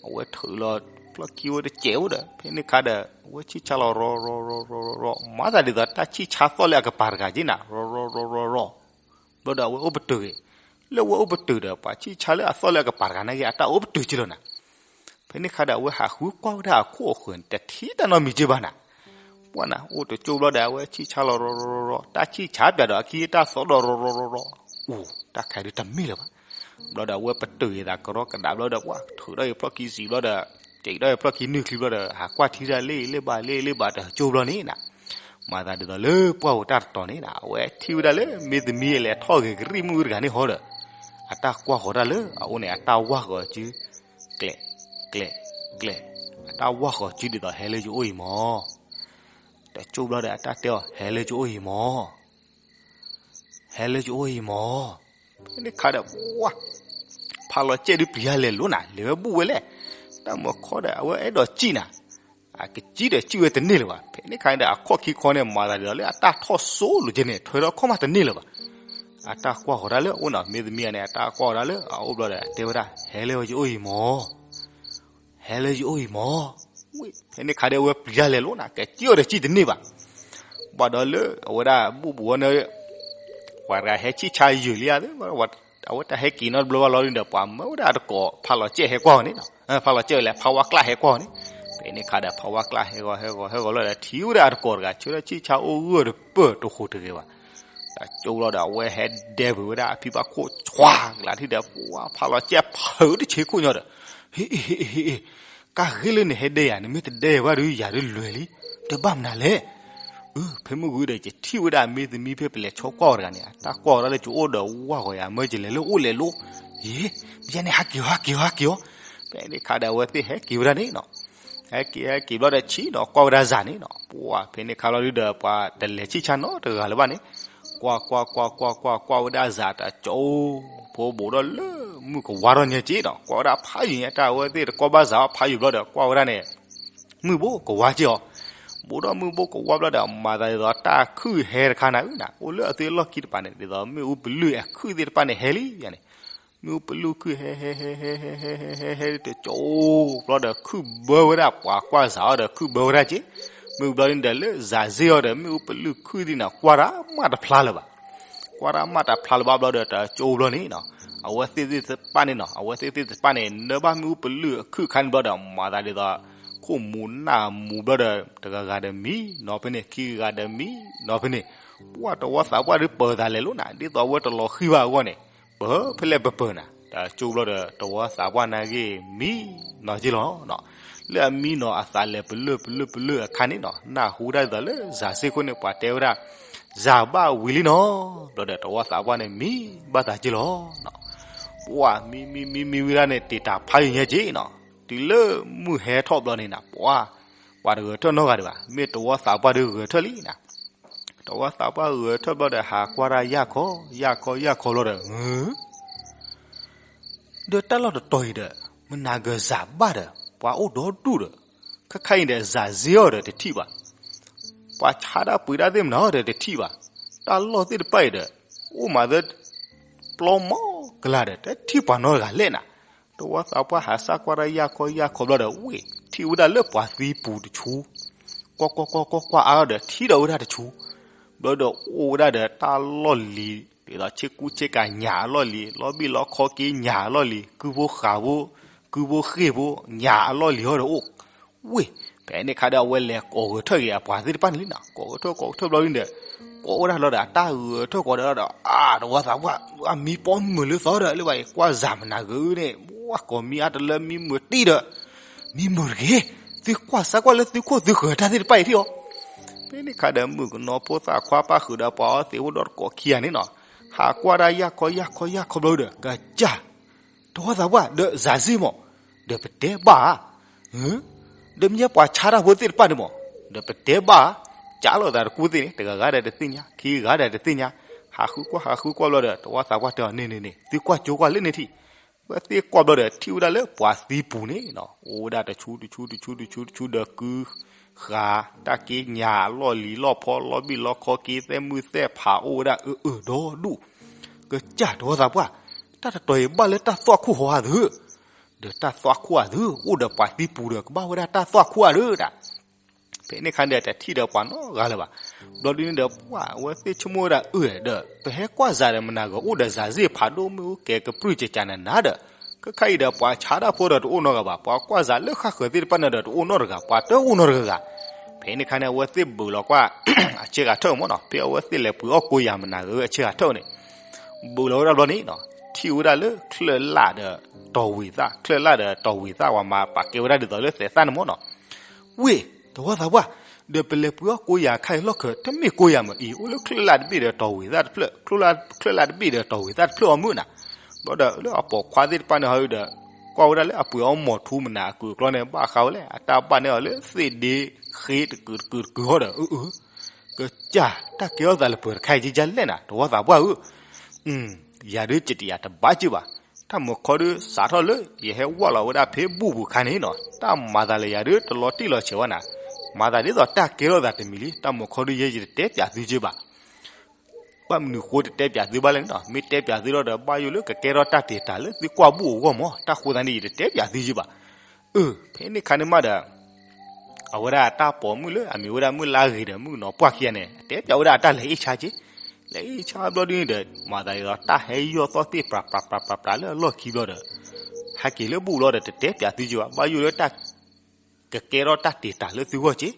အဝဲထုးလီၤဖျီၣ်ခံဝဲတစဲးအိၣ်ဒီး ဖဲန့ၣ်ခါဒီး အဝဲဆံၣ်ဆါလီၤရီၤရီၤရီၤရီၤရီၤရီၤ မၤသးဒ်သိးတၢ်ဆံၣ်ဆါသီၣ်လၢအကပၤတဂၤက့ၤနီၤ ရီၤရီၤရီၤရီၤရီၤ ဘျီဒီးအဝဲအိၣ်ပတုာ်ဂ့ၤ လၢအဝဲအိၣ်ပတုာ်ဒီးပှၤဆံၣ်ဆါလၢအသီၣ်လၢအကပၤတဂၤန့ၣ်က့ၤ အတၢ်အိၣ်ပတုာ်က့ၤလီၤနီၤ. ဖဲန့ၣ်ခါဒီးအဝဲဟးဃုကွၢ်ဝဲဒၣ်အခိၣ်အဃၢၤန့ၣ် တထံၣ်တၢ်နီတမံၤက့ၤဘၣ်နီၤ. ပှၢ်နၤ အိၣ်တကၠိဘျီဒီး အဝဲဆံၣ်ဆါလီၤရီၤရီၤရီၤ တၢ်ဆံၣ်ဆါပၠးဒီးအခံတၢ်သီၣ်ဒီးရီၤရီၤရီၤရီၤ အိၣ် တၢ်ခါဒုးတမ့ၢ်လၢၤဘၣ်. ဘျီဒီးအဝဲပတုာ်ယသးကရီကဒးဘျီဒီး ပှၢ်ထုးထီၣ်ယဖျီၣ်ခံစံးဘျီဒီး စံးထီၣ်ယဖျီၣ်ခံနုာ်ချံဘျီဒီး ဟးကွၢ်ထံတၢ်လ့ၣ်လ့ၣ်ဘၣ်လ့ၣ်လ့ၣ်ဘၣ်တကၠိဘျီန့ၣ်နီၤ. မၤသးဒ်သိးလၢပှၢ်ပူၤတၢ်တတီၤန့ၣ်နီၤ အဝဲထံၣ်ဝဲဒၣ်လၢမ့ၢ်သမံအလဲၤထီၣ်ဂ့ၤကရံၣ်မုၣ်တဂၤန့ၣ်ဟီဒီး အတၢ်ကွၢ်ဃီၤတၢ်လၢအအိၣ်န့ၣ် အတၢ်ဝၢ်ဃီၤစု ကျဲး ကျဲး ကျဲး အတၢ်ဝၢ်ဃီၤစုဒ်သိးဟဲလၢယအိၣ်အံၤမၢ်. တကၠိဘျီဒီးအတၢ်တဲအီၤ ဟဲလၢယအိၣ်အံၤမၢ် ဟဲလၢယအိၣ်အံၤမၢ်. ဖဲန့ၣ်ခါဒီး ပှၢ် ဖးလီၤစဲၣ်ဒုးပျံၤတၢ်လဲၤလိၤနၤ လဲၤဝဲဘူၣ်ဝဲလဲၣ်. တၢ်မၤခီဒီး အဝဲအဲၣ်ဒိးစံၣ်နၤ အကစံၣ်ဒီးစံၣ်ဝဲတန့ၢ်လၢၤဘၣ်. ဖဲန့ၣ်ခါဒီး အခီၣ်ခံခီန့ၣ် မၤသးဒ်သိးလၢအတၢ်ထီၣ်စိလိၤက့ၤန့ၣ် ထွဲထီၣ်ခီၣ်မးတန့ၢ်လၢၤဘၣ်. အတၢ်ကွၢ်ဃီၤတၢ်လၢအအိၣ်နီၤ မ့ၢ်သမံန့ၣ် အတၢ်ကွၢ်ဃီၤတၢ်လၢအအိၣ်ဘျီဒီး တဲဝဲဒၣ် ဟဲလၢယအိၣ်အံၤမၢ် ဟဲလၢယအိၣ်အံၤမၢ်. ဖဲန့ၣ်ခါဒီး အဝဲပျံၤတၢ်လဲၤလိၤနၤ ကစံၣ်အီၤဒီးစံၣ်တန့ၢ်ဘၣ်. ဘၣ်ဒီးလၢအဝဲဒၣ်ဘူၣ်ဘူးဝဲန့ၣ် ပှၤတဂၤဟဲဆံၣ်ဆါယုာ်လံဧါ အဝဲတၢ်ဟဲက့ၤနီတဘျီဘၣ်လီၤဒီး ပှၤမၢဝဲဒၣ်တကိး ဖးလီၤစဲၣ်ဟဲကွၢ်အီၤန့ၣ်နီၤ ဖးလီၤစဲၣ်ဝဲလဲၣ် ဖးဝါကျၢ်ဟဲကွၢ်အီၤန့ၣ်. ဖဲန့ၣ်ခါဒီး ဖးဝါကျၢ်ဟဲဂီၤဟဲဂီၤဟဲဂီၤလီၤဒီး ထံၣ်ဝဲဒၣ်အတကိးတဂၤ ဆၢထၢၣ်ဆံၣ်ဆါအိၣ်ဂၢၢ်တပၢၢ်တဟူးတဂ့ၤဘၣ်. တကၠိလီၤဒီး အဝဲဟဲဒဲပှၤဝဲဒၣ်အဖံဘၣ်ခိၣ် ဆွါကလးထံၣ်ဒီး ပှၢ်ဖးလီၤစဲၣ်ဖုးတဆ့ခိၣ်ညီဒီး ဟ့ၣ်အ့ၣ်ဟ့ၣ်အ့ၣ်အ့ၣ် ကၢ်ဂ့ၢ်လၢနဟဲဒဲယၤ နမ့ၢ်တဒဲဘၣ်ဒီး ယၤဒုးလွဲၤလံ တဘၣ်မနုၤလဲၣ်. အၢ ဖဲမုၢ်ဂီၤဒီး ယထံၣ်ဝဲဒၣ်မ့ၢ်သမံဖဲပလဲၤဆီကွၢ်အီၤတဂၤန့ၣ် အတၢ်ကွၢ်အီၤဒၣ်လၢကအိၣ်ဒီးဝၢ်ဂီၤယၤ မၢကလဲၤလၢအိၣ်လဲၤလိၤ ယ့ ယဲန့ၣ် ဟးက့ၤအီၤ ဟးက့ၤအီၤ ဟးက့ၤအီၤ. ဖဲန့ၣ်ခါဒီး အဝဲသ့ၣ်ဟဲက့ၤဝဲဒၣ်န့ၣ်နီၤ ဟဲက့ၤဟဲက့ၤဘျီဒီး ဆံၣ်နီၤကွၢ်ဝဲဒၣ်စၤန့ၣ်နီၤ ပှၢ်ဖဲန့ၣ်ခါလီၤဒုးဒီး ပှၤတလဲၤဆံၣ်ဆါနီတဂၤလၢၤဘၣ်န့ၣ် ကွၢ်ကွၢ်ကွၢ်ကွၢ်ကွၢ်ကွၢ်ဝဲဒၣ်စၤတကၠိ ဖိဘူးဒီးလၢမုၢ်ကဝါထီၣ်ညါက့ဒီး ကွၢ်ဝဲဒၣ်ဖးယံၤညါ တၢ်အဝဲသ့ၣ်တကွၢ်ဘၣ်စၤအီၤဖးယံၤဘျီဒီး ကွၢ်ဝဲဒၣ်န့ၣ် မုၢ်ဘိကဝါက့အီၤ ဘူးဒီးမုၢ်ဘိကဝါဘျီဒီး မၤသးဒ်သိးတၢ်ခုၣ်ဟဲတခါနၤ အိၣ်လၢအသုလီၢ်ခံတပၤန့ၣ် ဒ်သိးမ့ၣ်အူပလုၢ်အခုၣ်သ့ၣ်တဖၣ်န့ၣ်ဟဲလံန့ၣ် မ့ၣ်အူပလုၢ်ခုၣ်ဟဲဟဲဟဲဟဲဟဲဟဲဟဲဟဲတကၠိ ဘျီဒီးခုၣ်ဘၢဝဲဒၣ် ပှၤကွၢ်စၤအီၤဒီးခုၣ်ဘၢဝဲဒၣ်က့ မ့ၢ်ဘျီန့ၣ်ဒီးလၢစၤစ့ၣ်အီၤဒီး မ့ၣ်အူပလုၢ်ခုၣ်သ့ၣ်န့ၣ် ကွၢ်တၢ်မးတဖျါလၢၤဘၣ် ကွၢ်တၢ်မးတဖျါလၢၤဘၣ်ဘျီဒီး တကၠိဘျီန့ၣ်နီၤ အဝဲသ့ၣ်သ့ၣ်တဖၣ်န့ၣ်နီၤ အဝဲသ့ၣ်သ့ၣ်တဖၣ်န့ၣ် နၢဘၣ်မ့ၣ်အူပလုၢ်အခုၣ်ခါန့ၣ်ဘျီဒီး မၤသးဒ်သိး ခိၣ်မူၤနၢ်မူၤဘျီဒီး တဂၤဂၤဒီးမံနီၤဖဲန့ၣ် ခံဂၤဂၤဒီးမံနီၤဖဲန့ၣ် ပှၢ်တဝီသးပှၢ်ဒုးပၢၤသးလဲၤလိၤနၤ ဒ်သိးအဝဲတလီၤဃံၤဘၣ်အဂီၢ်န့ၣ် ပၢၤဖဲလဲၣ်ပၢၤပၢၤနၤ တကၠိဘျီဒီး တဝီသးပှၢ်နာ်က့ မံနီၤက့လီၤ. လၢအမံနီၤအသးလဲၤပလုၢ်ပလုၢ်ပလုၢ်အခါန့ၣ်နီၤ နၢ်ဟူဒၣ်ဒ်သိးလၢစၤစ့ၣ်ခိၣ်န့ၣ် ပှၤတဲဝဲဒၣ် စၤဘၣ်ဝံၤလံနီၤ ဘျီဒီးတဝီသးပှၢ်န့ၣ်မံဘၣ်သးက့လီၤ. ပှၢ်မံမံမံမံဝံၤဒၣ်န့ၣ် တ့ၢ်တၢ်ဖးယံၤညါက့နီၤ တုၤလၢမုၢ်ဟဲထီၣ်ဘျီန့ၣ်နၤ ပှၢ် ပှၤတဂဲၤထၢၣ်နီတဂၤဒံးဘၣ် မ့ၢ်တဝီသးပှၢ်ဒုးဂဲၤထၢၣ်လံနၤ တဝီသးပှၢ်ဂဲၤထၢၣ်ဘျီဒီး ဟးကွၢ်တၢ်ယၢ်ခီ ယၢ်ခီ ယၢ်ခီဘျီဒီး ဒီးတၢ်လီၢ်တတီၤအံၤဒီး မနၤဂၤစၤဘၣ်ဒီး ပှၤအိၣ်ဒီဒူၣ်ဒီး ခါခါအံၤဒီး စၤစ့ၣ်အီၤဒီးတထံၣ်ဘၣ် ပှၤဆါတၢ်ပှ့ၤတၢ်သ့ၣ်မနုၤဒီးတထံၣ်ဘၣ် တၢ်လီၢ်သ့ၣ်တဖၣ်အံၤဒီး အိၣ်မးသၢ ပျီမီကလၤဒီး တထံၣ်ပှၤနီတဂၤလဲၣ်နၤ တဝီသးပှၢ်ဟးစၢ်ကွၢ်တၢ်ယၢ်ခီယၢ်ခီဘျီဒီး ဝ့ၢ် ထံၣ်ဝဲဒၣ်လၢပှၤသံပူၤတဆူ ကွၢ်ကွၢ်ကွၢ်ကွၢ်ကွၢ်အါဒီး ထံၣ်ဒီးဝဲဒၣ်တဆူ ဘျီဒီးအိၣ်ဝဲဒၣ်ဒီးတၢ်လီၢ်လံၤ ဒ်သိးဆ့ကူဆ့ကၤညၣ်အလီၢ်လံၤ လီၤဘံၣ်လီခီက့ညၣ်အလီၢ်လံၤ ကုဖိဃာ်ဖိ ကုဖိဃ့ၢ်ဖိ ညၣ်အလီၢ်လံၤဟီဒီးအိၣ် ဝ့ၢ် ဖဲန့ၣ်ခါဒီး အဝဲလဲၤကိးဂဲၤထၢၣ်က့ၤအပှၤသ့ၣ်တဖၣ်န့ၣ်လံနီၤ ကိးဂဲၤထၢၣ်ကိးဂဲၤထၢၣ်ဘျီဒ်န့ၣ်ဒီး ကိးဝဲဒၣ်လီၤဒီး အတၢ်ဂဲၤထၢၣ်ကိးဒီးဒီး အါ တဝီသးပှၢ် အမံပီမုာ်လၢသီဒီး လၢဘၣ်အံၤ ကွၢ်စၤမနၤဂ့ၤန့ၣ် ဝၢ်ကိးမံအါတလၢမံမုာ်တံၢ်ဒီး မံမုာ်တဂ့ၤ သုကွၢ်စၢ်ကွၢ်လၢသုခိၣ်သုဃၢၤတၢ်သ့ၣ်တဖၣ်အံၤထံၣ်အီၤ ဖဲန့ၣ်ခါဒီး မုၣ်ကနီၤဖိသၣ်ခွါပၢ်ဃုာ်ဒီးပှၤအီသံးအိၣ်ဒီးတကိးခံဂၤန့ၣ်နီၤ ဟးကွၢ်တၢ်ယၢ်ခီယၢ်ခီယၢ်ခီဘျီဒီး ကစၢ် တဝီသးပှၢ် ဒီးစၤစ့ၣ်မး ဒီးပတဲဘၣ်ဧါ ဒီးမ့ၢ်ပှၤဆါတၢ်ဖိသ့ၣ်တဖၣ်န့ၣ်မး ဒီးပတဲဘၣ်ဧါ ကးလိာ်သးတကူသ့ၣ်န့ၣ် တဂၤဂၤဒီးတသ့ၣ်ညါ ခံဂၤဒီးတသ့ၣ်ညါ ဟးဃုကွၢ်ဟးဃုကွၢ်ဘျီဒီး တဝီသးပှၢ်တဲအီၤန့ၣ်န့ၣ်န့ၣ် သုကွၢ်ကၠိကွၢ်လၢန့ၣ်ထံၣ် ဝဲသ့ၣ်ကွၢ်ဘျီဒီး ထံၣ်ဝဲဒၣ်လၢပှၤသံပူၤန့ၣ်နီၤ အိၣ်ဝဲဒၣ်တဆူတဆူတဆူတဆူတဆူဒီးကု ဃာ်တၢ်က့ညါလီၢ်လံၤလီၢ်ဖီ လီၤဘံၣ်လီၤခီက့ သဲမုၢ်သဲဖးအိၣ်ဝဲဒၣ်အၢအၢဒီဒူၣ်, ကစၢ်တဝီသးပှၢ်, တၢ်တတီၤအံၤဘၣ်လၢတၢ်သွၣ်ခိၣ်ဟီဧါသု, ဒီးတၢ်သွၣ်ခိၣ်ဧါသု အိၣ်ဒီးပှၤသံပူၤဒီး ကဘၣ်ဝဲဒၣ်တၢ်သွၣ်ခိၣ်ဧါဒီး ဖဲန့ၣ်ခါန့ၣ်ဒီး တထံၣ်ဒီးပှၤနီတဂၤလၢၤဘၣ်. ဘျီဒ်န့ၣ်ဒီး ပှၤအဝဲသ့ၣ်ဆိကမိၣ်ဝဲဒၣ်အၢဒီး ပဟဲကွၢ်စးဒီးမနၤဂၤ အိၣ်ဒီးစးစ့ၣ်ဖးဒိၣ်မ့ၣ်အူကဲကပြုၢ်ကကးနးနးဒီး ခဲခါအံၤဒီးပှၤဆါတၢ်ဖိဒီးတအိၣ်နီတဂၤဘၣ်, ပှၤကွၢ်စးလၢဃၣ်ဃၢၤသ့ၣ်တဖၣ်န့ၣ်ဒီး တအိၣ်နီတဂၤဂၤ. ဖဲန့ၣ်ခါန့ၣ် အဝဲသ့ၣ်ဘုးလီၤကွၢ် အဆ့ဂၤထၢၣ်မ့ၢ်နီၤ, ဖဲအဝဲသ့ၣ်လဲၤပှ့ၤအီၣ်ကိးယၤမနၤဂၤအဆ့ဂၤထၢၣ်န့ၣ် ဘုးလီၤဝဲဒၣ်ဘျီန့ၣ်နီၤ, ထံၣ်ဝဲဒၣ်လၢချၢၣ်လၣ်ဒီးတီၢ်ဝံၤသၣ်, ချၢၣ်လၣ်ဒီးတီၢ်ဝံၤသၣ် ပှၤမၤပာ်ကဲဝဲဒၣ်ဒ်သိးလၢသဲးသၣ်န့ၣ်မ့ၢ်နီၤ. ဝ့ၢ်, တဝီသးပှၢ်, ဒီးပလဲၤပှ့ၤအီၣ်ကိးယၤခါအံၤလီၢ်ခၢး တမ့ၢ်ကိးယၤမးအံၤ, အိၣ်လၢချၢၣ်လၣ်တဘ့ၣ်ဒီးတီၢ်ဝံၤသၣ်တဖျၢၣ်, ချၢၣ်လၣ်တဘ့ၣ်ဒီးတီၢ်ဝံၤသၣ်တဖျၢၣ်အီၤမုၢ်နၤ. ဘျီဒီးလၢအပိာ်ခွါသ့ၣ်တဖၣ်န့ၣ်ဟီဒီး ကွၢ်ဝဲဒၣ်လၢအပှ့ၤအီၣ်မီၤထူမနၤအကုၢ်အကျီန့ၣ် ဘၣ်ဃးဝဲလဲၣ်, အတၢ်ဘၣ်န့ၣ်အီၤလၢသ့ၣ်ဒ့ဃ့တကုာ်တကုာ်တကုာ်ဟီဒီး အၢအၢ ကစၢ် တၢ်ကဲထီၣ်သးလၢပှဲၤတခါအံၤကကလဲၣ်နၤ တဝီသးပှၢ်ဧၢ. ယၤဒုးကတယၤတဘၣ်က့ၢ်ဘၣ်. တၢ်မုာ်ခီဒုးစးထီၣ်လၢ ယဟဲဝၢ်လီၤဝဲဒၣ်ဖဲဘူၣ်ပူၤခါန့ၣ်နီၤ, တၢ်မၤသးလၢယၤဒုးတလီၤတံၢ်လီၤဆဲးဝဲနၤ, မၤသးဒ်သိးတၢ်ကဲထီၣ်သးတမံၤလံ. တၢ်မုာ်ခီဒုးယဲယတတဲပၠးသုက့ၢ်ဘၣ်. ဘၣ်မနုၤဃိတတဲပၠးသုဘၣ်လဲၣ်န့ၣ်နီၤ, မ့ၢ်တဲပၠးသုလီၤဒီး ဘၣ်ယိၣ်လၢကကဲထီၣ်တၢ်တ့ၢ်တၢ်လၢသုကွၢ်ဘူၣ်အဂီၢ်မး, တၢ်ဃိသတးန့ၣ် ယတတဲပၠးသုက့ၢ်ဘၣ်. အၢ ဖဲန့ၣ်ခါန့ၣ်မးဒီး အဝဲဒၣ်တၢ်ပိာ်မုၣ်လၢအမ့ၢ်ဝဲဒၣ်မုၣ်လါဂ့ၤဒီးမုၣ်နီၢ်ပှၢ်ခံဂၤန့ၣ် အတဲပၠးဝဲဒၣ်အတၢ်လဲၤအ့ၣ်ဆါက့ၢ်, လဲၤအ့ၣ်ဆါဘျီဒ်န့ၣ်ဒီး မၤသးဒ်သိးတၢ်ဟဲယီၢ်သီၣ်တ့ၢ်ပြးပြးပြးပြးပြးလၢအလီၢ်ခံဘျီဒီး ဟဲက့ၤလၢဘူၣ်လီၤဒီး တတဲပၠးသုက့ၢ်ဘၣ်, ဘၣ်ယိၣ်လၢတၢ် ကကဲထီၣ်တၢ်တ့ၢ်တၢ်လၢသုဂီၢ်က့ၢ်.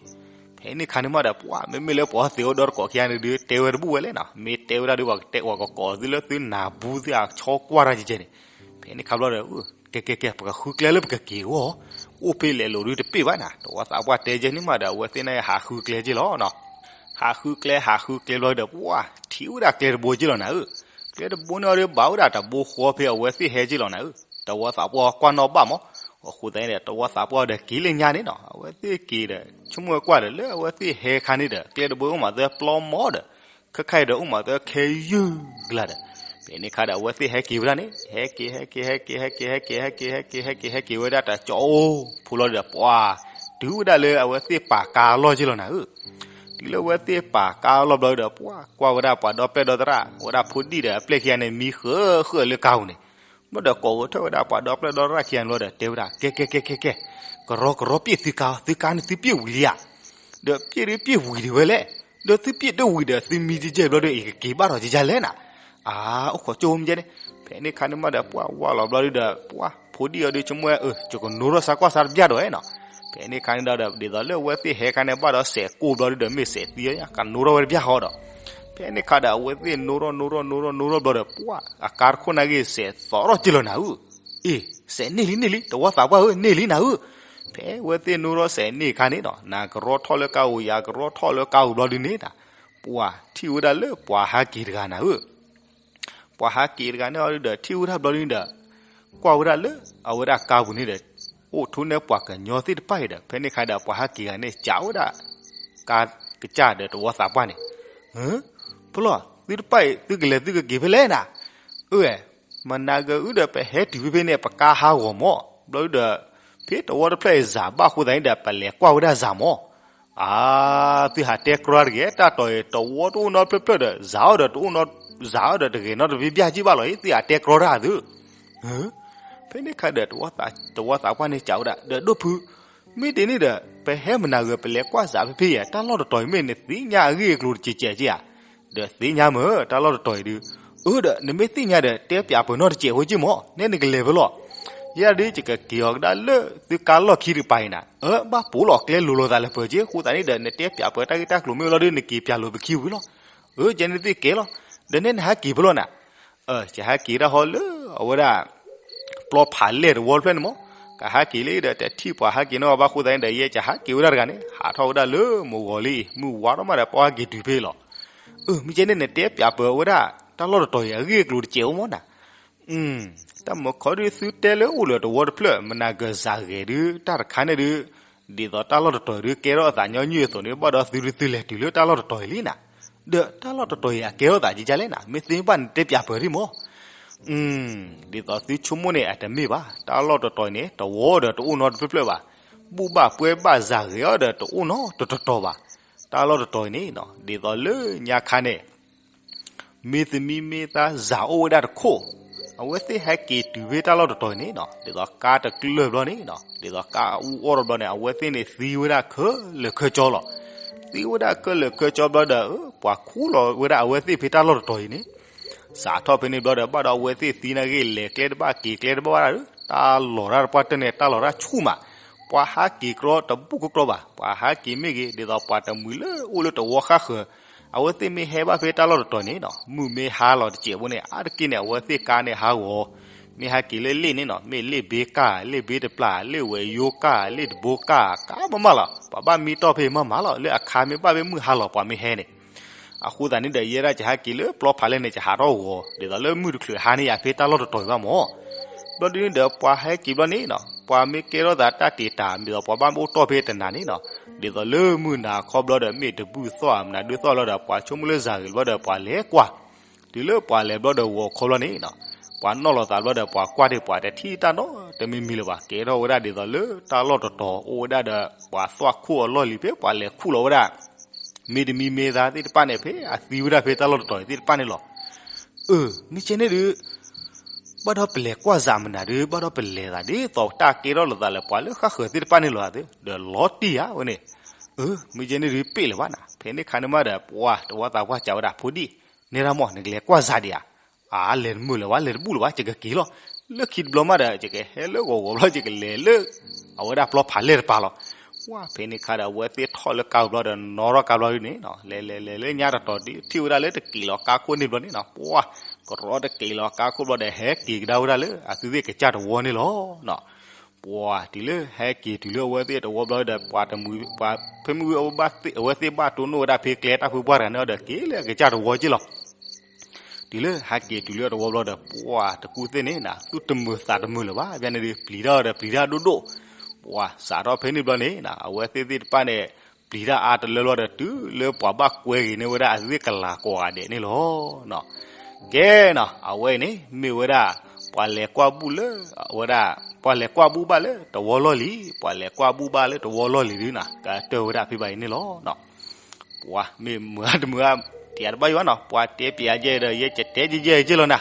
ဖဲန့ၣ်ခါန့ၣ်မးဒီး ပှၤမ့မ့ၢ်လၢပှၤသ့ၣ်အိၣ်ဒီတကိးခံဂၤန့ၣ်ဒုး တဲဝဲတဘူၣ်ဝဲလဲၣ်နီၤ, မ့ၢ်တဲဝဲဒၣ်ဒီး ပှၤကတဲပှၤကကိးသုလၢသုနၢ်ဘူသုအဆီကွၢ်တၢ်ကကဲန့ၣ်. ဖဲန့ၣ်ခါဘျီဒီး ကဲကဲကဲ ပကဃုကျဲလၢပကက့ၤအဂီၢ်, အိၣ်ဖဲလဲၤလိာ်ဒုးတပ့ၢ်ဘၣ်နၤ, တဝီသးပှၢ်တဲကဲန့ၣ်မးဒီး အဝဲသ့ၣ်န့ၣ်ဟးဃုကျဲက့ၢ်လီၤနီၤ. ဟးဃုကျဲ ဟးဃုကျဲဘျီဒီး ပှၤထံၣ်ဝဲဒၣ်ကျဲတဘိက့ၢ်လီၤနၤဧၢ. ကျဲတဘိန့ၣ်အီၤဒီး ဘၣ်ဝဲဒၣ်တဘိဃီဖဲအဝဲသ့ၣ်ဟဲက့ၢ်လီၤနၤဧၢ. တဝီသးပှၢ်ကွၢ်နီၣ်ဘၣ်မး, အဃိသတးန့ၣ်ဒီး တဝီသးပှၢ်ဒီးက့ၤလၢညါန့ၣ်နီၤ, အဝဲသ့ၣ်က့ၤဒီး ဆိကမိၣ်ကွၢ်ဒီး လၢအဝဲသ့ၣ်ဟဲခါန့ၣ်ဒီး ကျဲတဘိအိၣ်မးသၢပျီမးဒီး ခဲခါအံၤဒီး အိၣ်မးသၢခဲယုၢ်ကလၤဒီး ဖဲန့ၣ်ခါဒီး အဝဲသ့ၣ်ဟဲက့ၤဝဲဒၣ်န့ၣ် ဟဲက့ၤ ဟဲက့ၤ ဟဲက့ၤ ဟဲက့ၤ ဟဲက့ၤ ဟဲက့ၤ ဟဲက့ၤ ဟဲက့ၤ ဟဲက့ၤဝဲဒၣ်တကၠီအိၣ်ဖိလီၤဒီး ပှၤ တုၤဝဲဒၣ်လၢအဝဲသ့ၣ်ပာ်ကါအလီၢ်က့ၢ်လီၤနၤဧၢ. တုၤလၢအဝဲသ့ၣ်ပာ်ကါအလီၢ်ဘျီဒီး ပှၤကွၢ်ဝဲဒၣ်ပှၤဒီပျဲၢ်ဒီသရၣ် ဝဲဒၣ်ဖိဒံၣ်ဒီးအပျဲၢ်ခံဂၤန့ၣ် မံဃၢဃၢလၢကါပူၤန့ၣ် ဘျီဒီးကိးဝဲထီၣ်ဝဲဒၣ်ပှၤဒီပျဲၢ်ဒီသရၣ်ခံဂၤန့ၣ်လီၤဒီး တဲဝဲဒၣ် ကဲ ကဲ ကဲ ကဲ ကဲ ကရီကရီပျဲၢ်သုကါ, သုကါန့ၣ်သုပျဲၢ်ဝံၤလံဧါ, ဒီးပျဲၢ်ဒုးပျဲၢ်ဝံၤဒံးဝဲလဲၣ်, ဒီးသုပျဲၢ်တဝံၤဒီး သုမံကဲဘျီဒီး ယကက့ၤဘၣ်ဒီးကယၤလဲၣ်နၤ. အါ အိၣ်ခိးကၠိမ့ၢ်ကဲန့ၣ်. ဖဲန့ၣ်ခါန့ၣ်မးဒီး ပှၤဝၢ်လီၤဘျီဒုဒီး ပှၤဖိဒံၣ်အီၤဒုး ဆိကမိၣ်ဝဲ အၢ ယကနိထီၣ်စါကွၢ်စါတဘျၣ်ဒီးနီၤ. ဖဲန့ၣ်ခါန့ၣ်ဒီး ဒ်သိးလၢအဝဲသ့ၣ်ဟဲခါန့ၣ် ဘၣ်ဒီးစဲးကိၢ်ဘျီဒုဒီး မ့ၢ်စဲးသံ ကနိထီၣ်ဝဲတဘျၣ်ဃီဒီး ဖဲန့ၣ်ခါဒီး အဝဲသ့ၣ်နိထီၣ်နိထီၣ်နိထီၣ်နိထီၣ်ဘျီဒီး ပှၤအကါတခိၣ်နာ်က့ၤ စဲးသီထီၣ်က့ၢ်လီၤနၤဧၢ. အ့ စဲးန့ၢ်လံန့ၢ်လံ တဝီသးပှၢ်ဧၢ န့ၢ်လံနၤဧၢ. ဖဲအဝဲသ့ၣ်နိထီၣ်စဲးန့ၢ်ခါန့ၣ်ဒီး နကရီထီၣ်လၢကါပူၤ ယကရီထီၣ်လၢကါပူၤဘျီဒုန့ၣ် ပှၤထံၣ်ဝဲဒၣ်လၢပှၤဟးက့ၤတဂၤနၤဧၢ. ပှၤဟးက့ၤတဂၤန့ၣ်အီၤဒုဒီး ထံၣ်ဝဲဒၣ်ဘျီဒုန့ၣ်ဒီး ကွၢ်ဝဲဒၣ်လၢအဝဲဒၣ်ကါပူၤန့ၣ်ဒီး အိၣ်ထူၣ်န့ၢ်ပှၤကညီသ့ၣ်တဖၣ်အံၤဒီး ဖဲန့ၣ်ခါဒီး ပှၤဟးက့ၤတဂၤန့ၣ် စံးဝဲဒၣ် ကါကစၢ်ဒီးတဝီသးပှၢ်န့ၣ် ပလီၢ် သုတဖၣ်အံၤ သုကလဲၤသုကက့ၤဖဲလဲၣ်နၤ. အၢ မနၤဂၤအုဒီး ပဟဲတုၤဖဲဖဲန့ၣ် ပကါဟးဂီၤမး ဘျီဒုဒီး ဖဲတဝီတဖျၢၣ်အံၤ စးဘၣ်အဃိသတးန့ၣ်ဒီး ပလဲၤကွၢ်ဝဲဒၣ်စးမး. အါ သုဟးတဲကြီတဂ့ၤ တၢ်တီၢ်အံၤ တဝီတအိၣ်နီတဖျၢၣ်ဖျၢၣ်ဒီး စးအီၤဒီးတအိၣ်နီ စးအီၤဒီးတဂ့ၤနီတဘျၣ်က့ၢ်ဘၣ်လီၤအံၤ သုဟးတဲကြီတၢ်သု ဖဲန့ၣ်ခါဒီး တဝီသးပှၢ်န့ၣ်စံးဝဲဒၣ် ဒီးဒိၣ်ဖု မ့ၢ်ဒ်န့ၣ်ဒီး ပဟဲမနၤဂၤ ပလဲၤကွၢ်စးဖဲဖဲအံၤ တၢ်လီၢ်တတီၤအံၤ မ့ၢ်နသ့ၣ်ညါအဂ့ၢ်အကျိၤတစဲးစဲးက့ဧါ. ဒီးသ့ၣ်ညါမ့ၢ် တၢ်လီၢ်တတီၤအံၤဒုး အၢဒီး နမ့ၢ်သ့ၣ်ညါဒီး တဲပၠးပၢၤနီတစဲးဖိက့ၢ်မး နဲနကလဲၤဖဲလီၤ. ယဲဒၣ်ဒုး ယကက့ၤအီၤကဒါလၢ သုကါလီၢ်ခံတကပၤအံၤနၤ အၢ ဘၣ်ပိာ်လီၤကျဲလိၤလိာ်သးလၢပှဲၤက့ၢ် အဃိသတးန့ၣ်ဒီး နတဲပၠးပၢၤတၢ်ဂ့ၢ်တၢ်ကျိၤမ့ၢ်ဝဲလီၤဒုး နက့ၤပၠးလိာ်ပခံဝံၤလီၤ. အၢ ကဲန့ၣ်သ့ၣ်ကဲလီၤ. ဒီးနဲနဟဲက့ၤဖဲလီၤနၤ ယဟဲက့ၤဒၣ်ဟီလၢအဝဲဒၣ် ပျီဖးလဲၢ်တဝီတဖျၢၣ်န့ၣ်မး, ကဟဲက့ၤလံဒီး တထံၣ်ပှၤဟဲက့ၤနီၢ်ဘၣ်အဃိသတးန့ၣ်ဒီး ယဲယဟဲက့ၤဝဲဒၣ်တဂၤန့ၣ် ဟးထီၣ်ဝဲဒၣ်လၢမုၢ်ဂီၤလံ, မုၢ်ဝါထီၣ်မးဒီး ပှၤဟဲက့ၤတုၤဖဲလီၤ. အၢ မ့ၢ်ကဲန့ၣ် နတဲပၠးပၢၤဝဲဒၣ် တၢ်လီၢ်တတီၤအံၤ အဂ့ၢ်အကျိၤတစဲးအိၣ်မးနၤ. တၢ်မုာ်ခီဒုးသုတဲလၢအိၣ်လၢတဝီတဖျၢၣ် မနၤဂၤစးဂဲၤဒုး တၢ်တခါန့ၣ်ဒုး ဒ်သိးတၢ်လီၢ်တတီၤအံၤဒုး ကဲထီၣ်အသးညီနုၢ်အသိးန့ၣ် ဘၣ်ဒီးသုဒုးသုလဲၤတုၤလၢတၢ်လီၢ်တတီၤအံၤလံနၤ. ဒီးတၢ်လီၢ်တတီၤအံၤ အကဲထီၣ်သးကကလဲၣ်နၤ မ့ၢ်သ့ၣ်ညါဘၣ်န့ၣ် တဲပၠးပၢၤဒံးမး. ဒ်သိးသုဆိကမိၣ်န့ၣ် အတမ့ၢ်ဘၣ်. တၢ်လီၢ်တတီၤအံၤန့ၣ် တဝီဒီးတအိၣ်နီတဖျၢၣ်ဖျၢၣ်ဘၣ်. ဘူၣ်ဘၣ်ပှဲၤဘၣ်စၤဂ့ၤအီၤဒီးတအိၣ်နီတတီၤဘၣ်. တၢ်လီၢ်တတီၤအံၤန့ၣ်နီၤ ဒ်သိးလၢညါခါန့ၣ် မ့ၢ်သမံမ့ၢ်သါစၤအိၣ်ဝဲဒၣ်တခိၣ်, အဝဲသ့ၣ်ဟဲက့ၤတုၤဖဲတၢ်လီၢ်တတီၤအံၤန့ၣ်နီၤ ဒ်သိးကါတကျၢၢ်ဘျီန့ၣ်နီၤ ဒ်သိးကါအူအီၣ်တဘျီန့ၣ် အဝဲသ့ၣ်န့ၣ်သံဝဲဒၣ်ခဲလၢာ်ခဲဆ့လီၤ. သံဝဲဒၣ်ခဲလၢာ်ခဲဆ့ဘျီဒီး ပှၤခူၣ်လီၤဝဲဒၣ်အဝဲသ့ၣ်ဖဲတၢ်လီၢ်တတီၤအံၤန့ၣ် စးထီၣ်ဖဲန့ၣ်ဘျီဒီး ဘၣ်ဒီးအဝဲသ့ၣ်သံနာ်က့ လဲၤကျဲတဘၣ်က့ၤကျဲတဘၣ်ဝဲဒၣ်ဒီး တၢ်လီၤတၢ်တပှၢ်တၢၢ်န့ၣ် တၢ်လီၤတၢ်ဆူၣ်မး, ပှၤဟးက့ၤကြီတဘူၣ်ကကြီဘၣ်, ပှၤဟးက့ၤမ့ၢ်ဂ့ၤ ဒ်သိးပှၤတမှံၤလၢအိၣ်လၢတဝီဃၣ်ဃၢၤ, အဝဲသ့ၣ်မ့ၢ်ဟဲဘၣ်ဖဲတၢ်လီၢ်တတီၤန့ၣ်နီၤ မုၢ်မ့ၢ်ဟါလီၤတစဲးဖိန့ၣ် အါတက့ၢ်န့ၣ် အဝဲသ့ၣ်ကါန့ၣ်ဟးဂီၤ, မ့ၢ်ဟဲက့ၤလၢလ့ၣ်န့ၣ်နီၤ မ့ၢ်လ့ၣ်ဘ့ကၢ် လ့ၣ်ဘ့တပျၢ် လ့ၣ်ဝဲယိကၢ် လ့ၣ်တဘိကၢ် ကါမးမးလီၤ, ပှၤဘၣ်မံတီၢ်ဖဲမးမးလီၤ, လၢအခါမ့ၢ်ဘၣ်ဖဲမုၢ်ဟါလီၤ ပှၤမ့ၢ်ဟဲန့ၣ် အဃိသတးန့ၣ်ဒီး ယဲဒၣ်ယဟဲက့ၤလၢပျီဖးလဲၢ်န့ၣ် ယဟးထီၣ်ဂီၤ ဒ်သိးလၢမုၢ်တချုးဟါန့ၣ်ယၤဖဲတၢ်လီၢ်တတီၤအံၤဘၣ်မး. ဘျီဒ်န့ၣ်ဒီး ပှၤဟဲက့ၤဘျီန့ၣ်နီၤ ပှၤမ့ၢ်ကဲထီၣ်သးတၢ်တ့ၢ်တၢ် ဒ်သိးပှၤဘၣ်မ့ၢ်အိၣ်တီၢ်ဖဲတနၤန့ၣ်နီၤ ဒ်သိးလၢမုၢ်နၤခီဘျီဒီး မ့ၢ်တဘူၣ်သီၣ်မနၤဒုးသီၣ်ဘျီဒီး ပှၤဆိကမိၣ်လၢစၤဂ့ၤဘျီဒီး ပှၤလဲၤကွၢ် တုၤလၢပှၤလဲၤဘျီဒီးဂီၤခီဘျီန့ၣ်နီၤ ပှၤနီၣ်လီၤသးဘျီဒီး ပှၤကွၢ်ဒံး ပှၤတထံၣ်တၢ်နီတမံၤမံၤလၢၤဘၣ်, ကဲထီၣ်ဝဲဒၣ်ဒ်သိးလၢတၢ်လီၢ်တတီၤအိၣ်ဝဲဒၣ်ဒီး ပှၤသွၣ်ခိၣ်အလီၢ်လံၤဖဲပှၤလဲၤခူၣ်လီၤဝဲဒၣ် မ့တမံၤမ့ၢ်သါသ့ၣ်တဖၣ်န့ၣ် ဖဲအသံဝဲဒၣ်ဖဲတၢ်လီၢ်တတီၤအံၤသ့ၣ်တဖၣ်န့ၣ်လီၤ. အၢ မ့ၢ်ကဲန့ၣ်ဒုး ဘၣ်ဒီးပလဲၤကွၢ်စးမနၤဒုး ဘၣ်ဒီးပလဲၤသးဒ်သိးတၢ်ကဲထီၣ်လိာ်သးလၢ ပှၤလၢဃၣ်ဃၢၤသ့ၣ်တဖၣ်န့ၣ်လီၤသ့, ဒီးလီၤတံၢ်ဧါဝဲန့ၣ်. အၢ မ့ၢ်ကဲန့ၣ်ဒုးပ့ၣ်လၢၤဘၣ်နၤ, ဖဲန့ၣ်ခါန့ၣ်မးဒီး ပှၤတဝီသးပှၢ်စံးဝဲဒၣ် ဖိဒံၣ်, နဲဒၣ်မး နကလဲၤကွၢ်စးဒံးဧါ. အါ လဲၤတမုာ်လၢၤဘၣ် လဲၤတဘူၣ်လၢၤဘၣ် ယကက့ၤလီၤ. လၢခံတဘျီမးဒီး ယကဟဲလၢဂီၤဂီၤဘျီ ယကလဲၤလၢ အဝဲဒၣ်ပျီဖးလဲၢ်တပၤလီၤ. ဝဲဖဲန့ၣ်ခါဒီး အဝဲသ့ၣ်ထီၣ်လၢကါဘျီဒီး နီၣ်ထီၣ်ကါဘျီဒုးန့ၣ်နီၤ လဲၤလဲၤလဲၤလၢညါတတီၤဒ်ထံၣ်ဝဲဒၣ်လၢတက့ၤလီၤကါခိၣ်န့ၣ်ဘျီန့ၣ်နီၤ ပှၤ ကရီတက့ၤလီၤကါခိၣ်ဘျီဒီး ဟဲက့ၤကဒါဝဲဒၣ်လၢအသုးသ့ၣ်ကစၢ်တဝီန့ၣ်လီၤ. ပှၤတုၤလၢဟဲက့ၤတုၤလၢအဝဲသ့ၣ်တဝီဘျီဒီး ပှၤတမုာ် ပှၤဖဲမုၢ်ဝံၤအဝဲသ့ၣ်ဘၣ်တိၢ်နီၣ်ဝဲဒၣ်ဖဲကျဲတၢ်ဖုပှၢ်တဂၤန့ၣ်ဒီး က့ၤလၢအကစၢ်တဝီက့ၢ်လီၤ. တုၤလၢဟဲက့ၤတုၤလၢအတဝီဘျီဒီး ပှၤတကူသ့ၣ်န့ၣ် သူၣ်တမုာ်သးတမုာ်လၢၤဘၣ် ဘၣ်န့ၣ်ဒီး ပျံၤတၢ်ဒီးပျံၤတၢ်ဒိၣ်ဒိၣ်, ပှၤစးထီၣ်ဖဲန့ၣ်ဘျီန့ၣ် အဝဲသ့ၣ်သ့ၣ်တဖၣ်န့ၣ် ပျံၤတၢ်အါတလၢဘျီဒီး တုၤလၢပှၤဘၣ်ကွဲက့ၤန့ၢ်ဝဲဒၣ်အသုးသ့ၣ်ကလၤကိးဂၤဒဲးန့ၣ်လီၤ. ကဲနီၤ အဝဲအံၤန့ၣ် မ့ၢ်ဝဲဒၣ် ပှၤလဲၤကွၢ်ဘူၣ်လၢ အဝဲဒၣ် ပှၤလဲၤကွၢ်ဘူၣ်ဘၣ်လၢတဝီလီၢ်လံၤ ပှၤလဲၤကွၢ်ဘူၣ်ဘၣ်လၢတဝီလီၢ်လံၤဒုးနီၤ ကတၢၢ်ဝဲဒၣ်ဖဲဘၣ်အံၤန့ၣ်လီၤ. ပှၤမ့ၢ်မုာ်အါတမုာ်အါ တယၤတဘၣ်ယိၣ်ဘၣ်နီၤ ပှၤတဲပျးယဲဒီး ယဲကတဲယဲယဲက့ၢ်လီၤနၤ.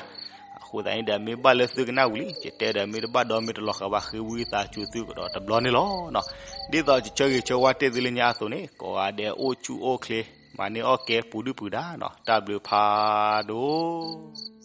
အဃိသတးန့ၣ်ဒီး မ့ၢ်ဘၣ်လၢသုကနၣ်ဝံၤလံ ယတဲဒီး မ့ၢ်တဘၣ်ဒီးမ့ၢ်တလီၤဃာ်ဘၣ် ဃ့ဝံသးစူၤသုကဒီးတဘျီန့ၣ်လီၤ. ဒ်သိးယဆၢဂ့ၤဆၢဝါတ့ၢ်သုလၢညါအသိးန့ၣ် ကိးဂၤဒဲးအိၣ်ဆူၣ်အိၣ်ချ့ မၤန့ၢ်အီၣ်ကဲပူၤဒုၣ်ပူၤဒါနီၤ တၢ်ဘျုးဖးဒိၣ်